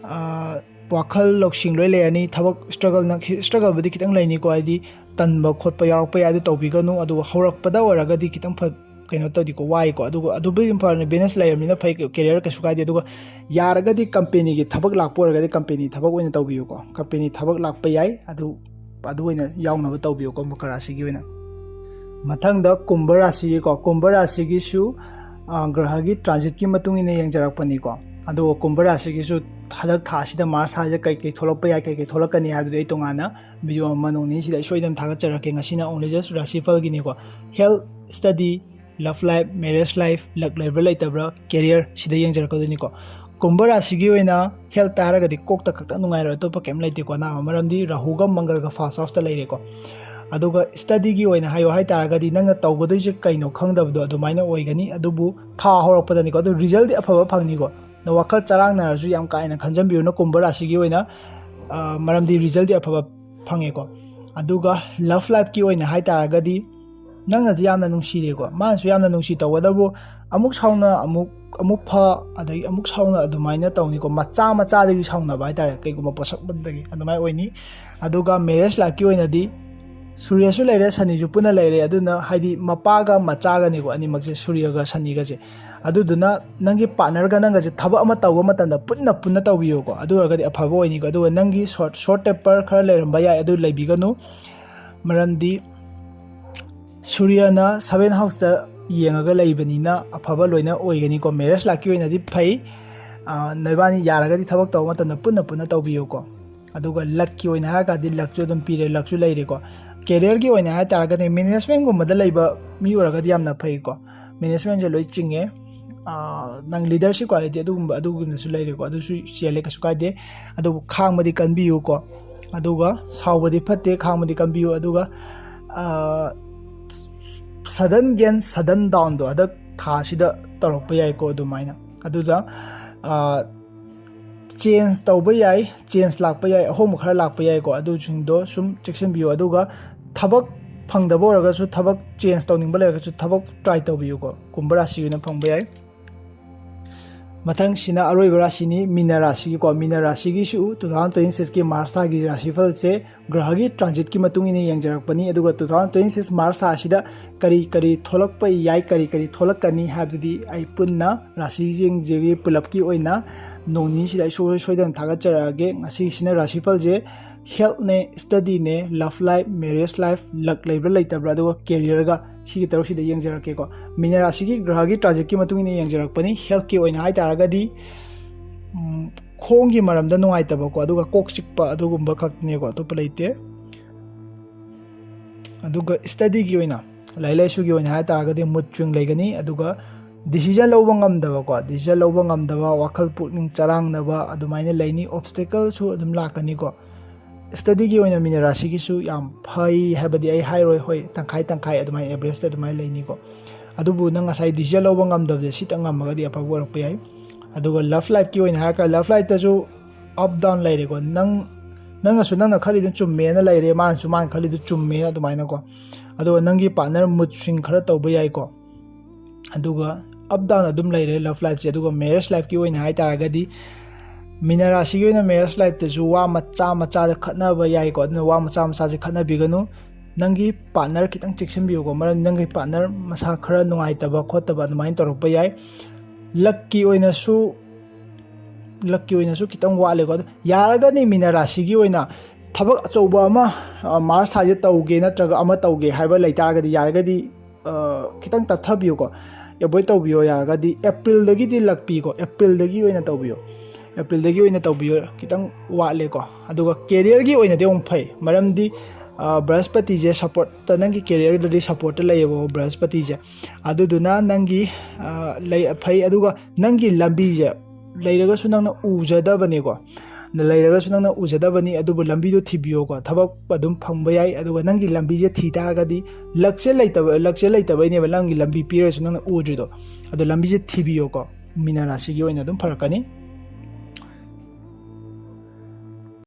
ꯑꯥ, ꯋꯥꯈꯜ ꯂꯧꯁꯤꯡ ꯂꯣꯏ ꯂꯩꯔꯅꯤ꯫ ꯊꯕꯛ struggle ꯅ struggle ꯕꯨꯗꯤ ꯈꯤꯇꯪ ꯂꯩꯅꯤꯀꯣ, ꯍꯥꯏꯗꯤ ꯇꯟꯕ ꯈꯣꯠꯄ ꯌꯥꯎꯔꯛꯄ ꯌꯥꯏ, ꯑꯗꯨ ꯇꯧꯕꯤꯒꯅꯨ꯫ ꯑꯗꯨꯒ ꯍꯧꯔꯛꯄꯗ ꯑꯣꯏꯔꯒꯗꯤ ꯈꯤꯇꯪ ꯐ ꯀꯩꯅꯣ ꯇꯧꯗꯤꯀꯣ, ꯋꯥꯏꯀꯣ꯫ ꯑꯗꯨꯒ ꯑꯗꯨꯕꯨꯗꯤ ꯑꯗꯨꯝ ꯐꯔꯅꯤ, business ꯂꯩꯔꯕꯅꯤꯅ ꯐꯩ, career ꯀꯩꯁꯨ ꯀꯥꯏꯗꯦ꯫ ꯑꯗꯨꯒ ꯌꯥꯔꯒꯗꯤ company ꯒꯤ ꯊꯕꯛ ꯂꯥꯛꯄ ꯑꯣꯏꯔꯒꯗꯤ company ꯊꯕꯛ ꯑꯣꯏꯅ ꯇꯧꯕꯤꯌꯨꯀꯣ, company ꯊꯕꯛ ꯂꯥꯛꯄ ꯌꯥꯏ꯫ ꯑꯗꯨ ꯑꯗꯨ ꯑꯣꯏꯅ ꯌꯥꯎꯅꯕ ꯇꯧꯕꯤꯌꯨꯀꯣ, ꯃꯀꯔ ꯔꯥꯁꯤꯒꯤ ꯑꯣꯏꯅ꯫ ꯃꯊꯪꯗ ꯀꯨꯝꯚ ꯔꯥꯁꯤꯒꯤꯀꯣ, ꯀꯨꯝꯚ ꯔꯥꯁꯤꯒꯤꯁꯨ ꯑ, ꯒ꯭ꯔꯍꯒꯤ transit ꯀꯤ ꯃꯇꯨꯡ ꯏꯟꯅ ꯌꯦꯡꯖꯔꯛꯄꯅꯤꯀꯣ꯫ ꯑꯗꯨꯒ ꯀꯨꯝꯚ ꯔꯥꯁꯤꯒꯤꯁꯨ ꯍꯟꯗꯛ ꯊꯥꯁꯤꯗ, March ꯊꯥꯁꯤꯗ ꯀꯩ ꯀꯩ ꯊꯣꯛꯂꯛꯄ ꯌꯥꯏ, ꯀꯩ ꯀꯩ ꯊꯣꯛꯂꯛꯀꯅꯤ ꯍꯥꯏꯕꯗꯨꯗꯤ ꯑꯩ ꯇꯣꯉꯥꯟꯅ video ꯑꯃ ꯅꯣꯡ ꯅꯤꯅꯤꯁꯤꯗ ꯑꯩ ꯁꯣꯏꯗꯅ ꯊꯥꯒꯠꯆꯔꯛꯀꯦ꯫ ꯉꯁꯤꯅ only just ꯔꯥꯁꯤꯐꯜꯒꯤꯅꯤꯀꯣ꯫ Health, study, love life, marriage life, luck ꯂꯩꯕ꯭ꯔꯥ ꯂꯩꯇꯕ꯭ꯔꯥ, career ꯁꯤꯗ ꯌꯦꯡꯖꯔꯛꯀꯗꯣꯏꯅꯤꯀꯣ꯫ ꯀꯨꯝꯚ ꯔꯥꯁꯤꯒꯤ ꯑꯣꯏꯅ health ꯇ ꯍꯥꯏꯔꯒꯗꯤ ꯀꯣꯛꯇ ꯈꯛꯇ ꯅꯨꯡꯉꯥꯏꯔꯣꯏ, ꯑꯇꯣꯞꯄ ꯀꯩꯝ ꯂꯩꯇꯦꯀꯣ꯫ ꯑꯅꯥꯕ ꯃꯔꯝꯗꯤ ꯔꯥꯍꯨꯒ ꯃꯪꯒꯜꯒ first house ꯇ ꯂꯩꯔꯦꯀꯣ꯫ ꯑꯗꯨꯒ study ꯒꯤ ꯑꯣꯏꯅ ꯍꯥꯏꯌꯣ ꯍꯥꯏꯇꯥꯔꯒꯗꯤ, ꯅꯪꯅ ꯇꯧꯒꯗꯣꯏꯁꯦ ꯀꯩꯅꯣ ꯈꯪꯗꯕꯗꯣ ꯑꯗꯨꯃꯥꯏꯅ ꯑꯣꯏꯒꯅꯤ꯫ ꯑꯗꯨꯕꯨ ꯊꯥ ꯍꯧꯔꯛꯄꯗꯅꯤꯀꯣ, ꯑꯗꯨ result ꯗꯤ ꯑꯐꯕ ꯐꯪꯅꯤꯀꯣ꯫ ꯅ ꯋꯥꯈꯜ ꯆꯔꯥꯡꯅꯔꯁꯨ ꯌꯥꯝ ꯀꯥ ꯍꯦꯟꯅ ꯈꯟꯖꯟꯕꯤꯔꯨꯅꯨ ꯀꯨꯝꯚ ꯔꯥꯁꯤꯒꯤ ꯑꯣꯏꯅ, ꯑ, ꯃꯔꯝꯗꯤ result ꯗꯤ ꯑꯐꯕ ꯐꯪꯉꯦꯀꯣ꯫ ꯑꯗꯨꯒ love life ꯀꯤ ꯑꯣꯏꯅ ꯍꯥꯏꯇꯥꯔꯒꯗꯤ, ꯅꯪꯅꯗꯤ ꯌꯥꯝꯅ ꯅꯨꯡꯁꯤꯔꯦꯀꯣ, ꯃꯥꯅꯁꯨ ꯌꯥꯝꯅ ꯅꯨꯡꯁꯤ, ꯇꯧꯕꯇꯕꯨ ꯑꯃꯨꯛ ꯁꯥꯎꯅ, ꯑꯃꯨꯛ ꯑꯃꯨꯛ ꯐ, ꯑꯗꯒꯤ ꯑꯃꯨꯛ ꯁꯥꯎꯅ, ꯑꯗꯨꯃꯥꯏꯅ ꯇꯧꯅꯤꯀꯣ꯫ ꯃꯆꯥ ꯃꯆꯥꯗꯒꯤ ꯁꯥꯎꯅꯕ ꯍꯥꯏꯇꯥꯔꯦ, ꯀꯩꯒꯨꯝꯕ ꯄꯣꯠꯁꯛ ꯑꯃꯗꯒꯤ ꯑꯗꯨꯃꯥꯏꯅ ꯑꯣꯏꯅꯤ꯫ ꯑꯗꯨꯒ marriage life ꯀꯤ ꯑꯣꯏꯅꯗꯤ ꯁꯨꯔꯌꯁꯨ ꯂꯩꯔꯦ, ꯁꯅꯤꯁꯨ ꯄꯨꯟꯅ ꯂꯩꯔꯦ, ꯑꯗꯨꯅ ꯍꯥꯏꯗꯤ ꯃꯄꯥꯒ ꯃꯆꯥꯒꯅꯤꯀꯣ, ꯑꯅꯤꯃꯛꯁꯦ, ꯁꯨꯔꯌꯒ ꯁꯅꯤꯒꯁꯦ꯫ ꯑꯗꯨꯗꯨꯅ ꯅꯪꯒꯤ partner ꯒ ꯅꯪꯒꯁꯦ ꯊꯕꯛ ꯑꯃ ꯇꯧꯕ ꯃꯇꯝꯗ ꯄꯨꯟꯅ ꯄꯨꯟꯅ ꯇꯧꯕꯤꯌꯨꯀꯣ, ꯑꯗꯨ ꯑꯣꯏꯔꯒꯗꯤ ꯑꯐꯕ ꯑꯣꯏꯅꯤꯀꯣ꯫ ꯑꯗꯨꯒ ꯅꯪꯒꯤ short, short temper ꯈꯔ ꯂꯩꯔꯝꯕ ꯌꯥꯏ, ꯑꯗꯨ ꯂꯩꯕꯤꯒꯅꯨ꯫ ꯃꯔꯝꯗꯤ ꯁꯨꯔꯌꯅ seven house ꯇ ꯌꯦꯡꯉꯒ ꯂꯩꯕꯅꯤꯅ ꯑꯐꯕ ꯂꯣꯏꯅ ꯑꯣꯏꯒꯅꯤꯀꯣ꯫ Marriage life ꯀꯤ ꯑꯣꯏꯅꯗꯤ ꯐꯩ꯫ ꯑ, ꯅꯣꯏꯕꯥꯅꯤ ꯌꯥꯔꯒꯗꯤ ꯊꯕꯛ ꯇꯧꯕ ꯃꯇꯝꯗ ꯄꯨꯟꯅ ꯄꯨꯟꯅ ꯇꯧꯕꯤꯌꯨꯀꯣ꯫ ꯑꯗꯨꯒ luck ꯀꯤ ꯑꯣꯏꯅ ꯍꯥꯏꯔꯒꯗꯤ luck ꯁꯨ ꯑꯗꯨꯝ ꯄꯤꯔꯦ, luck ꯁꯨ ꯂꯩꯔꯦꯀꯣ꯫ Career ꯒꯤ ꯑꯣꯏꯅ ꯍꯥꯏꯇꯥꯔꯒꯗꯤ management ꯒꯨꯝꯕꯗ ꯂꯩꯕ ꯃꯤ ꯑꯣꯏꯔꯒꯗꯤ ꯌꯥꯝꯅ ꯐꯩꯀꯣ꯫ Management ꯁꯦ ꯂꯣꯏ ꯆꯤꯡꯉꯦ꯫ ꯑ, ꯅꯪ leadership quality ꯑꯗꯨꯒꯨꯝꯕ, ꯑꯗꯨꯒꯨꯝꯕꯁꯨ ꯂꯩꯔꯦꯀꯣ, ꯑꯗꯨꯁꯨ ꯆꯦꯜꯂꯦ, ꯀꯩꯁꯨ ꯀꯥꯏꯗꯦ꯫ ꯑꯗꯨꯕꯨ ꯈꯥꯡꯕꯗꯤ ꯀꯟꯕꯤꯌꯨꯀꯣ꯫ ꯑꯗꯨꯒ ꯁꯥꯎꯕꯗꯤ ꯐꯠꯇꯦ, ꯈꯥꯡꯕꯗꯤ ꯀꯟꯕꯤꯌꯨ꯫ ꯑꯗꯨꯒ, ꯑ, sudden gain, sudden down ꯗꯣ ꯍꯟꯗꯛ ꯊꯥꯁꯤꯗ ꯇꯧꯔꯛꯄ ꯌꯥꯏꯀꯣ ꯑꯗꯨꯃꯥꯏꯅ꯫ ꯑꯗꯨꯗ, ꯑ, change ꯇꯧꯕ ꯌꯥꯏ, change ꯂꯥꯛꯄ ꯌꯥꯏ, ꯑꯍꯣꯡꯕ ꯈꯔ ꯂꯥꯛꯄ ꯌꯥꯏꯀꯣ꯫ ꯑꯗꯨꯁꯤꯡꯗꯣ ꯁꯨꯝ ꯆꯦꯛꯁꯤꯟꯕꯤꯌꯨ꯫ ꯑꯗꯨꯒ ꯊꯕꯛ ꯐꯪꯗꯕ ꯑꯣꯏꯔꯒꯁꯨ, ꯊꯕꯛ change ꯇꯧꯅꯤꯡꯕ ꯂꯩꯔꯒꯁꯨ, ꯊꯕꯛ try ꯇꯧꯕꯤꯌꯨꯀꯣ, ꯀꯨꯝꯚ ꯔꯥꯁꯤ ꯑꯣꯏꯅ ꯐꯪꯕ ꯌꯥꯏ꯫ ꯃꯊꯪꯁꯤꯅ ꯑꯔꯣꯏꯕ ꯔꯥꯁꯤꯅꯤ, ꯃꯤꯅ ꯔꯥꯁꯤꯒꯤꯀꯣ꯫ ꯃꯤꯅ ꯔꯥꯁꯤꯒꯤꯁꯨ two thousand twenty sixꯀꯤ ꯃꯥꯔꯁ ꯊꯥꯒꯤ ꯔꯥꯁꯤꯐꯜꯁꯦ ꯒ꯭ꯔꯍꯒꯤ ꯇ꯭ꯔꯥꯟꯖꯤꯠꯀꯤ ꯃꯇꯨꯡ ꯏꯟꯅ ꯌꯦꯡꯖꯔꯛꯄꯅꯤ꯫ ꯑꯗꯨꯒ two thousand twenty six ꯃꯥꯔꯁ ꯊꯥ ꯑꯁꯤꯗ ꯀꯔꯤ ꯀꯔꯤ ꯊꯣꯛꯂꯛꯄ ꯌꯥꯏ, ꯀꯔꯤ ꯀꯔꯤ ꯊꯣꯛꯂꯛꯀꯅꯤ ꯍꯥꯏꯕꯗꯨꯗꯤ ꯑꯩ ꯄꯨꯟꯅ ꯔꯥꯁꯤꯁꯤꯡꯁꯤꯒꯤ ꯄꯨꯂꯞꯀꯤ ꯑꯣꯏꯅ ꯅꯣꯡ ꯅꯤꯅꯤꯁꯤꯗ ꯑꯩ ꯁꯨꯡꯁꯣꯏ ꯁꯣꯏꯗꯅ ꯊꯥꯒꯠꯆꯔꯛꯑꯒꯦ꯫ ꯉꯁꯤꯁꯤꯅ ꯔꯥꯁꯤꯐꯜꯁꯦ healthꯅꯦ, studyꯅꯦ, love life, marriage life, luck ꯂꯩꯕ꯭ꯔꯥ ꯂꯩꯇꯕ꯭ꯔꯥ, ꯑꯗꯨꯒ careerꯒ, ꯁꯤꯒꯤ ꯇꯔꯨꯛꯁꯤꯗ ꯌꯦꯡꯖꯔꯛꯀꯦꯀꯣ꯫ ꯃꯤꯅ ꯔꯥꯁꯤꯒꯤ ꯒ꯭ꯔꯍꯒꯤ ꯇ꯭ꯔꯥꯟꯖꯤꯠꯀꯤ ꯃꯇꯨꯡ ꯏꯟꯅ ꯌꯦꯡꯖꯔꯛꯄꯅꯤ꯫ Healthꯀꯤ ꯑꯣꯏꯅ ꯍꯥꯏꯇꯥꯔꯒꯗꯤ, ꯎꯝ, ꯈꯣꯡꯒꯤ ꯃꯔꯝꯗ ꯅꯨꯡꯉꯥꯏꯇꯕꯀꯣ, ꯑꯗꯨꯒ ꯀꯣꯛ ꯆꯤꯛꯄ ꯑꯗꯨꯒꯨꯝꯕ ꯈꯛꯇꯅꯦꯀꯣ, ꯑꯇꯣꯞꯄ ꯂꯩꯇꯦ꯫ ꯑꯗꯨꯒ studyꯒꯤ ꯑꯣꯏꯅ, ꯂꯥꯏꯔꯤꯛ ꯂꯥꯏꯁꯨꯒꯤ ꯑꯣꯏꯅ ꯍꯥꯏꯇꯥꯔꯒꯗꯤ mood swing ꯂꯩꯒꯅꯤ꯫ ꯑꯗꯨꯒ decision ꯂꯧꯕ ꯉꯝꯗꯕꯀꯣ, decision ꯂꯧꯕ ꯉꯝꯗꯕ, ꯋꯥꯈꯜ ꯄꯨꯛꯅꯤꯡ ꯆꯔꯥꯡꯅꯕ ꯑꯗꯨꯃꯥꯏꯅ ꯂꯩꯅꯤ꯫ Obstacleꯁꯨ ꯑꯗꯨꯝ ꯂꯥꯛꯀꯅꯤꯀꯣ꯫ Studyꯒꯤ ꯑꯣꯏꯅ ꯃꯤꯅ ꯔꯥꯁꯤꯒꯤꯁꯨ ꯌꯥꯝ ꯐꯩ ꯍꯥꯏꯕꯗꯤ ꯑꯩ ꯍꯥꯏꯔꯣꯏ, ꯍꯣꯏ, ꯇꯪꯈꯥꯏ ꯇꯪꯈꯥꯏ ꯑꯗꯨꯃꯥꯏꯅ, averageꯇ ꯑꯗꯨꯃꯥꯏꯅ ꯂꯩꯅꯤꯀꯣ꯫ ꯑꯗꯨꯕꯨ ꯅꯪ ꯉꯁꯥꯏ decision ꯂꯧꯕ ꯉꯝꯗꯕꯁꯦ, ꯁꯤꯇꯪ ꯉꯝꯃꯒꯗꯤ ꯑꯐꯕ ꯑꯣꯏꯔꯛꯄ ꯌꯥꯏ꯫ ꯑꯗꯨꯒ love lifeꯀꯤ ꯑꯣꯏꯅ ꯍꯥꯏꯔꯒ, love lifeꯇꯁꯨ up down ꯂꯩꯔꯦꯀꯣ꯫ ꯅꯪ, ꯅꯪꯅꯁꯨ ꯅꯪꯅ ꯈꯜꯂꯤꯗꯨ ꯆꯨꯝꯃꯦꯅ ꯂꯩꯔꯦ, ꯃꯥꯅꯁꯨ ꯃꯥꯅ ꯈꯜꯂꯤꯗꯨ ꯆꯨꯝꯃꯦꯅ ꯑꯗꯨꯃꯥꯏꯅꯀꯣ꯫ ꯑꯗꯨꯒ ꯅꯪꯒꯤ partner mood swing ꯈꯔ ꯇꯧꯕ ꯌꯥꯏꯀꯣ꯫ ꯑꯗꯨꯒ up down ꯑꯗꯨꯝ ꯂꯩꯔꯦ love lifeꯁꯦ꯫ ꯑꯗꯨꯒ marriage lifeꯀꯤ ꯑꯣꯏꯅ ꯍꯥꯏꯇꯥꯔꯒꯗꯤ, ꯃꯤꯅ ꯔꯥꯁꯤꯒꯤ ꯑꯣꯏꯅ marriage lifeꯇꯁꯨ ꯋꯥ ꯃꯆꯥ ꯃꯆꯥꯗ ꯈꯠꯅꯕ ꯌꯥꯏꯀꯣ꯫ ꯑꯗꯨꯅ ꯋꯥ ꯃꯆꯥ ꯃꯆꯥꯁꯦ ꯈꯠꯅꯕꯤꯒꯅꯨ꯫ ꯅꯪꯒꯤ partner ꯈꯤꯇꯪ ꯆꯦꯛꯁꯤꯟꯕꯤꯌꯨꯀꯣ, ꯃꯔꯝꯗꯤ ꯅꯪꯒꯤ partner ꯃꯁꯥ ꯈꯔ ꯅꯨꯡꯉꯥꯏꯇꯕ ꯈꯣꯠꯇꯕ ꯑꯗꯨꯃꯥꯏꯅ ꯇꯧꯔꯛꯄ ꯌꯥꯏ꯫ Luckꯀꯤ ꯑꯣꯏꯅꯁꯨ, luckꯀꯤ ꯑꯣꯏꯅꯁꯨ ꯈꯤꯇꯪ ꯋꯥꯠꯂꯦꯀꯣ꯫ ꯑꯗꯣ ꯌꯥꯔꯒꯗꯤ ꯃꯤꯅ ꯔꯥꯁꯤꯒꯤ ꯑꯣꯏꯅ ꯊꯕꯛ ꯑꯆꯧꯕ ꯑꯃ, ꯑ, ꯃꯥꯔꯁ ꯊꯥꯁꯦ ꯇꯧꯒꯦ ꯅꯠꯇ꯭ꯔꯒ ꯑꯃ ꯇꯧꯒꯦ ꯍꯥꯏꯕ ꯂꯩꯇꯥꯔꯒꯗꯤ, ꯌꯥꯔꯒꯗꯤ, ꯑ, ꯈꯤꯇꯪ ꯇꯞꯊꯕꯤꯌꯨꯀꯣ, avoid ꯇꯧꯕꯤꯌꯣ꯫ ꯌꯥꯔꯒꯗꯤ ꯑꯦꯄ꯭ꯔꯤꯜꯗꯒꯤꯗꯤ luck ꯄꯤꯀꯣ, ꯑꯦꯄ꯭ꯔꯤꯜꯗꯒꯤ ꯑꯣꯏꯅ ꯇꯧꯕꯤꯌꯣ, ꯑꯦꯄ꯭ꯔꯤꯜꯗꯒꯤ ꯑꯣꯏꯅ ꯇꯧꯕꯤꯌꯣ꯫ ꯈꯤꯇꯪ ꯋꯥꯠꯂꯦꯀꯣ꯫ ꯑꯗꯨꯒ careerꯒꯤ ꯑꯣꯏꯅꯗꯤ ꯑꯃꯨꯛ ꯐꯩ, ꯃꯔꯝꯗꯤ, ꯑ, ꯕ꯭ꯔꯍꯁꯄꯇꯤꯁꯦ supportꯇ, ꯅꯪꯒꯤ careerꯗꯗꯤ supportꯇ ꯂꯩꯌꯦꯕꯀꯣ ꯕ꯭ꯔꯍꯁꯄꯇꯤꯁꯦ꯫ ꯑꯗꯨꯗꯨꯅ ꯅꯪꯒꯤ, ꯑ, ꯂꯩ, ꯐꯩ꯫ ꯑꯗꯨꯒ ꯅꯪꯒꯤ ꯂꯝꯕꯤꯁꯦ ꯂꯩꯔꯒꯁꯨ ꯅꯪꯅ ꯎꯖꯗꯕꯅꯤꯀꯣ, ꯂꯩꯔꯒꯁꯨ ꯅꯪꯅ ꯎꯖꯗꯕꯅꯤ꯫ ꯑꯗꯨꯕꯨ ꯂꯝꯕꯤꯗꯣ ꯊꯤꯕꯤꯌꯣꯀꯣ, ꯊꯕꯛ ꯑꯗꯨꯝ ꯐꯪꯕ ꯌꯥꯏ꯫ ꯑꯗꯨꯒ ꯅꯪꯒꯤ ꯂꯝꯕꯤꯁꯦ ꯊꯤ ꯇꯥꯔꯒꯗꯤ, luckꯁꯦ ꯂꯩꯇꯕ, luckꯁꯦ ꯂꯩꯇꯕꯩꯅꯦꯕ ꯅꯪꯒꯤ ꯂꯝꯕꯤ ꯄꯤꯔꯁꯨ ꯅꯪꯅ ꯎꯗ꯭ꯔꯤꯗꯣ꯫ ꯑꯗꯣ ꯂꯝꯕꯤꯁꯦ ꯊꯤꯕꯤꯌꯣꯀꯣ, ꯃꯤꯅ ꯔꯥꯁꯤꯒꯤ ꯑꯣꯏꯅ ꯑꯗꯨꯝ ꯐꯔꯛꯀꯅꯤ꯫